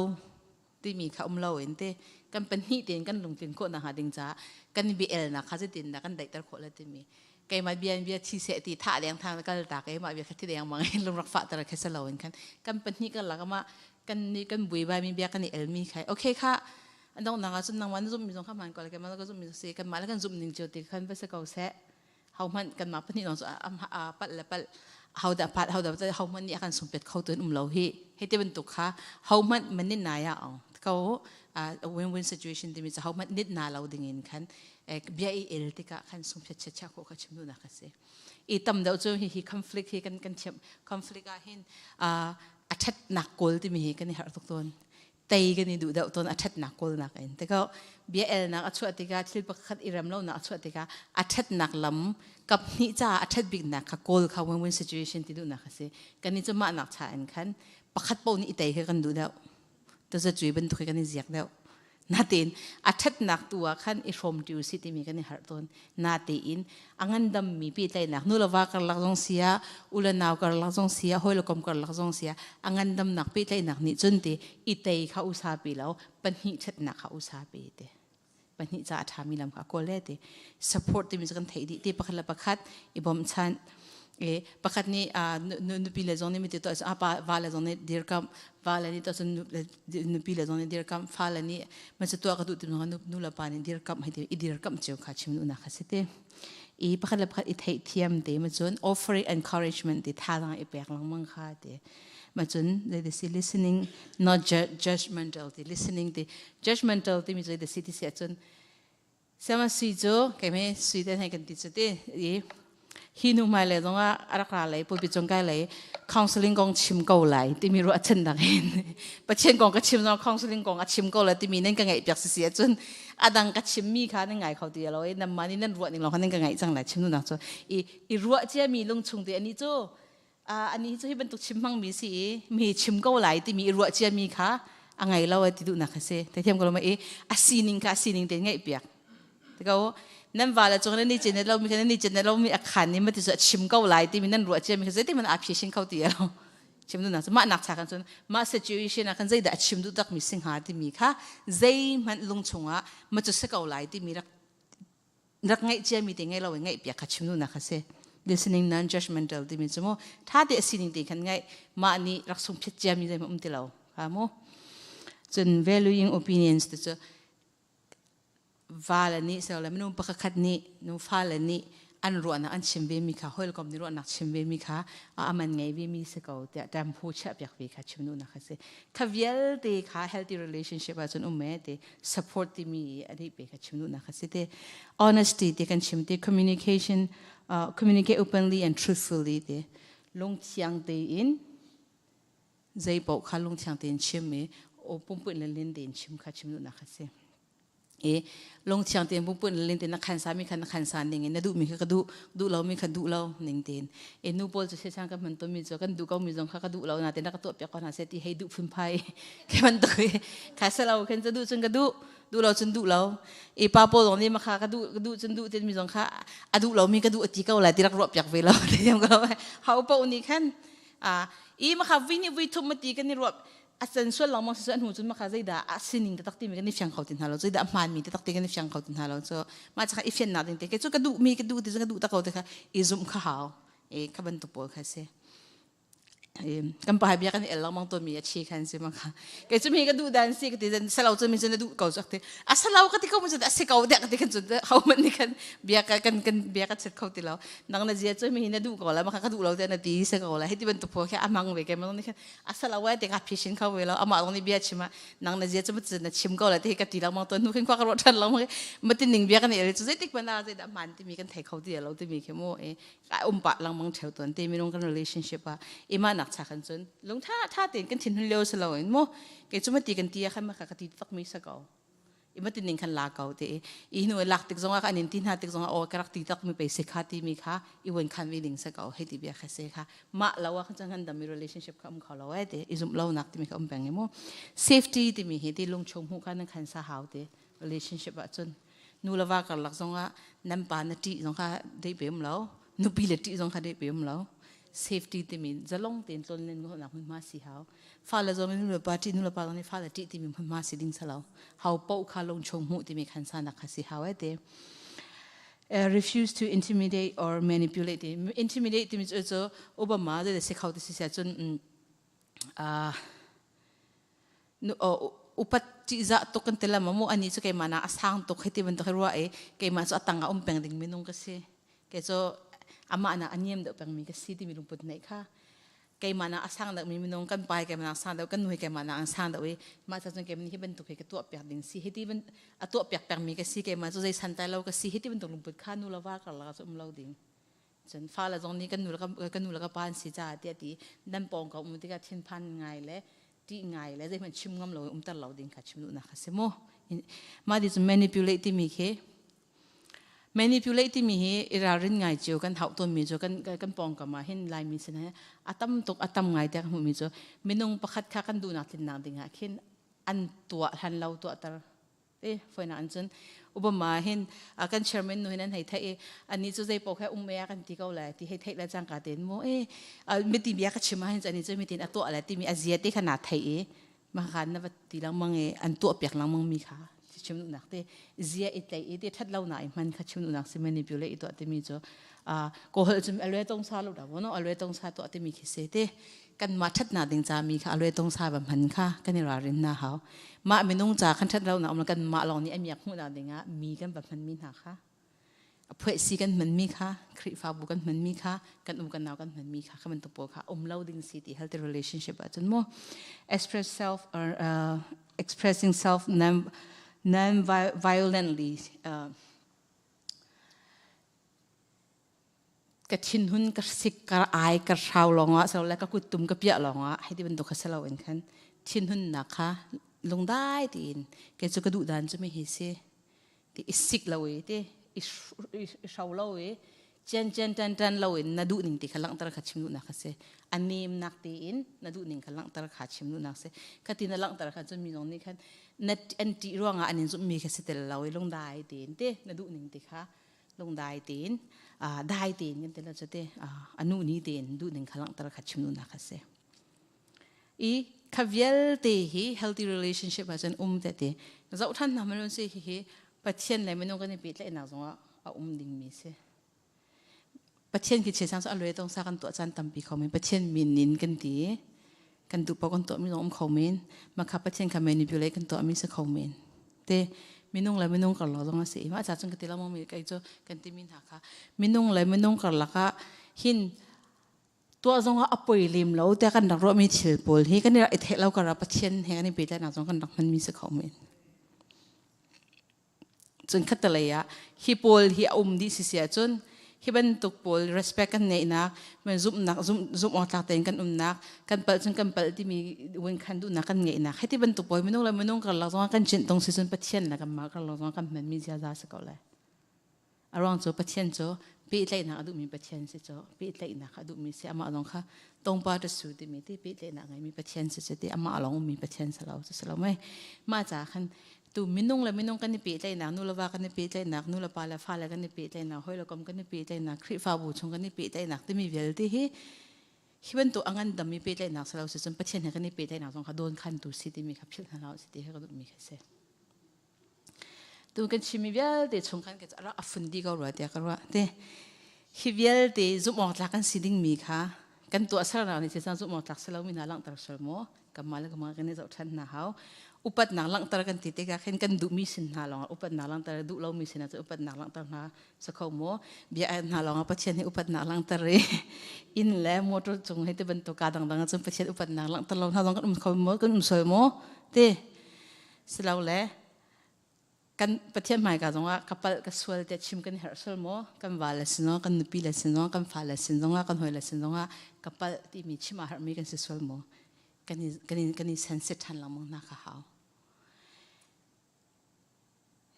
timi kha um lo in te kan pahnih tein kan lungtlin khawh nakhnga ding caah kan i bia elnak kha zeitin dah kan daihter khawh le timi, keimah bia in bia thi seh ti thah deng thang kal ta keimah bia kha thi deng mang in lungrak fah ter kha si lo in khan kan pahnih kan lak ama kan ni kan bui bai mi bia kan i el mi khai okay kha dong nang ah cun nangmah na zum mi zong kha man ko le keimah ka zum mi si kanmah le kan zum ning cio ti khan va se ko seh. Ho hmanh kanmah pahnih lawng cu a palh le palh ho dah pat ho dah ho hmanh nih a kan sungpet kho tu um lo hi hei te bantuk kha ho hmanh manin na ya ong ko win-win situation timi cu ho hmanh nit na lo ding in khan bia i el tikah khan sungphet chet chia khawh kha chim duhnak a si. I tam deuh cu hi hi conflict hi kan kan thiam. Conflict ah hin a ṭhatnak kawl timi hi kan i harh tuk tawn, tei kan i duh deuh tawn a ṭhatnak kawlnak in. Tikah bia elnak a chuah tikah, thil pakhat i rem lonak a chuah tikah, a ṭhatnak lam kap hnih caah a ṭhat biknak kha kawl kha win-win situation ti duhnak a si. Kan i cu mahnak cha in khan pakhat paoh nih i tei kha kan duh deuh, taza cui bantuk hi kan i ziak deuh. Natein a ṭhatnak tu ah khan i hrawm ṭi usih timi kan i harh tawn. Natein a ngandammi pehtlaihnak nu le va karlak zong si ah, u le nau karlak zong si ah, hawi le kom karlak zong si ah, a ngandamnak pehtlaihnak nih cun ti i tei kha usa pi lo, pahnih ṭhatnak kha usa pi ti pahnih ca a ṭhami lam kha kawl le ti. Support timi cu kan theih dih ti, pakhat le pakhat i bawmchan e pakhat nih nupi le zong nih miti to a pa va le zong nih dirkamh, va le nih to cun nupi le zong nih dirkamh, fa le nih ma cu tuah ka duh ti nu le pa nih dirkamh hei ti i dirkamh cio kha chim duhnak kha si te. I pakhat le pakhat i theihthiam te ma cun offering encouragement ti thazaang i pek lengmang kha ti ma cun zei si listening, not judgmental ti. Listening ti, judgmental ti mi zei si ti si ahcun Siama sui cu keimah sui te hei kan ti cu ti i hi nu hmai le zongah a rak ra lei pulpit cung kai lei counseling kong chim ko lai timi ruahchan dang in Pathian kong ka chim zong counseling kong a chim ko lai timi nan ka ngaih piak sisi ahcun a dang ka chimmi kha nan ngai kho ti lo i nan mah nih nan ruah ning lawng kha nan ka ngaih cang lai. Chim duhnak cu i i ruah ciami lungchung te ani cu ani cu hi bantuk chim hmangmi si i mi chim ko lai timi i ruah ciami kha a ngei lo ti duhnak a si. Theithiam ko lo ma? I a sining kha a sining te ngaih piak ko nan va le cung nan ni cin lo mi kha nan ni cin lo mi a khan ni ma ti cu a chim ko lai timi nan ruah ciami kha zeitin man a phi shin kho ti lo. Chim duhnak cu mah nak cha kan cun mah situation ah khan zeidah a chim duh tak mi sing ha timi kha zeihmanh lung chungah ma cu si ko lai timi rak rak ngaih ciami te ngaih lo in ngaih piak kha chim duhnak a si. Listening non judgmental timi cu mu tha te a sining te khan ngaih, mah nih rak sung phiat ciami zei um ti lo kha mu. Cun valuing opinions te cu va le nih sel le minung pakhat nih nu fa le nih an ruahnak an chim ve mi kha, hawikom nih ruahnak chim ve mi kha aman ngei ve mi si ko tiah tempo chiah piak ve kha chim duhnak a si. Kha vialte kha healthy relationship ahcun um e ti. Support timi a dih pe kha chim duhnak a si te. Honesty ti kan chim te, communication, communicate openly and truthfully te, lungthiang tein zei paoh kha lungthiang tein chim i o pumpuin le lin tein chim kha chim duhnak a si. I lungthiang tein pumpuin le lin tein na khansa mi kha na khansa ning in na duhmi kha ka duh, duh lomi kha duh lo ning tein. E nu pawl cu sesang kan hman tawnmi cu kan duh ko mi zong kha ka duh lo na tein na ka tuah piak ko hna seh ti hei duh phunphai ke bantuk i kha selo khin cu duh cun ka duh, duh lo cun duh lo. I pa pawl zong nih makha ka duh, ka duh cun duh tin mi zong kha a duh lomi ka duh a ti ko lai ti rak ruah piak ve lo ti ko. Hau paoh nih khan a i makha vui nih vui thum ma ti kan i ruah a can sual lengmang si hnu cun maka zeidah a sining taktak timi kan i fiang kho ti hna lo, zeidah a hmaanmi taktak ti kan i fiang kho ti hna lo. So mah cakha i fiannak ding te ke cu ka duhmi ka duh ti cu ka duh tak ko te kha i zumh kha hau e kha bantuk pawl kha si. Kan pa bia kan el lengmang tawnmi a chi khan si maka kei cu mi ka duh dan si ka ti salo cu mi cu na duh ko cu ti a salo ka ti ko mu cu a si ko dek ti kan cu ho man nih khan bia ka kan kan bia ka chet kho ti lo. Nang na zia cu mi hi na duh ko la, maka ka duh lo te na ti se ko la. Hi ti bantuk pawl khi a mang ve ke mang nih khan a salo wai te ka phishin kho ve lo. Amah zong nih bia chim ah nang na zia cu na chim ko la ti ka ti lengmang tawn. Hnu khin khua ka ruah ṭhan lo ma ti ning bia kan el cu zeitik hmanh ah zeidah hmaan timi kan thei kho ti lo timi khi mu e ka um pah lengmang ṭheu tawn te minung kan relationship ah ima nak cha kan cun lung tha tha tein kan thin hun lio si lo in mu kei cu ma ti kan ti ah khan ma ka ka ti tak mi sa ko ima tin ning khan la ko te i hnu lak tik zong ah an in ti hna tik zong ah o ka rak ti tak mi pe se kha ti mi kha i wen khan vi ding se ko hei ti bia kha se kha ma lo ah khan chan dam mi relationship kha um kho lo e te i zum lo nak ti mi kha um peng i mu. Safety ti mi hi ti lung chung mu kha nan khan sa hau te relationship ah cun nu le va karlak zong ah nan pa na ṭih zong kha dei pe um lo, nupi le ṭih zong kha dei pe um lo. Safety timi zalong tein tlonlen nak hmunhma si hau. Fale zong nih nu le pa ṭih, nu le pa zong nih fale ṭih timi hmunhma si ding salo hau paoh kha lungchung hmuh timi khan sanak kha si hau e te. Refuse to intimidate or manipulate. Intimidate timi cu cu Obama zei si kho ti si sia cun upat ṭihzah tuk kan ti lam mu. Ani cu keimah nak a sang tuk hei ti bantuk hi ruah i keimah cu a tang ah um peng ding minung ka si, kei cu amah nak a niam deuh pengmi ka si timi lungput neih kha. Keimah nak a sang deuh mi minung, kan pa keimah nak sang deuh, kan nu hi keimah nak an sang deuh i mah ca cun keimah nih hi bantuk hi ka tuah piak ding si hi ti ban a tuah piak pengmi ka si, keimah cu zei santai lo ka si hi ti bantuk lungput kha nu le va karlak ah cu um lo ding. Cun fale zong nih kan nu le kan nu le ka pa an si caah tiah ti nan pawng ka um tikah thinphan ngai le ṭih ngai le zeihmanh chim ngam lo umter lo ding kha chim duhnak a si mu. Mah ti cu manipulate timi khi, manipulate timi hi i ralrin ngai cio kan hauh tawnmi cu kan kan pawngkam ah hin Laimi sin he a tam tuk, a tam ngai tiah ka hmuhmi cu minung pakhat kha kan duhnak tlinnak ding ah khin an tuah hlan lo tuahter te foina an cun Obama hin kan chairman nu hin an hei theih i ani cu zei paoh kha um e kan ti ko lai ti hei theih le cangka tein mu e miti bia ka chim ah hin ani cu mitin a tuah le timi a zia te kha na theih i ma khan na va ti lengmang i an tuah piak lengmang mi kha chim duhnak te zia i tlei i te that lo na i hman kha chim duhnak si. Manipulate i tuah timi cu ko hol cu alwe tong sa lo da no alwe tong sa tuah timi khi se te kanmah ṭhatnak ding ca mi kha a luai tong sa va hman kha kan i ralrin na hau. Mah minung ca kan ṭhat lo na um kanmah lawng nih a miak hmuhnak ding ah mi kan va hman mi hna kha, a phuaisi kan hman mi kha, Khrihfabu kan hman mi kha, kan um kan nau kan hman mi kha, kha bantuk pawl kha um lo ding si ti healthy relationship ah cun mu. Express self or expressing self non non violently. Ka thinhun ka sik ka ai ka hrau lawngah silo le ka kuttum ka piah lawngah hei ti bantuk kha si loin khan thinhunnak kha lungdai tiin kei cu ka duh dan cu mi hi si ti i sik lo i ti i hro lo i cian cian tan tan lo in na duh ning ti kha langhter kha chim duhnak kha si. A nemnak tein na duh ning kha langhter kha chim duhnak si. Kha ti na langhter kha cun mi zong nih khan na an ṭih ruangah an in zumhmi kha si tel lo i lungdai tein te na duh ning ti kha lungdai tein dai tein kan ti lo cu te a nu ni tein duh ning kha langhter kha chim duhnak kha si. I kha vialte hi healthy relationship ah cun um te ti zoh than hna man si. Hi hi Pathian le minung kan i pehtlaihnak zongah a um dingmi si. Pathian khi checang cu a lue tong sa kan tuah caan tampi kho men. Pathian min in kan ti kan duh paoh kan tuahmi zong um kho men. Mah kha Pathian kha manipulate kan tuahmi si kho men te. Minung le minung karlak zong a si. Mah ca cun ka ti lengmang mi kei cu kan timi hna kha minung le minung karlak ah hin tuah zong ah a poi lem lo tiah kan rak ruahmi thil pawl hi kan i rak i theih lo kar ah Pathian he kan i pehtlaihnak zong kan rak hmanmi si kho men. Cun khattelei ah hi pawl hi a um dih si si ahcun Hi bantuk pawl respect kan neihnak, zumhnak zumh awk tlak tein kan umnak, kan palh cun kan palh timi win khan duhnak kan ngeihnak. Hiti bantuk pawl minung le minung karlak zongah kan cinh tong si cun Pathian le kanmah karlak zongah kan hmanmi ziaza si ko lai. A ruang cu Pathian cu pehtlaihnak a duhmi Pathian si cu pehtlaihnak a duhmi si amah zong kha tongpa ta su timi ti pehtlaihnak ngeimi Pathian si cu ti amah lawng ummi Pathian si lo cu si lo mei mah ca khan tu minung le minung kan i pehtlaihnak nu le va kan i pehtlaihnak nu le pa le fa le kan i pehtlaihnak hawi le kom kan i pehtlaihnak Khrihfabu chung kan i pehtlaihnak timi vialte hi hi bantuk a ngandammi pehtlaihnak si lo si cun Pathian he kan i pehtlaihnak zong kha dawn khantu si timi kha philh hna lo si ti hi ka duhmi kha si. Tu kan chimmi vialte chung khan rak a fun dih ko rua tiah ka ruah. Te hi vialte zumh awk tlak kan si dingmi kha kan tuahsernak nih cun zumh awk tlak si lomi hna langhter sual maw kanmah le kanmah kan i zoh ṭhan hna hau. Upatnak langhter kan ti tikah khin kan duhmi sin hna lawngah upatnak langhter duh lomi sin ah cun upatnak langhter hna si kho maw bia hna lawngah Pathian hi upatnak langhter i inn le motor cung hei ti bantuk ka dangdang ah cun Pathian upatnak langhter lo hna zong kan um kho maw kan um sual maw ti Silole kan Pathian hmaika zongah ka palh ka sual tiah chim kan herh sual maw? Kan va le sin zongah, kan nupi le sin zongah, kan fa le sin zongah, kan hawi le sin zongah ka palh timi chim aa herhmi kan si sual maw? Kan i, kan i, kan i sensit ṭhan lengmang hna kha hau.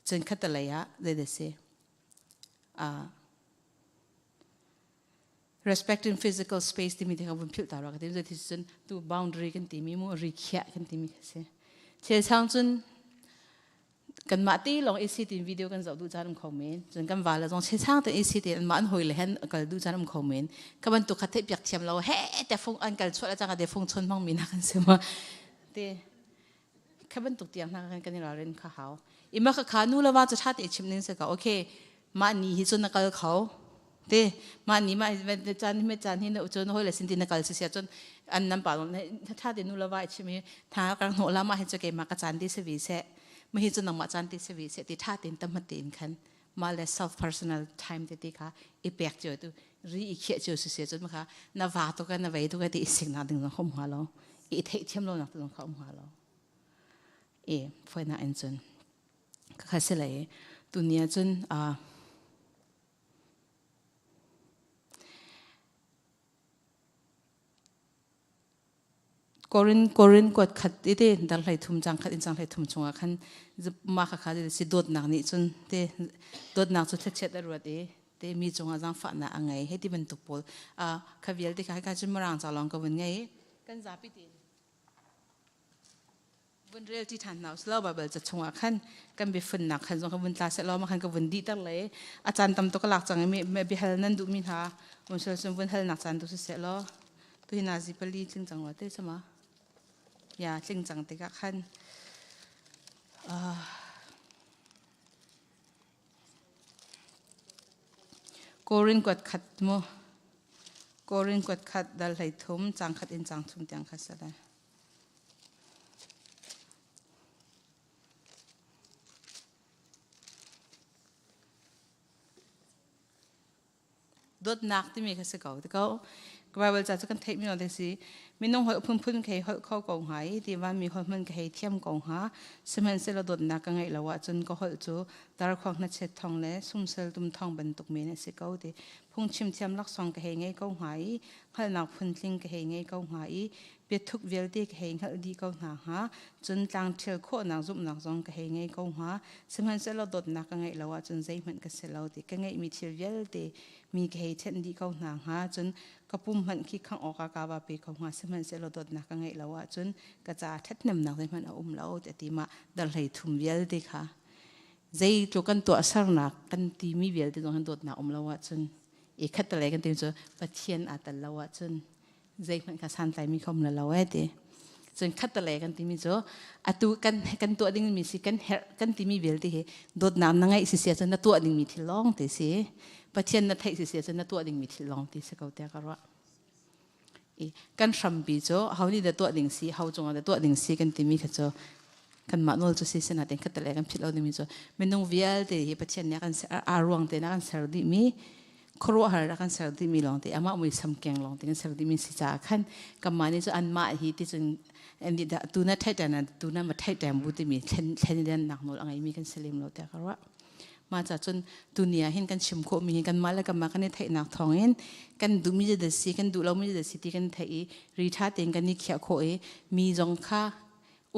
Cun khatalei ah zei si? Respecting physical space timi te kha vun philh ta rua ka ti zei cun tu boundary kan timi mu ri khiah kan timi kha si chel chang cun kanmah te lawng isi tin video kan zoh duh caan um kho men cun kan val zong chel chang te isi te an mah an hoi le hen kal duh caan um kho men ka bantuk kha theih piak thiam lo he te fung an kal chuah la chang te fung chon hmang mi na kan si ma te kha bantuk tiang hna kan kan i ralrin kha hau ima kha kha nu le va cu tha te chim ning se ka okay mah ni hi cun na kal kho te mah ni mah caan hi caan hi na cun hoi le sin ti na kal si sia cun an nan pa tha te nu le va chim hi tha ka hno la ma hi chu ke ma ka caan ti se vi se ma hi cun nangmah caan ti se vi se ti tha tin tam tin khan ma le self personal time te ti kha i pek cio tu ri i khiah cio si se cun ma kha na va to ka na vei to ka ti sik na ding zong hom ha lo i theih thiam lo nak zong kha um ha lo e foi na in cun ka kha se lai tu nia cun a Korin Korin kuat khat i te dar hlei thum cang khat in cang hlei thum chungah khan ma kha kha si dawtnak nih cun te dawtnak cu thlachiat a ruat i te mi cungah zaangfahnak a ngei hei ti bantuk pawl a kha vialte kha kha cun mirang ca lawng ka vun ngei kan zapi tein vun rel ti ṭhan hna usih law Baibal ca chungah khan kan biafunnak khan zong kha vun tla seh law mah khan ka vun dihter le a caan tam tuk ka lak cang i biahal nan duhmi hna vun sual cun vun halnak caan tu siseh law tu hi nazi pali tling cang rua te sama ya tling cang tikah khan Korin kuat khat mu Korin kuat khat dal hlei thum cang khat in cang thum tiang kha sale Dawtnak timi kha si ko ti ko. Bible ca cu kan theihmi lawng te si. Minung holh phunphun ka hei holh kho ko hnga i ti vanmi holh hmanh ka hei thiam ko hnga. Sihmanhsehlaw dawtnak ka ngeih lo ahcun ka holh cu darkhuang hnachet thawng le sumsel tum thawng bantuk men a si ko ti. Phungchim thiam laksawng ka hei ngei ko hnga i hngalhnak phuntling ka hei ngei ko hnga i biathuk vialte ka hei hngalh dih ko hna hnga cun tlang ṭhial khawhnak zumhnak zong ka hei ngei ko hnga sihmanhsehlaw dawtnak ka ngeih lo ahcun zeihmanh ka si lo ti ka ngeihmi thil vialte mi ka hei ṭhenh dih ko hna hnga cun ka pum hmanh khi khangh awkah ka va pe ko hnga sihmanhsehlaw dawtnak ka ngeih lo ahcun ka caah ṭhathnemnak zeihmanh a um lo ti ti mah darhlei thum vialte kha zeitluk kan tuahsernak kan timi vialte zong hin dawtnak um lo ahcun i khat le kan ti cu Pathian aa tel lo ahcun zeihmanh kha santlaimi kha um lo e ti cun khattale kan timi cu atu kan kan tuah dingmi si kan herh kan timi vialte hi dawtnak na ngeih si sia cun na tuah dingmi thil lawng te si Pathian na theih si sia cun na tuah dingmi thil lawng ti si ko tiah ka ruah i kan hrampi cu ho nih dah tuah ding si ho cungah dah tuah ding si kan timi kha cu kanmah nawl cu si sinain khattale kan philh lo dingmi cu minung vialte hi Pathian nih a kan aa ruang tein a kan ser dihmi khuaruahhar a kan ser dihmi lawngte amah muisam keng lawngte kan ser dihmi si caah khan kanmah nih cu anmah hi ti cun tu na theih na tu na ma theih bu timi thlen thlen nak nawl a ngeimi kan si lem lo tiah ka ruah. Ma ca cun tuni ah hin kan chim khawh mi hi kanmah le kanmah kan i theihnak thawngin kan duhmi zeidah si kan duh lomi zeidah si ti kan theih i ri ṭha tein kan i khiah khawh i mi zong kha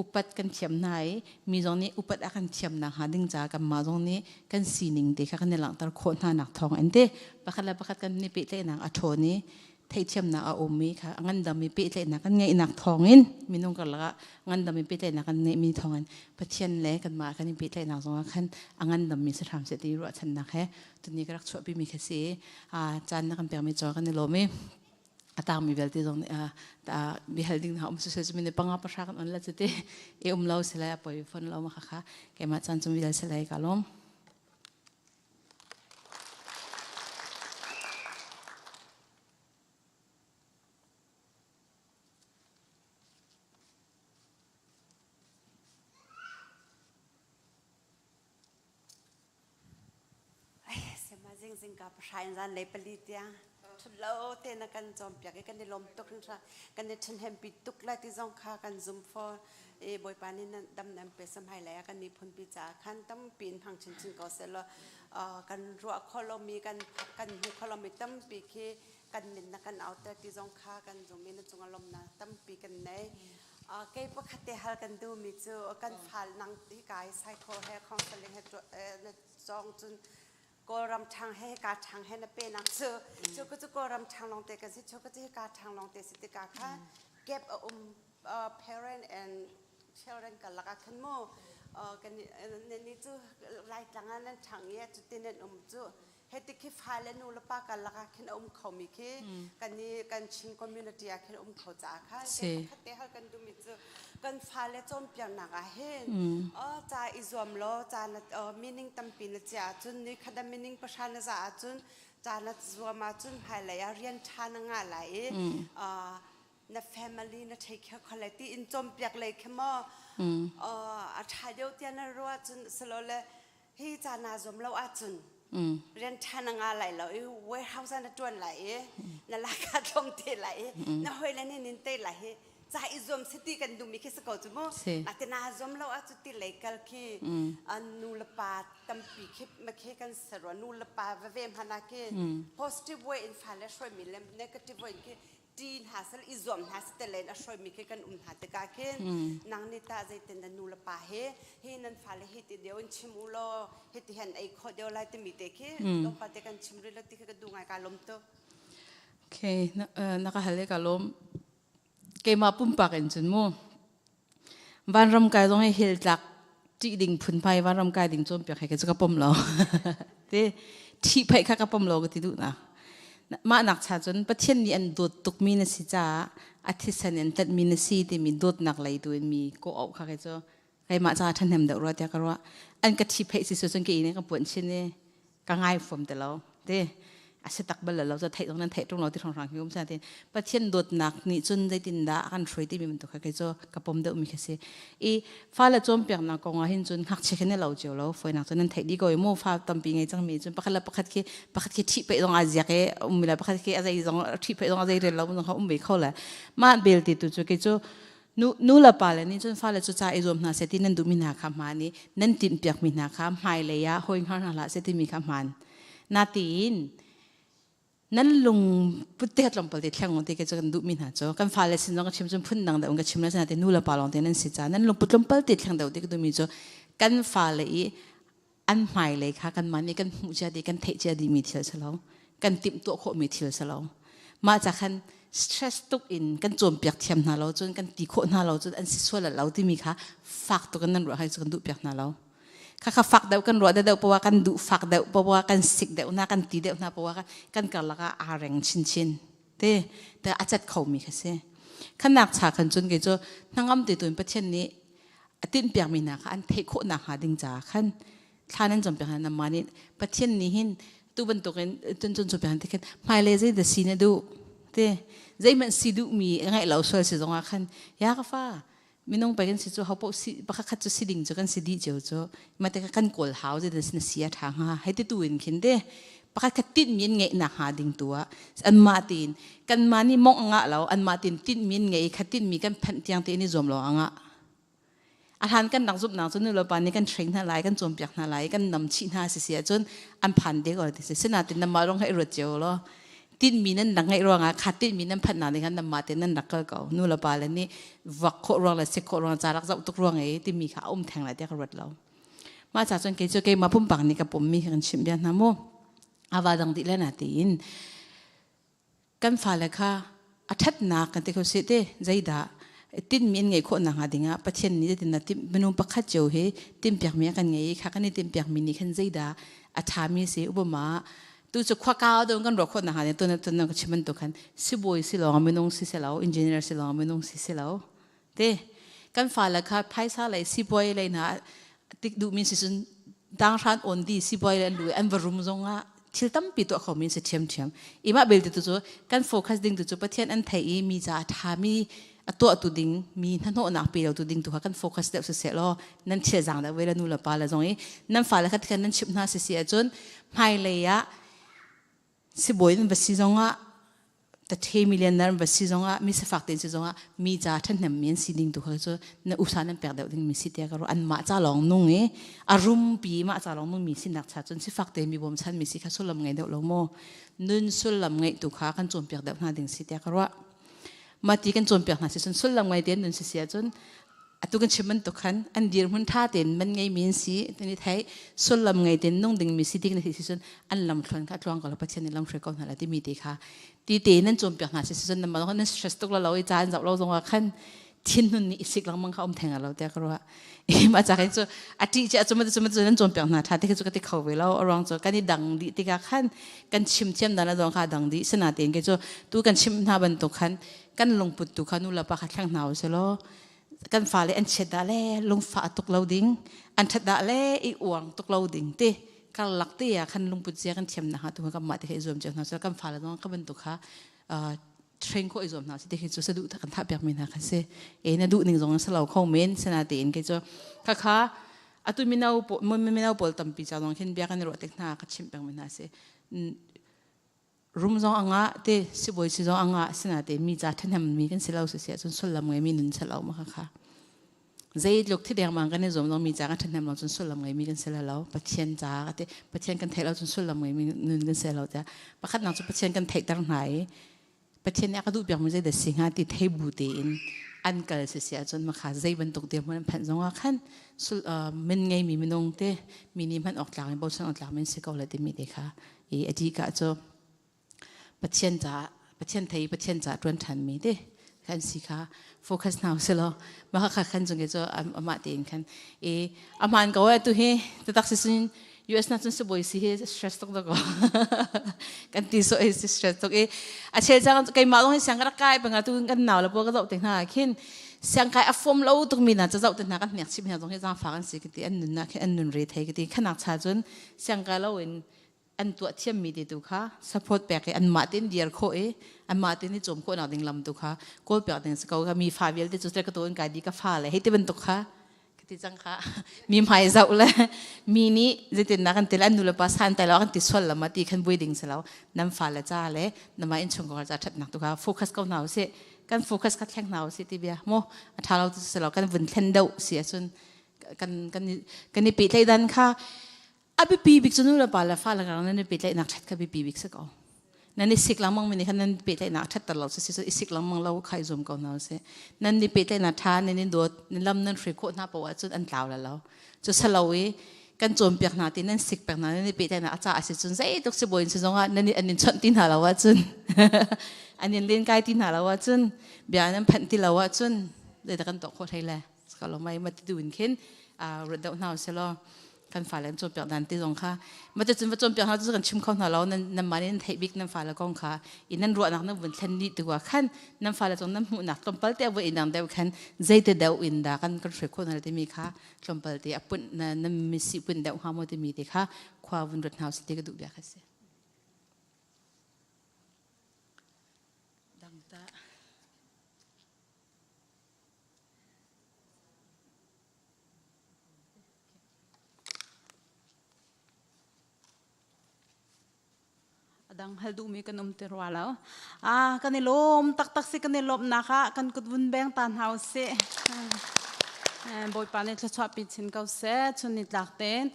upat kan thiam hna i mi zong nih upat a kan thiam nakhnga ding caah kanmah zong nih kan sining te kha kan i langhter khawh hna nak thawng in te pakhat le pakhat kan i pehtlaihnak a ṭhawn i theihthiamnak a um i kha ngandam i pehtlaihnak kan ngeihnak thawngin minung karlak ah ngandam i pehtlaihnak kan ngeihmi thawngin Pathian le kanmah kan i pehtlaihnak zongah khan a ngandammi si hram seh ti ruahchannak he tuni ka rak chuahpimi kha si i caan na kan pekmi caw kan i lawm i a tangmi vialte zong nih bihal ding hna um su cu mine panga pahra kan on la cu te i um lo si lai a poi fon lo ma kha kha keimah caan cung vial si lai ka lawm. Zing zing ka pahra in zan lei pali tiang thutlo te na kan cawnpiak i kan i lawm tuk hringhran kan i ṭhahnempi tuk lai ti zong kha kan zum fawn i Bawipa nih nan dam nan pe sam hai lai ah kan miphun pi caah khan tampi in hmang chinchin ko seh law kan ruah khawh lomi kan kan hmuh khawh lomi tampi khi kan min na kan auter ti zong kha kan zum i na cungah lawmnak tampi kan nei. Kei pakhat te hal kan duhmi cu kan fal nang hi kai psycho he counseling he na cawng cun Kawlram ṭhang he ka ṭhang he na pe nang cu cu ka cu Kawlram ṭhang lawng te kan si cu ka cu ka ṭhang lawng te si tikah kha gap a um parent and children ka lak ah khan mu kan ni cu Laitlang ah nan ṭhang i cu ti nan um cu heti khi fale nu le pa karlak ah khin a um khomi khi kan i kan Chin community ah khin a um kho caah khan pakhat te hal kan duhmi cu kan fale cawnpiaknak ah hin ca i zuam law ca na meaning tampi na chiah ahcun ni khat ah meaning pahra na zah ahcun ca na zuam ahcun hmailei ah rian ṭha na ngah lai i na family na take care kho lai ti in cawnpiak lei khi maw a ṭha deuh tiah na ruah cun silole hi ca naa zuam lo ahcun rian ṭha na ngah lai lo i warehouse ah na ṭuan lai i na laka tlawm te lai i na hawile nih nin te lai hi ca i zuam si ti kan duhmi khi si ko cu mu ate naa zuam lo ahcun ti lei kal khi nu le pa tampi khi ma khi kan si rua nu le pa veve hmanh ah khi positive way in fale hruaimi le negative way in khi ṭi hna sel i zuam hna seh len a hruaimi khi kan um hna tikah khin nang nih tah zeitin na nu le pa he hi nan fale hi ti deuh in chim u law hiti hen ei khawh deuh lai timi te khi tlawmpal te kan chim rih lo ti khi ka duh ngai ka lawm tuk. Okay, na ka hal i ka lawm. Keimah pumpak in cun mu vanram kai zong hi hel tlak ṭih ding phunphai vanram kai ding cawnpiak he cu ka pom lo. Te ṭhihphaih kha ka pom lo ka ti duh na. Mah nak cha cun Pathian nih an dawt tukmi na si caah a thisen in tlanhmi na si timi dawtnak lei tu in mi kawh auh kha kei cu keimah caah ṭhahnem deuh rua tiah ka ruah. An ka ṭhihphaih si cun ka inn in ka puanh chin i ka ngai fom ti lo ti a si tak bal lo theih zong nan theih ṭung lo ti hrawnghrang hi um sa tin Pathian dawtnak nih cun zeitindah a kan hruai timi bantuk kha kei cu ka pom deuh mi kha si i fale cawnpiaknak kong ah hin cun ngakchia khi ne lo cio lo foinak cun nan theih dih ko i mu fa tampi ngei cang mi cun pakhat le pakhat khi pakhat khi ṭhih peih zong aa ziak i um mi le pakhat khi a zei zong ṭhih peih zong a zei rel lo zong kha um ve kho le mah belte tu cu kei cu Nu le pa le nih cun fale cu ca i zuam hna seh ti nan duhmi hna kha hmaan i nan tinhpiakmi hna kha hmailei ah hawi hngar hna hlah seh timi kha hmaan. Natiin nan lung put te tlawmpal te thleng te ke cu kan duhmi hna cu kan fale sin zong ka chim cun phun dang deuh in ka chim la te nu le pa lawng te nan si ca nan lung put tlawmpal te thleng deuh te ka duhmi cu kan fale i an hmailei kha kanmah nih kan hmuh cia dih kan theih cia dihmi thil si lo kan timhtuah khawhmi thil si lo mah ca khan stress tuk in kan cawnpiak thiam hna lo cun kan ti khawh hna lo cun an si sual lo timi kha fak tuk in nan ruah hai cu kan duh piak hna lo kha kha fak deuh kan ruah deuh poah kan duh fak deuh poah kan sik deuh hna kan ti deuh hna poah kan karlak ah aa reng chinchin te te a cat khomi kha si khanak cha khan cun kei cu hnangam te tuin Pathian nih a tinhpiakmi hna kha an theih khawh nakhnga ding caah khan thla nan campiak hna namah nih Pathian nih hin tu bantukin cun cun campiak ti khin hmailei zei dah si na duh te zeihmanh si duhmi ngaih lo sual si zongah khan ya ka fa minung pei kan si cu hopoh si pakhat khat cu si ding cu kan si dih cio cu mate kan kawl hau zei dah si na si a ṭha hnga hei ti tu in khin te pakhat khat tinhmi an ngeih nakhnga ding tu ah anmah tein kanmah nih mongh a ngah lo anmah tein tinhmi an ngei khat tinhmi kan phanh tiang te in i zuam lo a ngah. A hlan kan rak zumhnak cu nulepa nih kan train hna lai, kan cawnpiak hna lai, kan nam chih hna si si ahcun an phan te ko ti si. Sinain nanmah lawng kha i ruat cio law tinhmi nan rak ngeih ruangah kha tinhmi nan phanh nak khan nanmah te nan rak kal ko. Nulepa le nih vuak khawh ruang le sik khawh ruang ca rak zoh tuk ruang i timi kha a um theng lai tiah ka ruat lo. Mah ca cun kei cu keimah pumpak nih ka pommi kha kan chimh bia hna mu. Ava dang dih le na tiin kan fale kha a ṭhatnak kan ti kho seh te zeidah tinhmi an ngeih khawh nakhnga dingah Pathian nih zeitin dah minung pakhat cio hi timhpiakmi a kan ngei i kha kan i timhpiakmi nih khan zeidah a ṭhami a si upama tu cu khua kau deuh kan ruah khawh nakhnga ding tun tun ka chim bantuk khan sibawi si lawng minung si si lo engineer si lawng minung si si lo te kan fale kha phaisa lei sibawi lei hna tik duhmi si cun tanghran on di sibawi le an lu an va rum zongah thil tampi tuah kho mi si ṭhiamṭhiam ima belte tu cu kan focus ding tu cu Pathian an thei i mi ca a ṭhami a tuah tu ding mi hnahnawhnak pe lo tu ding tu kha kan focus deuh si seh law nan thil zang deuh ve le nu le pa le zong i nan fale kha tikhan nan chimh hna si si ahcun hmailei ah sibawi nan va si zongah tathe millionaire va si zongah mi sifak tein si zongah mi ca ṭhahnem mi an si ding tu kha cu na usa nan pek deuh ding mi si tiah ka ruah anmah ca lawng nung i a rumpi mah ca lawng nung mi sinak cha cun sifak te mi bawmchan mi si kha sullam ngei deuh lo maw nun sullam ngeih tu kha kan cawnpiak deuh hna ding si tiah ka ruah mati kan cawnpiak hna si cun sullam ngei tein nun si si ahcun atu kan chim bantuk khan an dirhmun ṭha tein man ngeimi an si tani thei sullam ngei tein nung dingmi si ding na si cun an lamthluan kha tluang ko lo Pathian nih lamhruai ko hna la timi te kha ti te nan cawnpiak hna si cun nan nan stress tuk lo lo i caan zoh lo zong ah khan thinhun nih isik lengmang kha um theng lo tiah ka ruah i mah ca cu a ṭih ci cu cu cu nan cawnpiak hna ṭha te khi cu ka ti kho ve lo a ruang cu kan i dang dih tikah khan kan chim thiam dan a zong kha dang dih sinatein kei cu tu kan chim hna bantuk khan kan lungput tu kha nu le pa kha thleng hna u selaw kan fale an chiat dah le lungfah tuk lo ding an ṭhat dah le i uang tuk lo ding ti karlak te ah khan lungput zia kan thiam na tu kan mah te kha i zuam cio hna so kan fale zong ka bantuk kha train khawh i zuam hna si ti khi cu saduh kan thah piak mi hna kha si e na duh ning zong salo kho men sana tein ke cu kha kha atu mino mino pawl tampi cha zong khin bia kan i ruah tik hna ka chimh peng mi hna si Rum zong a ngah te sibawi si zong a ngah sinain mi ca ṭhahnem mi kan si lo si ahcun sullam ngeimi nun si lo ma kha zeitluk thi dengmang kan i zuam zong mi ca kan ṭhahnem lo cun sullam ngeimi kan si lo Pathian ca ka ti Pathian kan theih lo cun sullam ngeimi nun kan si lo tiah pakhatnak cu Pathian kan theihter hna i Pathian nih a ka duh piakmi zeidah si hnga ti thei bu tein an kal si si ahcun makha zei bantuk dirhmun an phanh zongah khan sul min ngeimi minung te mi nih hman awk tlak in bochan awk tlak men si ko le timi te kha i a dika cu Pathian ca Pathian thei Pathian ca ṭuan ṭhanmi te kan si kha focus hna usih law mah kha khan cung cu amah tein khan i aman ko tu hi tatak si sin US na cun sibawi si hi stress tuk tuk kan ti so i stress tuk i a chel cang keimah zong hi siang ka rak kai panga tu kan nau le pawl ka zoh te hna khin siang kai a fom lo tuk mi na ca zoh te hna kan hnek chim hna zong hi zaangfak an si ka ti an nun na khin an nun re thei ka ti khanak cha cun siang kai lo in an tuah thiammi te tu kha support pek i anmah tein dir khawh i anmah tein i cawm khawh nak ding lam tu kha kawl piak ding si ko ka mi fa vialte cu ka to in kai di ka fa le hei ti bantuk kha ka ti cang kha mi hmai zoh le mi nih zeitin na kan til an nu le pa san tai lo kan ti sual lama ti khan bui ding si lo nan fa le cha le nama in chung ko cha that nak tu kha focus ko hna usih kan focus kha thleng hna usih ti bia mo a tha lo tu si lo kan vun thlen deuh si ahcun kan kan kan i pehtlaih dan kha a biapi bik cu nu le pa le fa le karang nan i pehtlaihnak ṭhat kha biapi bik si ko nan i sik lengmang mi nih khan nan pehtlaihnak ṭhat ter lo si si i sik lengmang lo kha i zum ko hna usih nan i pehtlaihnak ṭha nan i dawt nan lam nan hrui khawh hna paoh ahcun an tlau la lo cu salo i kan cawnpiak hna ti nan sik pek hna nan i pehtlaihnak a ca a si cun zeitluk sibawi si zongah nan an in chawnh ti hna lo ahcun an in len kai ti hna lo ahcun bia nan phanh ti lo ahcun zeidah kan tuah khawh hlei le ka lo mai ma ti tu in khin ruat deuh hna usih law kan fale an cawnpiak dan ti zong kha mate cun va cawnpiak hna cu kan chim kho hna lo nan nan mah nih nan theih bik nan fale kong kha i nan ruahnak nan vun thlen dih tu ah khan nan fale zong nan hmuhnak tlawmpal te voi inang deuh khan zeite deuh in dah kan kan hruai khawh hna timi kha tlawmpal te a pun nan misi pun deuh hnga maw timi te kha khua vun ruat hna usih ti ka duh bia kha si. Dang ta. A dang hal duhmi kan um ti rua lo. Ah, kan i lawm taktak si kan i lawmhnak ah kan kut vun beng ta hna usih. Bawipa nih thluachuah pi chin ko seh. Chun ni tlak tein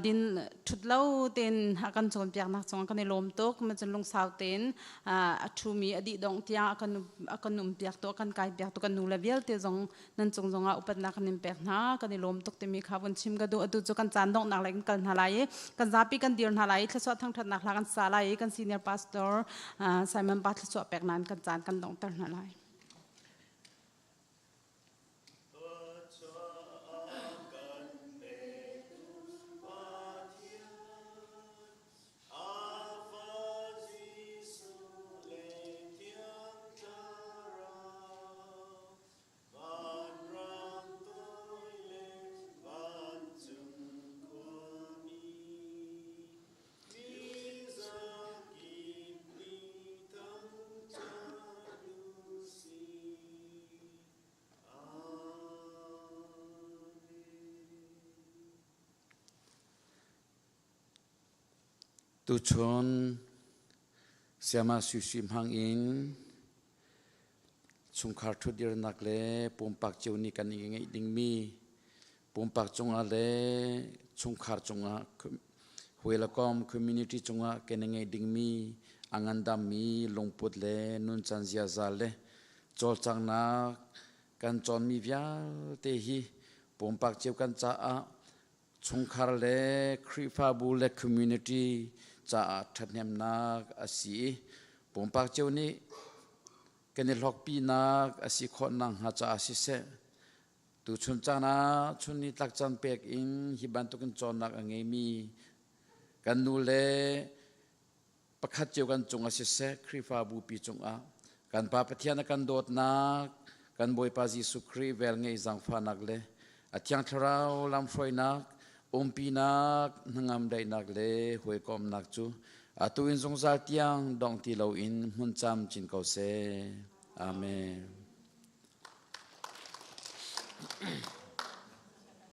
din ṭhut lo tein a kan cawnpiaknak cungah kan i lawm tuk. Macun lungsau tein a ṭhumi a dih dongh tiang a kan umpiak tu, a kan kaipiak tu kan nu le vialte zong nan cung zongah upatnak kan in pek hna. Kan i lawm tuk timi kha vun chim ka duh. Atu cu kan caan donghnak lei kan kal hna lai i kan zapi kan dir hna lai i thluachuah thangṭhatnak hla kan sa lai i kan senior pastor Simon pa thluachuah pek nain kan caan kan donghter hna lai. Tuchun Sayama Sui Sui hmang in chungkhar ṭhutdirnak le pumpak cio nih kan i ngeih dingmi pumpak cungah le chungkhar cungah Huilakom community cungah kan i ngeih dingmi a ngandammi lungput le nuncan ziaza le cawlcanghnak kan cawnmi vialte hi pumpak cio kan caah chungkhar le Khrihfabu le community caah ṭhathnemnak a si i pumpak cio nih kan i hlawkpinak a si khawh nakhnga caah siseh Tuchun caan ah chun ni tlak caan pek in hi bantukin cawnnak a ngeimi kan nu le pakhat cio kan cung ah siseh Khrihfabu pi cungah kan Pa Pathian a kan dawtnak kan Bawipa Jesuh Khrih velngeih zaangfahnak le a Thiang Thlarau lamhruainak umpinak hnangam daihnak le hawikomhnak cu atu in zungzal tiang dong ti loin hmun cam cin ko seh. Amen.